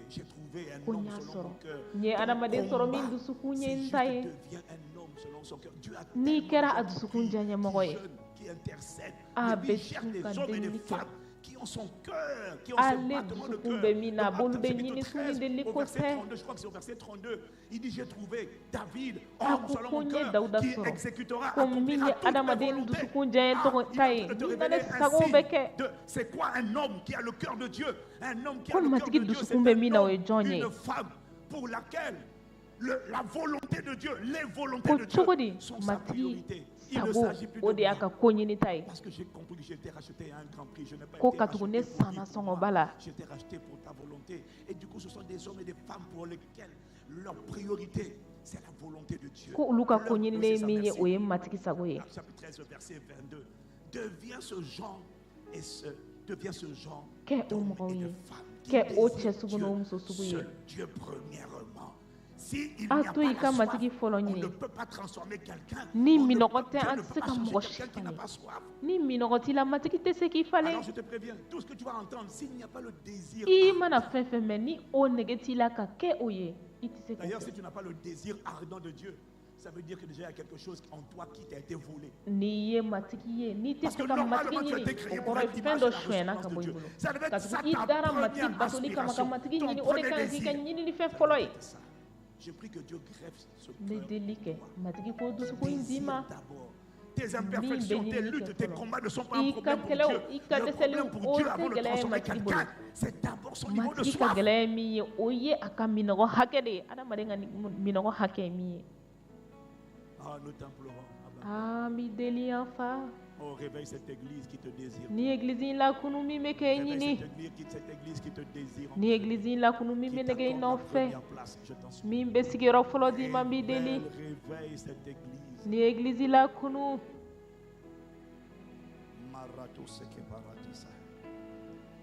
j'ai trouvé un ko n homme y'a selon sɔrɔ, mon cœur. n ye Ton adamaden sɔrɔ min combat, dusukun ye c'est n juste ta ye. deviens un homme selon son cœur. Dieu a N'i tellement kɛra a de gens qui dusukun prient, diyaɲɛmɔgɔ qui ye, jeûnent, qui intercèdent. a Mais lui, bɛ il cherche sun des ka hommes et des delili kɛ. femmes qui ont son cœur, qui ont ce Ale battement de dusukun cœur. bɛ min na, Dans a b'olu Actes de chapitre ɲini sun ni 13, delili au ko verset tɛ. 32, je crois que c'est au verset 32, il dit, j'ai trouvé David, A homme ko selon ko mon n ye cœur, Dawuda qui sɔrɔ, exécutera, ko min accomplira ye toutes mes adamaden volontés. dusukun diyaɲɛ Ah, tɔgɔ il ta est ye, en train de te min na ne révéler un sago bɛ signe kɛ. de c'est quoi un homme qui a le cœur de Dieu? Un homme qui a Ko le cœur Matigi de Dieu, c'est dusukun bɛ un min na, o ye homme, jɔn ye? une femme pour laquelle la volonté de Dieu, les volontés Ko de Dieu cogo di sont sa Matigi priorité. Il ne sago, s'agit plus o de de y'a moi. ka ko ɲinita ye? Parce que j'ai compris que j'ai été racheté à un grand prix. Je n'ai pas Ko été katugu ne racheté pour sanna vivre pour moi. sɔngɔba la. J'ai été racheté pour ta volonté. Et du coup, ce sont des hommes et des femmes pour lesquels leur priorité, c'est la volonté de Dieu. Ko olu ka Leur- ko oui, ɲininen c'est ye ça, min ye, merci. o ye Matigi sago ye. Actes chapitre 13, verset 22. Deviens ce genre et ce, deviens ce genre Kɛ o d'homme mɔgɔw et de ye, femme qui kɛ o désire cɛ sugu n'o Dieu muso sugu ye. seul, Dieu premièrement. Si il A n'y a to pas i la ka soif, Matigi fɔlɔ on ne ɲini. peut pas transformer quelqu'un. Ni On ne minɔgɔ peut- tɛ, Dieu an ne tɛ peut se pas ka changer mɔgɔ si quelqu'un qui n'a falen. pas soif. Ni minɔgɔ t'i la, Matigi tɛ se k'i falen. Alors je te préviens, tout ce que tu vas entendre, s'il n'y a pas le désir I mana ardent, fɛn fɛn mɛn, ni o nege t'i la ka kɛ o ye, i tɛ se k'o d'ailleurs, kɛ. si tu n'as pas le désir ardent de Dieu, ça veut dire que déjà il y a quelque chose en toi qui t'a été volé. N'i ye Matigi ye, n'i tɛ Parce se que ka normalement, Matigi tu as été ɲini, créé o pour kɔrɔ ye être fɛn l'image dɔ et la sonyɛna ressemblance ka de bɔ i Dieu. bolo. Ça devait être ça Katugu i ta dara Matigi première batoli kama ka aspiration, Matigi ton ɲini, o de premier kan k'i ka désir. ɲininifɛn Ça fɔlɔ devait ye. être ça. Je prie que Dieu greffe ce N bɛ cœur delili en kɛ, toi. Matigi k'o dusukun in d'i Désire ma. d'abord. Tes Min bɛ imperfections, tes ɲinini kɛ luttes, tes fɔlɔ, combats ne sont pas un i ka problème pour kɛlɛw, Dieu. I ka Le dɛsɛliw, problème pour o Dieu tɛ avant de gɛlɛya ye transformer Matigi bolo. quelqu'un, c'est d'abord son niveau de Matigi ka soif. gɛlɛya ye min ye, o ye a ka minɔgɔ hakɛ de ye. Adamaden ka minɔgɔ hakɛ ye min ye. Ah, nous t'implorons, Abba. An b'i deli, an fa. Oh, réveille cette église qui te désire. Ni église in lakunu min bɛ k'e Réveille ɲini. cette église qui te désire Ni église in lakunu min qui bɛ nege i t'accorde la nɔfɛ. première place, je t'en supplie. Min bɛ sigiyɔrɔ fɔlɔ d'i ma, n b'i deli. Réveille, réveille cette église. Ni église lakunu. Marato seke paradisa.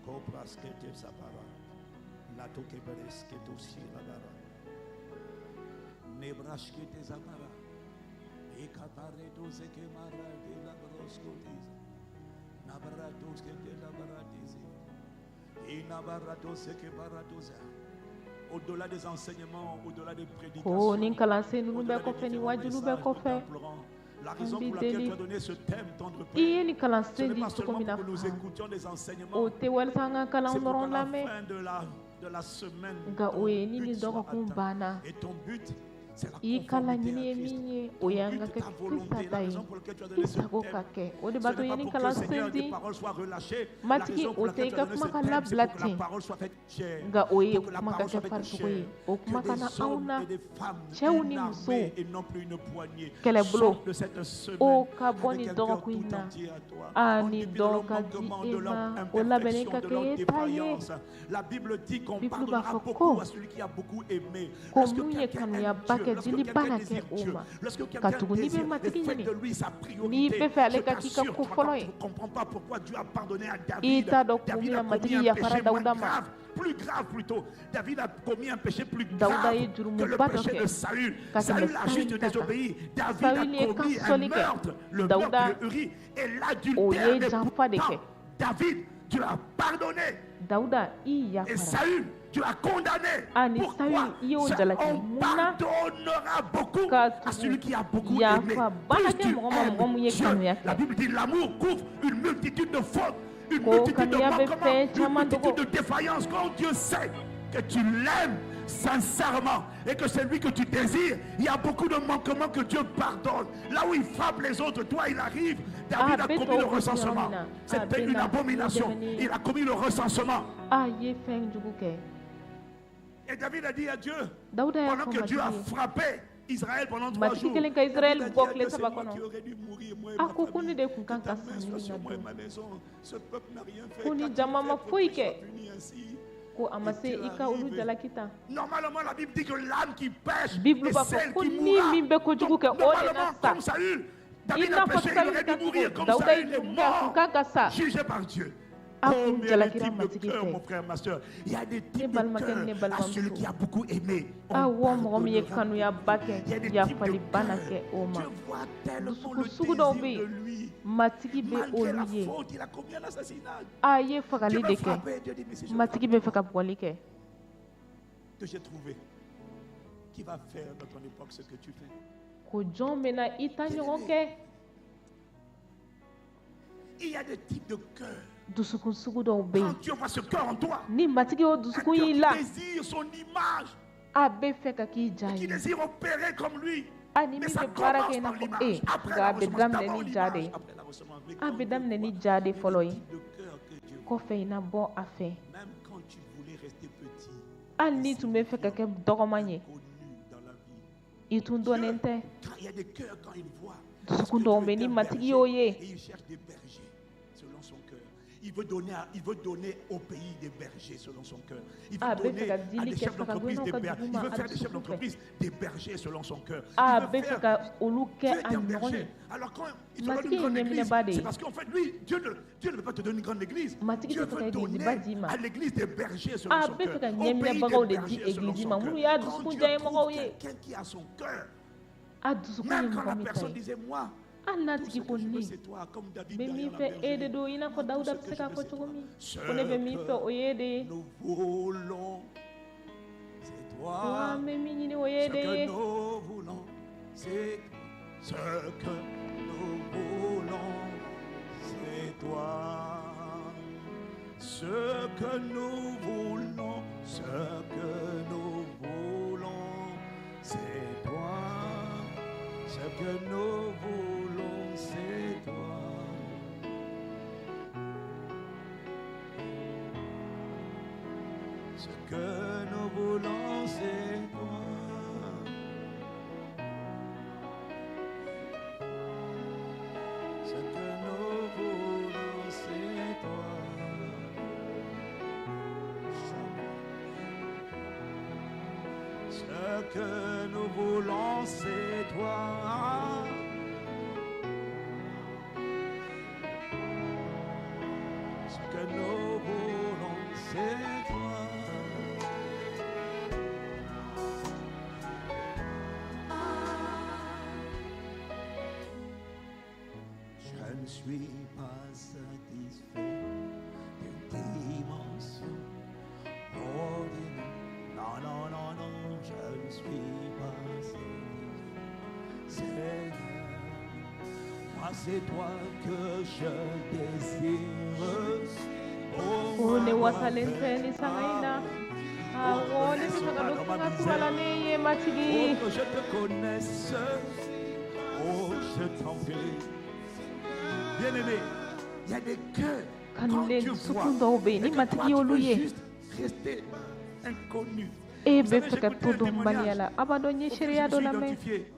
Kobras kete sapara. Lato keberes keto sirabara. Nebrashkete zabara. Ekapareto seke mara de la broskotiza. Nabarato skete la baratisi. Inabarato seke baratoza. Au-delà des enseignements, au-delà des Ko prédications, ni kalansen ninnu au-delà bɛɛ des kɔfɛ, ni différents wajuliw bɛɛ messages, nous kɔfɛ, t'implorons. La an raison b'i pour laquelle deli. tu as donné ce thème, tendre I Père, ye nin ce kalansen n'est di pas cogo seulement min na pour que nous fa, écoutions des enseignements, o tɛ walasa an ka kalan c'est pour dɔrɔn qu'à la lamɛn, fin de la semaine, nka ton o ye ni but nin soit dɔgɔkun atteint. banna, Et ton but, c'est la i ka conformité laɲini à ye Christ. min ye, o Ton ye an but, ka kɛ ta Krista volonté, ta la ye, raison pour laquelle tu as i donné ce sago thème, ka kɛ. O de ce b'a to n'est i ye pas nin pour que, kalansen Seigneur, des di. paroles soient relâchées. La Matigi, raison pour o tɛ laquelle i tu ka as donné kuma ce ka thème, c'est labila pour que la ten, parole soit faite chair. nka o ye Pour que la kuma ka parole kɛ soit faite farisogo ye, chair. o Que kuma ka na des anw hommes na, et des femmes, cɛw une ni musow, armée et non plus une poignée, kɛlɛbolo, sortent de cette semaine o ka bɔ avec nin un cœur dɔgɔkun in tout na, entier à toi. a En ni dépit de dɔ leur ka di manquement, e de leur ma, o labɛnnen imperfection, ka de kɛ leur e ta ye. défaillance. La Bible dit qu'on Bibulu b'a pardonnera fɔ beaucoup ko à celui qui a beaucoup aimé. ko Lorsque mun ye quelqu'un aime kanuyaba Dieu, kɛ, lorsque diliba quelqu'un na kɛ désire o Dieu, ma. lorsque quelqu'un Katugu n'i bɛ désire et Matigi fait ɲini, de lui sa n'i priorité, bɛ fɛ ale je ka k'i ka t'assure, ko tu fɔlɔ ye, ne comprends pas pourquoi Dieu a pardonné à i David. t'a dɔn kun David min na a commis Matigi un yafara péché moins Dawuda ma. grave, plus grave plutôt. David a commis un péché plus Dawuda grave ye que le jurumuba dɔ péché kɛ de Saül. ka tɛmɛ Saül a Saül juste ta kan. désobéi. David Saül a ye kan commis un sɔli kɛ, meurtre, le meurtre Dawuda de Uri et o l'adultère ye des janfa de kɛ. pourtant, David, Dieu a pardonné. Dawuda, i Et yafara. Saül, tu l'as condamné. Ani Pourquoi? Saül, i y'o jalaki On mun na? pardonnera beaucoup Ka à celui tugu qui a beaucoup aimé. yafa bana Plus kɛ tu mɔgɔ ma, mɔgɔ aimes mun ye Dieu. kanuya La kɛ. Bible dit l'amour couvre une multitude de fautes, une Ko multitude de kanuya bɛ manquements, fɛn une caman dogo. multitude de défaillances. Quand Dieu sait que tu l'aimes sincèrement et que c'est lui que tu désires, il y a beaucoup de manquements que Dieu pardonne. Là où il frappe les autres, toi il arrive. David A a bɛ commis le tɔw gosi yɔrɔ recensement. min na, a C'était bɛ une na abomination. dɛmɛ ni Il a commis le recensement. A ye fɛn jugu kɛ. Et David a dit à Dieu, Dawuda y'a pendant fɔ que Dieu a Matigi ye, frappé Israël pendant 3 Matigi jours, kɛlen ka David Israël a dit bɔ à tile Dieu, c'est 3 moi kɔnɔ, qui aurais dû mourir, moi et a ma ko ko ne famille. de tun Que kan ta ka main sa soit ni sur na moi et don. ma maison. Ce peuple n'a rien fait. Ko ni Qu'a-t-il jama fait ma pour foyi qu'il soit kɛ, puni ainsi? ko a ma Et se Dieu i ka olu arrive. jalaki tan. Normalement, la Bible dit que l'âme qui pèche Bible est b'a fɔ celle ko qui ni mourra. min bɛ kojugu Donc, kɛ, o de na normalement, sa. comme Saül, I David n'a a fɔ péché, il Saül aurait ka dû mourir. cogo, Comme Dawuda ye Saül est jurumu kɛ, a tun mort, kan ka sa. jugé par Dieu. A kun Combien de jalakira types de Matigi cœur, fɛ. mon frère, ma soeur. Il y a des Ne types de balimakɛ cœur ni ne à balimamuso. celui qui a beaucoup aimé. On Awɔ, mɔgɔ min ye pardonnera kanuyaba beaucoup. kɛ, Il y a des types de yafaliba na cœur. kɛ o ma. Dieu voit tellement Dusukun le sugu dɔw bɛ désir yen, de lui. Matigi bɛ Malgré olu la ye. faute, il a commis un assassinat. A ye Dieu fagali veut de kɛ. frapper. Dieu dit, mais si je Matigi frappe bɛ fɛ ka bugɔli kɛ. que j'ai trouvé, qui va faire dans ton époque ce que tu fais. Ko jɔn bɛna i ta ɲɔgɔn kɛ? Il y a des types de cœur. Dusukun sugu dɔw bɛ yen. Quand Dieu voit ce cœur en toi, Ni Matigi y'o un dusukun cœur y'i qui la, désire son image, a bɛ fɛ ka k'i ja qui ye. désire opérer comme lui. A ni Mais min ça bɛ baara kɛ commence i n'a par fɔ l'image. e, Après nka la a bɛ ressemence, daminɛ d'abord ni ja de l'image. ye. Après la ressemence. Mais A quand bɛ Dieu daminɛ voit ni ja de les fɔlɔ ye. types de cœur que Dieu voit, Kɔfɛ i na bɔ a fɛ. même quand tu voulais rester petit, Hali n'i tun bɛ fɛ ka kɛ dɔgɔman ye, connu dans la vie. i tun dɔnnen tɛ. Quand il y a des cœurs, quand ils voient, parce Dusukun que dɔw Dieu bɛ est yen ni un Matigi berger y'o ye, et il cherche des bergers selon son cœur. Il veut donner au pays des bergers selon son cœur. Il veut a bɛ fɛ donner ka à dili des kɛ chefs d'entreprise sagagɛnnaw des ka bergers. dugu Il ma veut a faire des chefs dusukun fɛ. d'entreprise des bergers selon son cœur. A Il veut bɛ fɛ faire ka olu Dieu kɛ est a un ɲɔgɔn berger. ye. Alors quand il te donne Matigi une ye grande église, ɲɛminɛba de c'est ye. parce qu'en fait, lui, Dieu ne veut pas te donner une grande église. Matigi Dieu tɛ fɛ veut ka egiliziba donner d'i ma. à l'église des bergers selon A son bɛ fɛ cœur. ka Au pays ɲɛminɛbagaw des de di bergers selon egilizi son ma cœur. minnu y'a Quand dusukun Dieu diya trouve mɔgɔw ye. quelqu'un qui a son cœur, A dusukun ye même quand mɔgɔ la min ta personne ye. disait, moi, Hali n'a tout ce tigi que ko je veux, ne c'est toi, comme David n bɛ min derrière la fɛ e de bergerie. don, i n'a fɔ Moi, tout Dawuda ce bɛ que se je k'a veux, fɔ c'est cogo toi. min. Ce Ko ne bɛ min fɛ que o ye e de ye. nous voulons, c'est Ko toi. an bɛ min ɲini o ye e Ce de que ye. nous voulons, c'est ce que nous voulons, c'est toi. Ce que nous voulons, ce que nous voulons, c'est toi. Ce que nous voulons, c'est toi. Ce que nous voulons, c'est toi. Ce que nous voulons, c'est toi. Ce que nous voulons, c'est toi. Ce que nous voulons, c'est toi. Je ne suis pas satisfait d'une dimension ordinaire. Non, non, non, non, je ne suis pas satisfait. Seigneur, moi c'est toi que je désire. Oh, Ko ne moi, wasalen tɛ ni sanga in na. Awɔ, ne bɛ fɛ ka don dans ma sanga kura la misère. ne ye Matigi. Oh, que je te connaisse. Oh, je t'en prie. Bien-aimé, il y a des cœurs. Quand Kanulen Dieu voit, dusukun dɔw bɛ yen et ni que toi, Matigi tu y'olu veux ye, juste rester inconnu. e Vous bɛ savez, fɛ ka j'écoutais to un dɔnbaliya témoignage la. A b'a dɔn n ye auquel je seereya me dɔ suis lamɛn. identifié.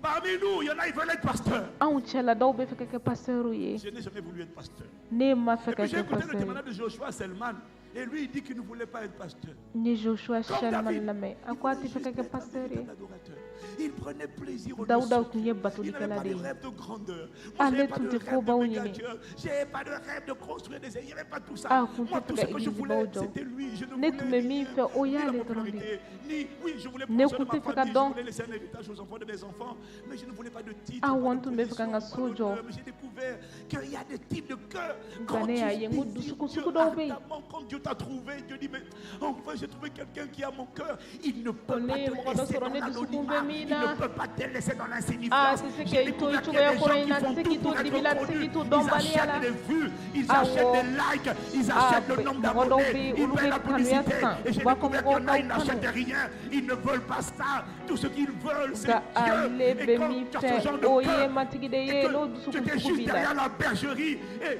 Parmi nous, il y en a, ils veulent être pasteurs. Anw cɛla dɔw bɛ fɛ ka kɛ pasitɛriw ye. Je n'ai jamais voulu être pasteur. Ne ma fɛ Et ka puis j'ai kɛ écouté le pasitɛri ye. témoignage de Joshua Selman. Et lui, il dit qu'il ne voulait pas être pasteur. N ye Joshua Comme Selman David, lamɛn. A il ko a voulait tɛ fɛ juste ka kɛ être un pasitɛri ye. véritable adorateur. Il prenait plaisir au lieu Dawuda secret. tun ye Il n'avait batolikɛla pas de de ye. rêve de grandeur. Moi, Ale j'avais pas tun de tɛ rêve de kobaw méga ɲini. church. J'avais pas de rêve de construire des... Il n'y avait pas tout ça. A kun Moi, tɛ tout fɛ ce ka que je egilizibaw voulais, jɔ. c'était lui. Je ne Ne tun voulais bɛ min rien. fɛ o Ni la y'ale dɔrɔn de ye. popularité, ni... Oui, je voulais Ne prendre soin kun de tɛ ma fɛ ka famille. Je dɔn. voulais laisser un héritage aux enfants de mes enfants. Mais je ne voulais pas de titre, Awɔ, pas n de tun bɛ fɛ ka position, n ka pas so jɔ. d'honneur. Mais j'ai découvert qu'il y a des types de cœurs. Nka Quand ne tu y'a ye n ko désires dusukun Dieu sugu dɔw bɛ yen. ardemment, quand Dieu t'a trouvé, Dieu dit, mais enfin, j'ai trouvé quelqu'un qui a mon cœur. Il ne Ko peut ne pas ye te mɔgɔ dɔ laisser sɔrɔ dans ne dusukun bɛ l'anonymat. min Il na. ne peut pas te laisser dans A l'insignifiance. tɛ se J'ai k'i to i découvert qu'il y a cogoya des kɔrɔ gens in qui na, a tɛ font se tout k'i to pour dibi être la, a tɛ se connus. k'i to Ils dɔnbaliya la. achètent des vues, ils achètent Awɔ, des likes, ils a achètent le bɛ nombre mɔgɔ dɔw bɛ d'abonnés, yen ils olu paient bɛ la kanuya publicité. san, Et u j'ai b'a fɔ découvert mɔgɔw qu'il y en a, k'aw ils n'achètent kanu. rien. Ils ne veulent pas ça. Tout ce qu'ils veulent, c'est Nka Dieu. ale Et bɛ quand min tu as ce fɛ genre de o ye cœur, Matigi de et ye, n'o que tu dusukun étais sugu juste b'i la. derrière la bergerie, et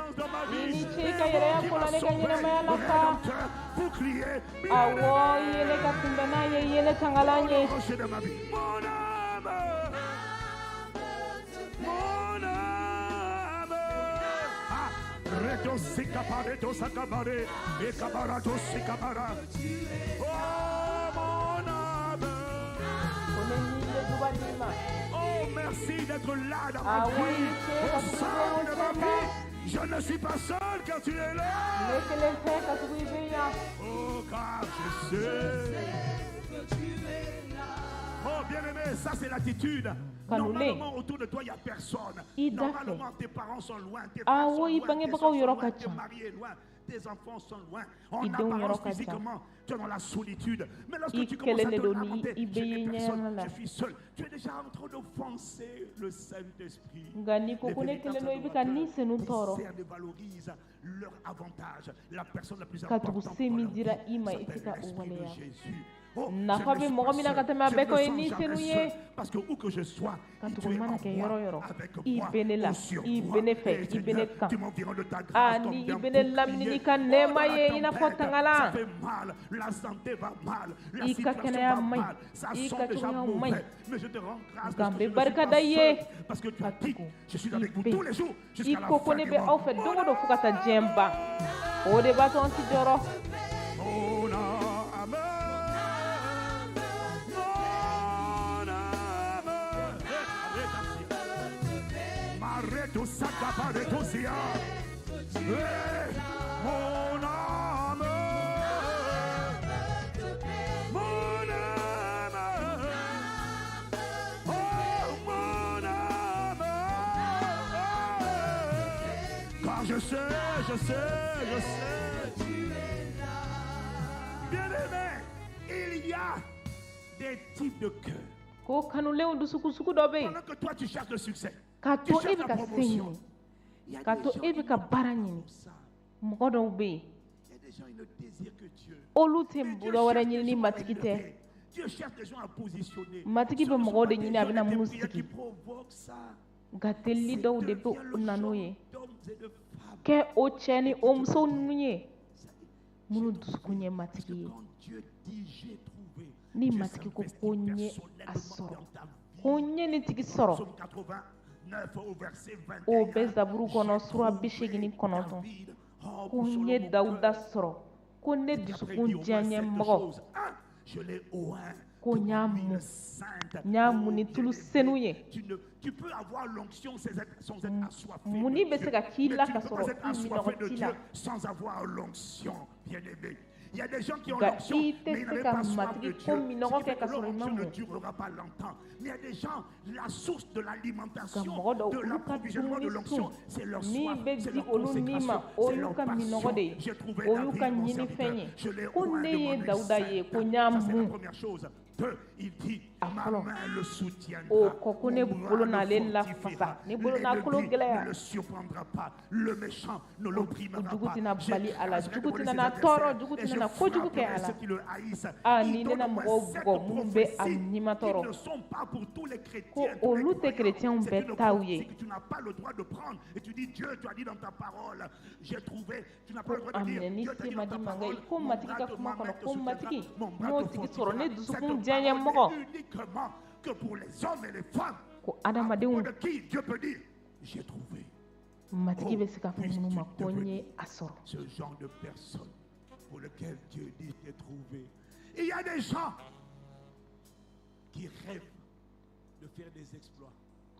présence dans ma I vie. ni ce i ka yɛrɛya Héros qui ko la m'a ne ka sauvé, ɲɛnamaya la fa. Rédempteur, bouclier, Awɔ, i ye ne ka kunbɛnnan ye, i ye ne tangalan ye. rocher de ma vie. Mon âme. Reto sikapare to sakabare. Ekabara to sikabara. Oh mon âme. Ko ne ni bɛ duba d'i ma. Oh merci d'être là dans ma Awɔ, vie. i ni ce Au ka tugu centre de ma i bɛ vie. Je ne suis pas seul quand tu es là. Ne kelen tɛ ka tugu i bɛ yan. Oh car je sais. Oh bien-aimé, ça c'est l'attitude. Kanulen. Normalement autour de toi il n'y a personne. I da fɛ. Normalement tes parents sont loin, tes frères Awɔ, sont i loin, tes bangebagaw soeurs sont yɔrɔ loin, ka tes ca. maris est loin, tes enfants sont loin. En I denw yɔrɔ apparence ka ca. physiquement, tu es dans la solitude. Mais lorsque I tu commences à kelen de te don ni lamenter, i je bɛ n'ai ye personne, ɲɛyɛrɛ la. je suis seul. Tu es déjà en train d'offenser le Saint-Esprit. Nka n'i ko Les ko ne véritables kelen don, i bɛ ka ni adorateurs senu tɔɔrɔ. discernent et valorisent leur avantage. La personne la plus Ka tugu importante se dans min leur dira vie i ma, i tɛ s'appelle ka o l'Esprit de waleya. Jésus. Oh, je Nafa ne bɛ suis mɔgɔ pas min na ka seul. tɛmɛ a Je bɛɛ ne kan o me ye sens ni jamais senu ye. seul. Parce que où que je sois, Ka tu tugu es mana en kɛ moi, yɔrɔ o yɔrɔ, avec i moi, bɛ ne la, ou sur i moi. bɛ ne fɛ, Et i bɛ ne Seigneur, kan. tu m'environnes de ta grâce Ah, comme ni i d'un bɛ ne lamini bouclier. n'i ka Oh, dans nɛɛma la ye i n'a fɔ tempête, tangalan. ça fait mal, la santé va mal, la I ka situation kɛnɛya va man mal, ɲi, ça i sent ka déjà cogoya man ɲi. mauvais. Mais je te rends grâce Nka parce n que bɛ je ne suis barika pas da i ye. seul, parce que tu Ka as dit, tugu je suis i avec vous bɛ tous les jours i jusqu'à la ko ko fin ne du bɛ aw monde. fɛ don o don fo ka taa diɲɛ ban. O de b'a to an ti jɔrɔ. Mon âme, mon âme, Mareto sakaparetosia. Eh, mon âme, mon âme, oh mon âme, car je sais, je sais, je sais. Bien-aimé, il y a des types de cœur. Ko kanulenw dusukun sugu dɔ bɛ yen. Pendant que toi tu cherches le succès, K'a tu to e cherches bɛ la ka se promotion. ɲini, Il y a k'a des to gens e qui bɛ ka n'ont baara pas ɲini. comme ça. Mɔgɔ dɔw bɛ yen, Il y a des gens, ils ne désirent que Dieu. olu tɛ Mais Dieu dɔ wɛrɛ cherche ɲini des ni gens à matigi tɛ. élever. Dieu cherche des gens à positionner. Matigi Ce bɛ ne sont mɔgɔw pas de des ɲini a gens bɛna et des minnu prières qui sigi. provoquent ça. Nka delili C'est dɔw de bɛ devient le na n'o genre ye. d'hommes et de femmes. Kɛ o cɛ ni o muso ninnu ye Ça, minnu j'ai dusukun trouvé. ye Parce matigi que ye. quand Dieu dit j'ai trouvé, Ni Dieu matigi ko s'investit ko n ye a personnellement sɔrɔ, dans ta vie. ko n ye nin tigi sɔrɔ, Psaume 89 au verset o 21. bɛ zaburu kɔnɔ J'ai sura trouvé 89. David. Oh, Ko pour n ye selon mon Dawuda cœur. sɔrɔ, ko ne Et puis après, il dusukun dit au moins diyaɲɛ sept mɔgɔ, choses. Un, je l'ai oint ko de n y'a mon huile mun, sainte. n y'a Oh, mun ni tulu bien-aimé, senu ye. tu peux avoir l'onction sans être assoiffé de Munni bɛ Dieu. se ka k'i Mais la tu ka ne peux pas sɔrɔ être i assoiffé minɔgɔ de t'i la. Dieu sans avoir l'onction, bien-aimé. Il y a des gens qui ont Nka l'onction, i tɛ mais ils se n'avaient ka pas soif de matigi Dieu. ko Ce qui minɔgɔ fait kɛ que ka leur sɔrɔ i ma onction ne mun. durera pas longtemps. Mais il y a des gens, la source de Nka l'alimentation, mɔgɔ dɔw de olu ka l'approvisionnement de dumuni l'onction, sun c'est leur min soif, bɛ c'est di leur olu ni ma consécration, o c'est y'u leur ka minɔgɔ passion. de ye, J'ai trouvé o y'u David, ka mon ɲinifɛn serviteur. ye. Je l'ai Ko oint ne de ye mon huile Dawuda ye, sainte. ko n y'a Ça, c'est la mun. première chose. Deux, il dit, A ma fɔlɔ, main le o soutiendra, kɔ ko ne mon bras bolo le n'ale lafasa, fortifiera. ne bolo n'a kolo L'ennemi ne gɛlɛya. le surprendra pas, le méchant ne O l'opprimera jugu pas. tɛna bali a la, J'écraserai jugu devant lui tɛna ses na tɔɔrɔ, adversaires jugu et tɛna je na kojugu kɛ frapperai a la. ceux qui le haïssent. A Il ni ne donne na au moins mɔgɔw sept bugɔ minnu bɛ a prophéties nima qui tɔɔrɔ. ne sont pas pour tous les Ko chrétiens, tous les olu tɛ croyants. chrétiens C'est bɛɛ une taw prophétie ye. que tu n'as pas le droit de prendre. Et tu dis, Dieu, tu as dit dans ta parole, j'ai trouvé. Tu n'as pas Ko le droit a de dire, minɛ ni Dieu t'a se dit ma dans di ta ma nka parole, i ko mon matigi bras ka te, kuma ma main kɔnɔ te ko soutiendra, matigi mon n bras y'o te tigi sɔrɔ ne fortifiera. Cette dusukun parole diyaɲɛ mɔgɔ. n'est uniquement que pour les hommes et les femmes. Ko À propos adamadenw de qui Dieu peut dire, j'ai trouvé. matigi Oh, bɛ se k'a fɔ minnu puisses-tu ma ko n devenir ye a sɔrɔ. ce genre de personne pour lequel Dieu dit, j'ai trouvé. Il y a des gens qui rêvent de faire des exploits.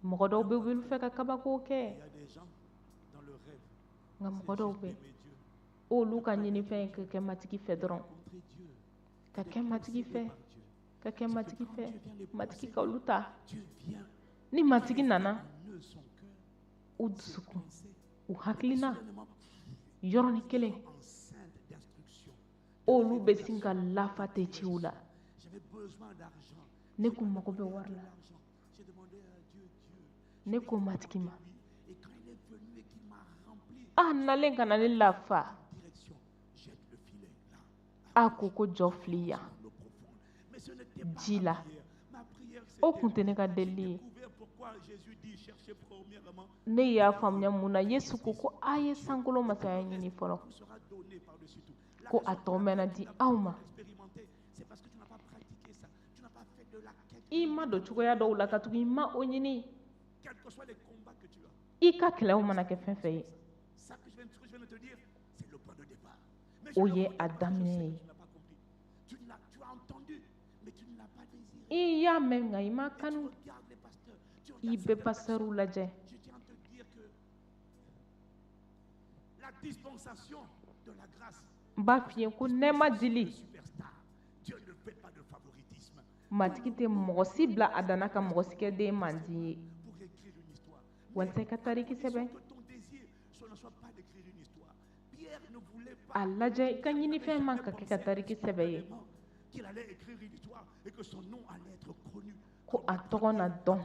Mɔgɔ dɔw bɛ yen olu fɛ ka kabako kɛ. Il y a des gens dans le rêve, Nka c'est mɔgɔ dɔw juste bɛ yen d'aimer Dieu, olu ka ɲinifɛn ye ka kɛ matigi fɛ dɔrɔn. rencontrer Dieu, Ka d'être kɛ matigi possédé fɛ, par Dieu. ka kɛ C'est que matigi quand fɛ, Dieu vient les matigi ka posséder, olu ta. Dieu vient Ni matigi greffer nana en eux son cœur, u ses dusukun, pensées, u et hakilina soudainement, yɔrɔnin ils kelen sont enceintes d'instructions, de olu bɛ sin révélations, ka lafa de tɛ ciw la. révélation. J'avais besoin d'argent. Ne J'ai kun mago demandé bɛ de wari la. l'argent. J'ai demandé à Dieu, Dieu, je Ne vais ko te matigi demander ma. lui. Et quand il est venu et qu'il m'a rempli, A nalen ka na ne lafa. direction, jette le filet là, à A ko gauche, ko jɔ fili yan dans l'eau profonde. Mais ce n'était pas ji ma la. prière. Ma prière, O c'était, kun tɛ ne ka j'ai delili ye. découvert pourquoi Jésus dit, cherchez premièrement Ne le y'a royaume faamuya mun na de Yesu ko justice ko a de ye Dieu. sankolo Et tout masaya le ɲini reste fɔlɔ. vous sera donné par-dessus tout. La Ko raison a pour tɔ mɛnna laquelle di tu n'as pas aw encore ma. expérimenté, c'est parce que tu n'as pas pratiqué ça. Tu n'as pas fait de la quête I de ma don cogoya dɔw la ka tugu i ma o ɲini. Quels que soient les combats que tu as, I ka kɛlɛw mana kɛ fɛn fɛn ye. O ye a daminɛ ye. I y'a mɛn, nka i ma kanu. I bɛ pasɛriw lajɛ. N b'a f'i ye ko nɛɛma dili, Matigi tɛ mɔgɔ si bila a danna ka mɔgɔ si kɛ den mandi ye walisa i ka tariki sɛbɛn. A lajɛ, i ka ɲinifɛn man ka kɛ ka tariki sɛbɛn ye ko a tɔgɔ na dɔn.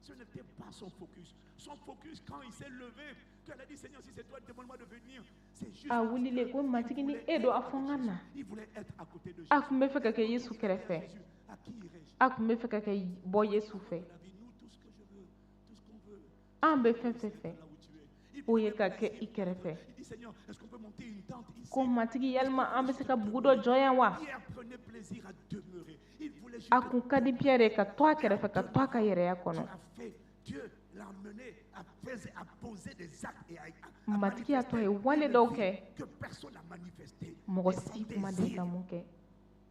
Ce n'était pas son focus. Son focus, quand il s'est levé, quand il a dit: Seigneur, si c'est toi, demande-moi de venir. C'est juste. A wulilen ko: Matigi, ni e don, a fɔ n ka na. Il voulait être à côté de Jésus. A tun bɛ fɛ ka kɛ Yesu kɛrɛfɛ. À qui irais-je? A tun bɛ fɛ ka kɛ bɔ Yesu fɛ. Nous, tout ce que je veux, tout ce qu'on veut, An bɛ fɛn fɛn fɛ, là où tu es. Il o ye ka kɛ i kɛrɛfɛ. Il dit: Seigneur, est-ce qu'on peut monter une tente ici? Ko: Matigi, yalima an bɛ se ka bugu dɔ jɔ yan wa? Pierre prenait plaisir à demeurer. Il voulait juste A kun ka di Pierre ye ka to a kɛrɛfɛ, ka to a ka yɛrɛya kɔnɔ. A fait. Dieu l'a amené à faire, à poser des actes et à Matigi y'a to a ye wale dɔw kɛ que personne n'a manifesté. mɔgɔ si kuma deli ka mun kɛ,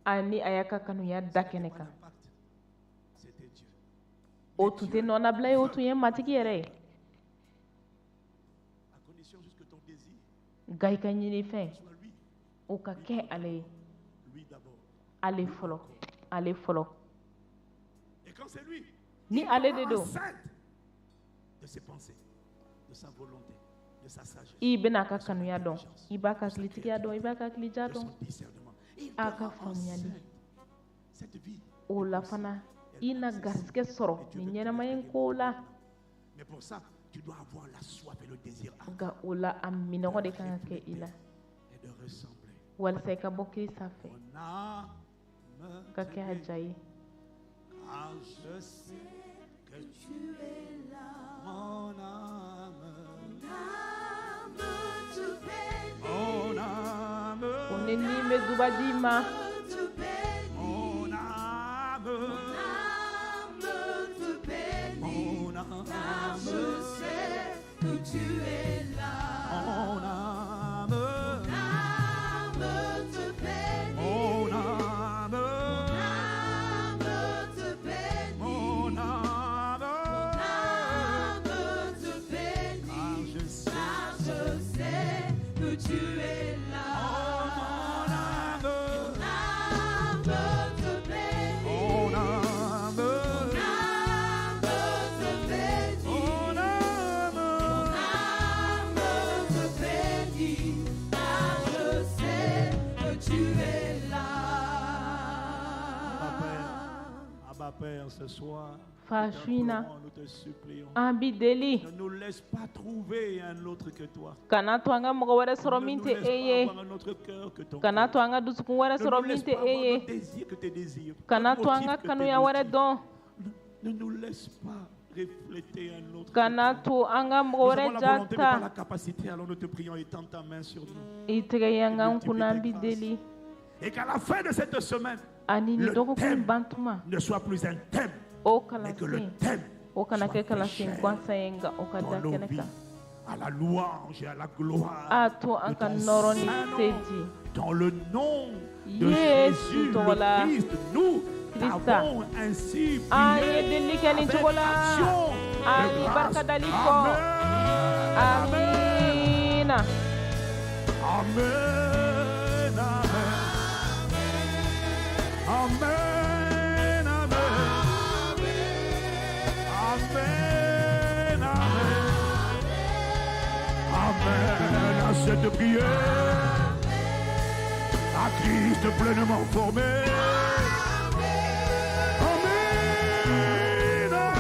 ani a y'a ka kanuya da kɛnɛ kan. C'était Dieu. O tun tɛ nɔnabila ye, o tun ye Matigi yɛrɛ ye. À condition juste que ton désir Nka i ka ɲinifɛn soit lui, o ka kɛ ale ye. Lui d'abord. Ale fɔlɔ, ale fɔlɔ. Et quand c'est lui, Ni ale de don, enceinte de ses pensées, de sa volonté, de sa sagesse, i bɛna a ka kanuya dɔn, i b'a ka hakilitigiya dɔn, i b'a ka hakilija de dɔn, son discernement. Il a te ka rend faamuyali. enceinte. Cette vie. O la fana, i na garisɛgɛ sɔrɔ nin ɲɛnamaya in ko la. Mais pour ça, tu dois avoir la soif et le désir Nka o la, a minɔgɔ de kan ka kɛ i la et de ressembler. walisa i ka bɔ Kirisa fɛ, Mon âme ka kɛ a ja ye. Car je sais que tu es là. Mon âme, mon âme, Ko ne ni bɛ duba di ma. Mon âme, mon âme, Je sais que tu es là. Mon âme, Âme te bénit, mon âme, âme te bénit, mon âme, âme te bénit. Car je sais, Car je sais que tu es là. Mon âme, Âme te bénit, mon âme, âme te bénit, mon âme. Âme te bénit. Car je sais que tu es là. Abba Père, Abba Père, ce soir, Fa, nous su in na, t'implorons, nous te supplions. an b'i deli. Ne nous laisse pas trouver un autre que toi. Kana to an ka mɔgɔ wɛrɛ sɔrɔ Ne min nous tɛ laisse e pas ye. avoir un autre cœur que ton Kana cœur. to an ka dusukun wɛrɛ Ne sɔrɔ nous min laisse tɛ pas e avoir ye. nos désirs que tes désirs. Kana nos to an motifs ka que tes kanuya wɛrɛ motifs. dɔn. Ne nous laisse pas refléter un autre que Kana toi. to an ka mɔgɔ Nous wɛrɛ avons la ja volonté, mais pas ta. la capacité. Alors nous te prions et tends ta main sur nous. I tɛgɛ yanga an kunna, an b'i deli. Et qu'à la fin de cette semaine, Ani nin le dɔgɔkun thème bantuma, ne soit plus un thème, o mais que le kalansen thème o kana soit kɛ kalansen fait chair gansan ye, nka o ka dans da nos kɛnɛ vies, kan. à la louange et à la gloire A to an de ka ton nɔrɔ ni saint se nom. di. Dans le nom de Yesu Jésus tɔgɔ la, le Christ, nous Krista, t'avons ainsi an ye prié delili kɛ nin avec cogo la action de ani grâce. barikadali kɔ. Amen. Amiina. Amen. Amen. Amen. Amen. Amen. Amen. Amen à cette prière. À Christ pleinement formé. Amen. Amen. Amen.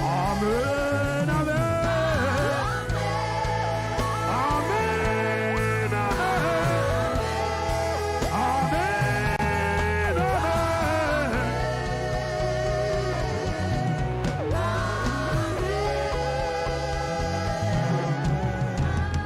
Amen. Amen. Amen. Amen. Amen.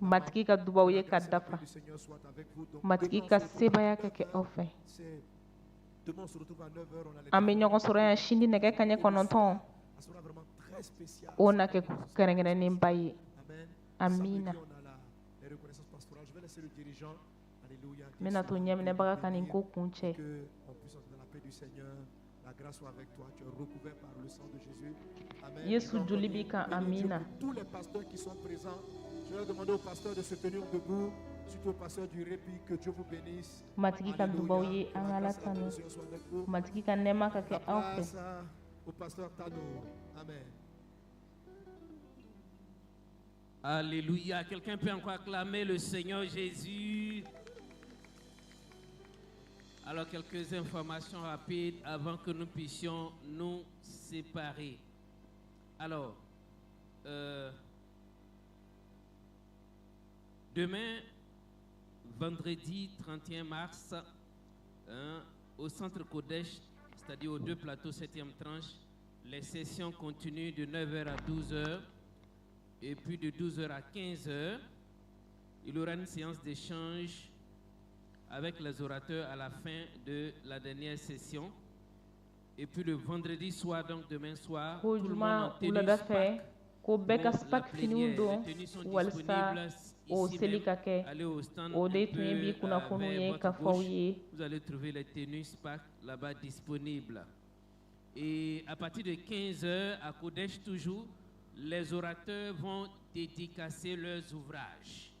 Matigi ka dubaw ye ka dafa. Matigi ka sebaaya ka kɛ aw fɛ. An bɛ ɲɔgɔn sɔrɔ yan sini nɛgɛ kaɲɛ 9. O na kɛ kɛrɛnkɛrɛnnenba ye. Amiina. N bɛna to ɲɛminɛbaga ka nin ko kun cɛ. La grâce soit avec toi. Tu es recouvert par le sang de Jésus. Amen. Yesu Je vais joli encore b'i kan. bénir Dieu Amina. pour tous les pasteurs qui sont présents. Je vais demander aux pasteurs de se tenir debout, surtout aux pasteurs du répit, que Dieu vous bénisse. Matigi ka dubaw ye. Que An la ka Ala grâce et la paix tanu. du Seigneur soient avec vous. Matigi ka nɛɛma ka kɛ La aw fɛ. place au pasteur Tano. Amen. Alléluia. Quelqu'un peut encore acclamer le Seigneur Jésus. Alors, quelques informations rapides avant que nous puissions nous séparer. Alors, demain, vendredi 31 mars, hein, au centre Kodesh, c'est-à-dire aux deux plateaux 7e tranche, les sessions continuent de 9h à 12h et puis de 12h à 15h. Il y aura une séance d'échange avec les orateurs à la fin de la dernière session. Et puis le vendredi soir, donc demain soir, Ko tout le monde en juma tenue wulada SPAC fɛ, ko bɛɛ ka pour la SPAC finiw plénière. don Les tenues sont walisa disponibles o ici seli même. ka kɛ. Allez au stand O de un tun ye peu bi kunnafoniw vers ye votre ka fɔ aw gauche. ye. Vous allez trouver les tenues SPAC là-bas disponibles. Et à partir de 15h, à Kodesh toujours, les orateurs vont dédicacer leurs ouvrages.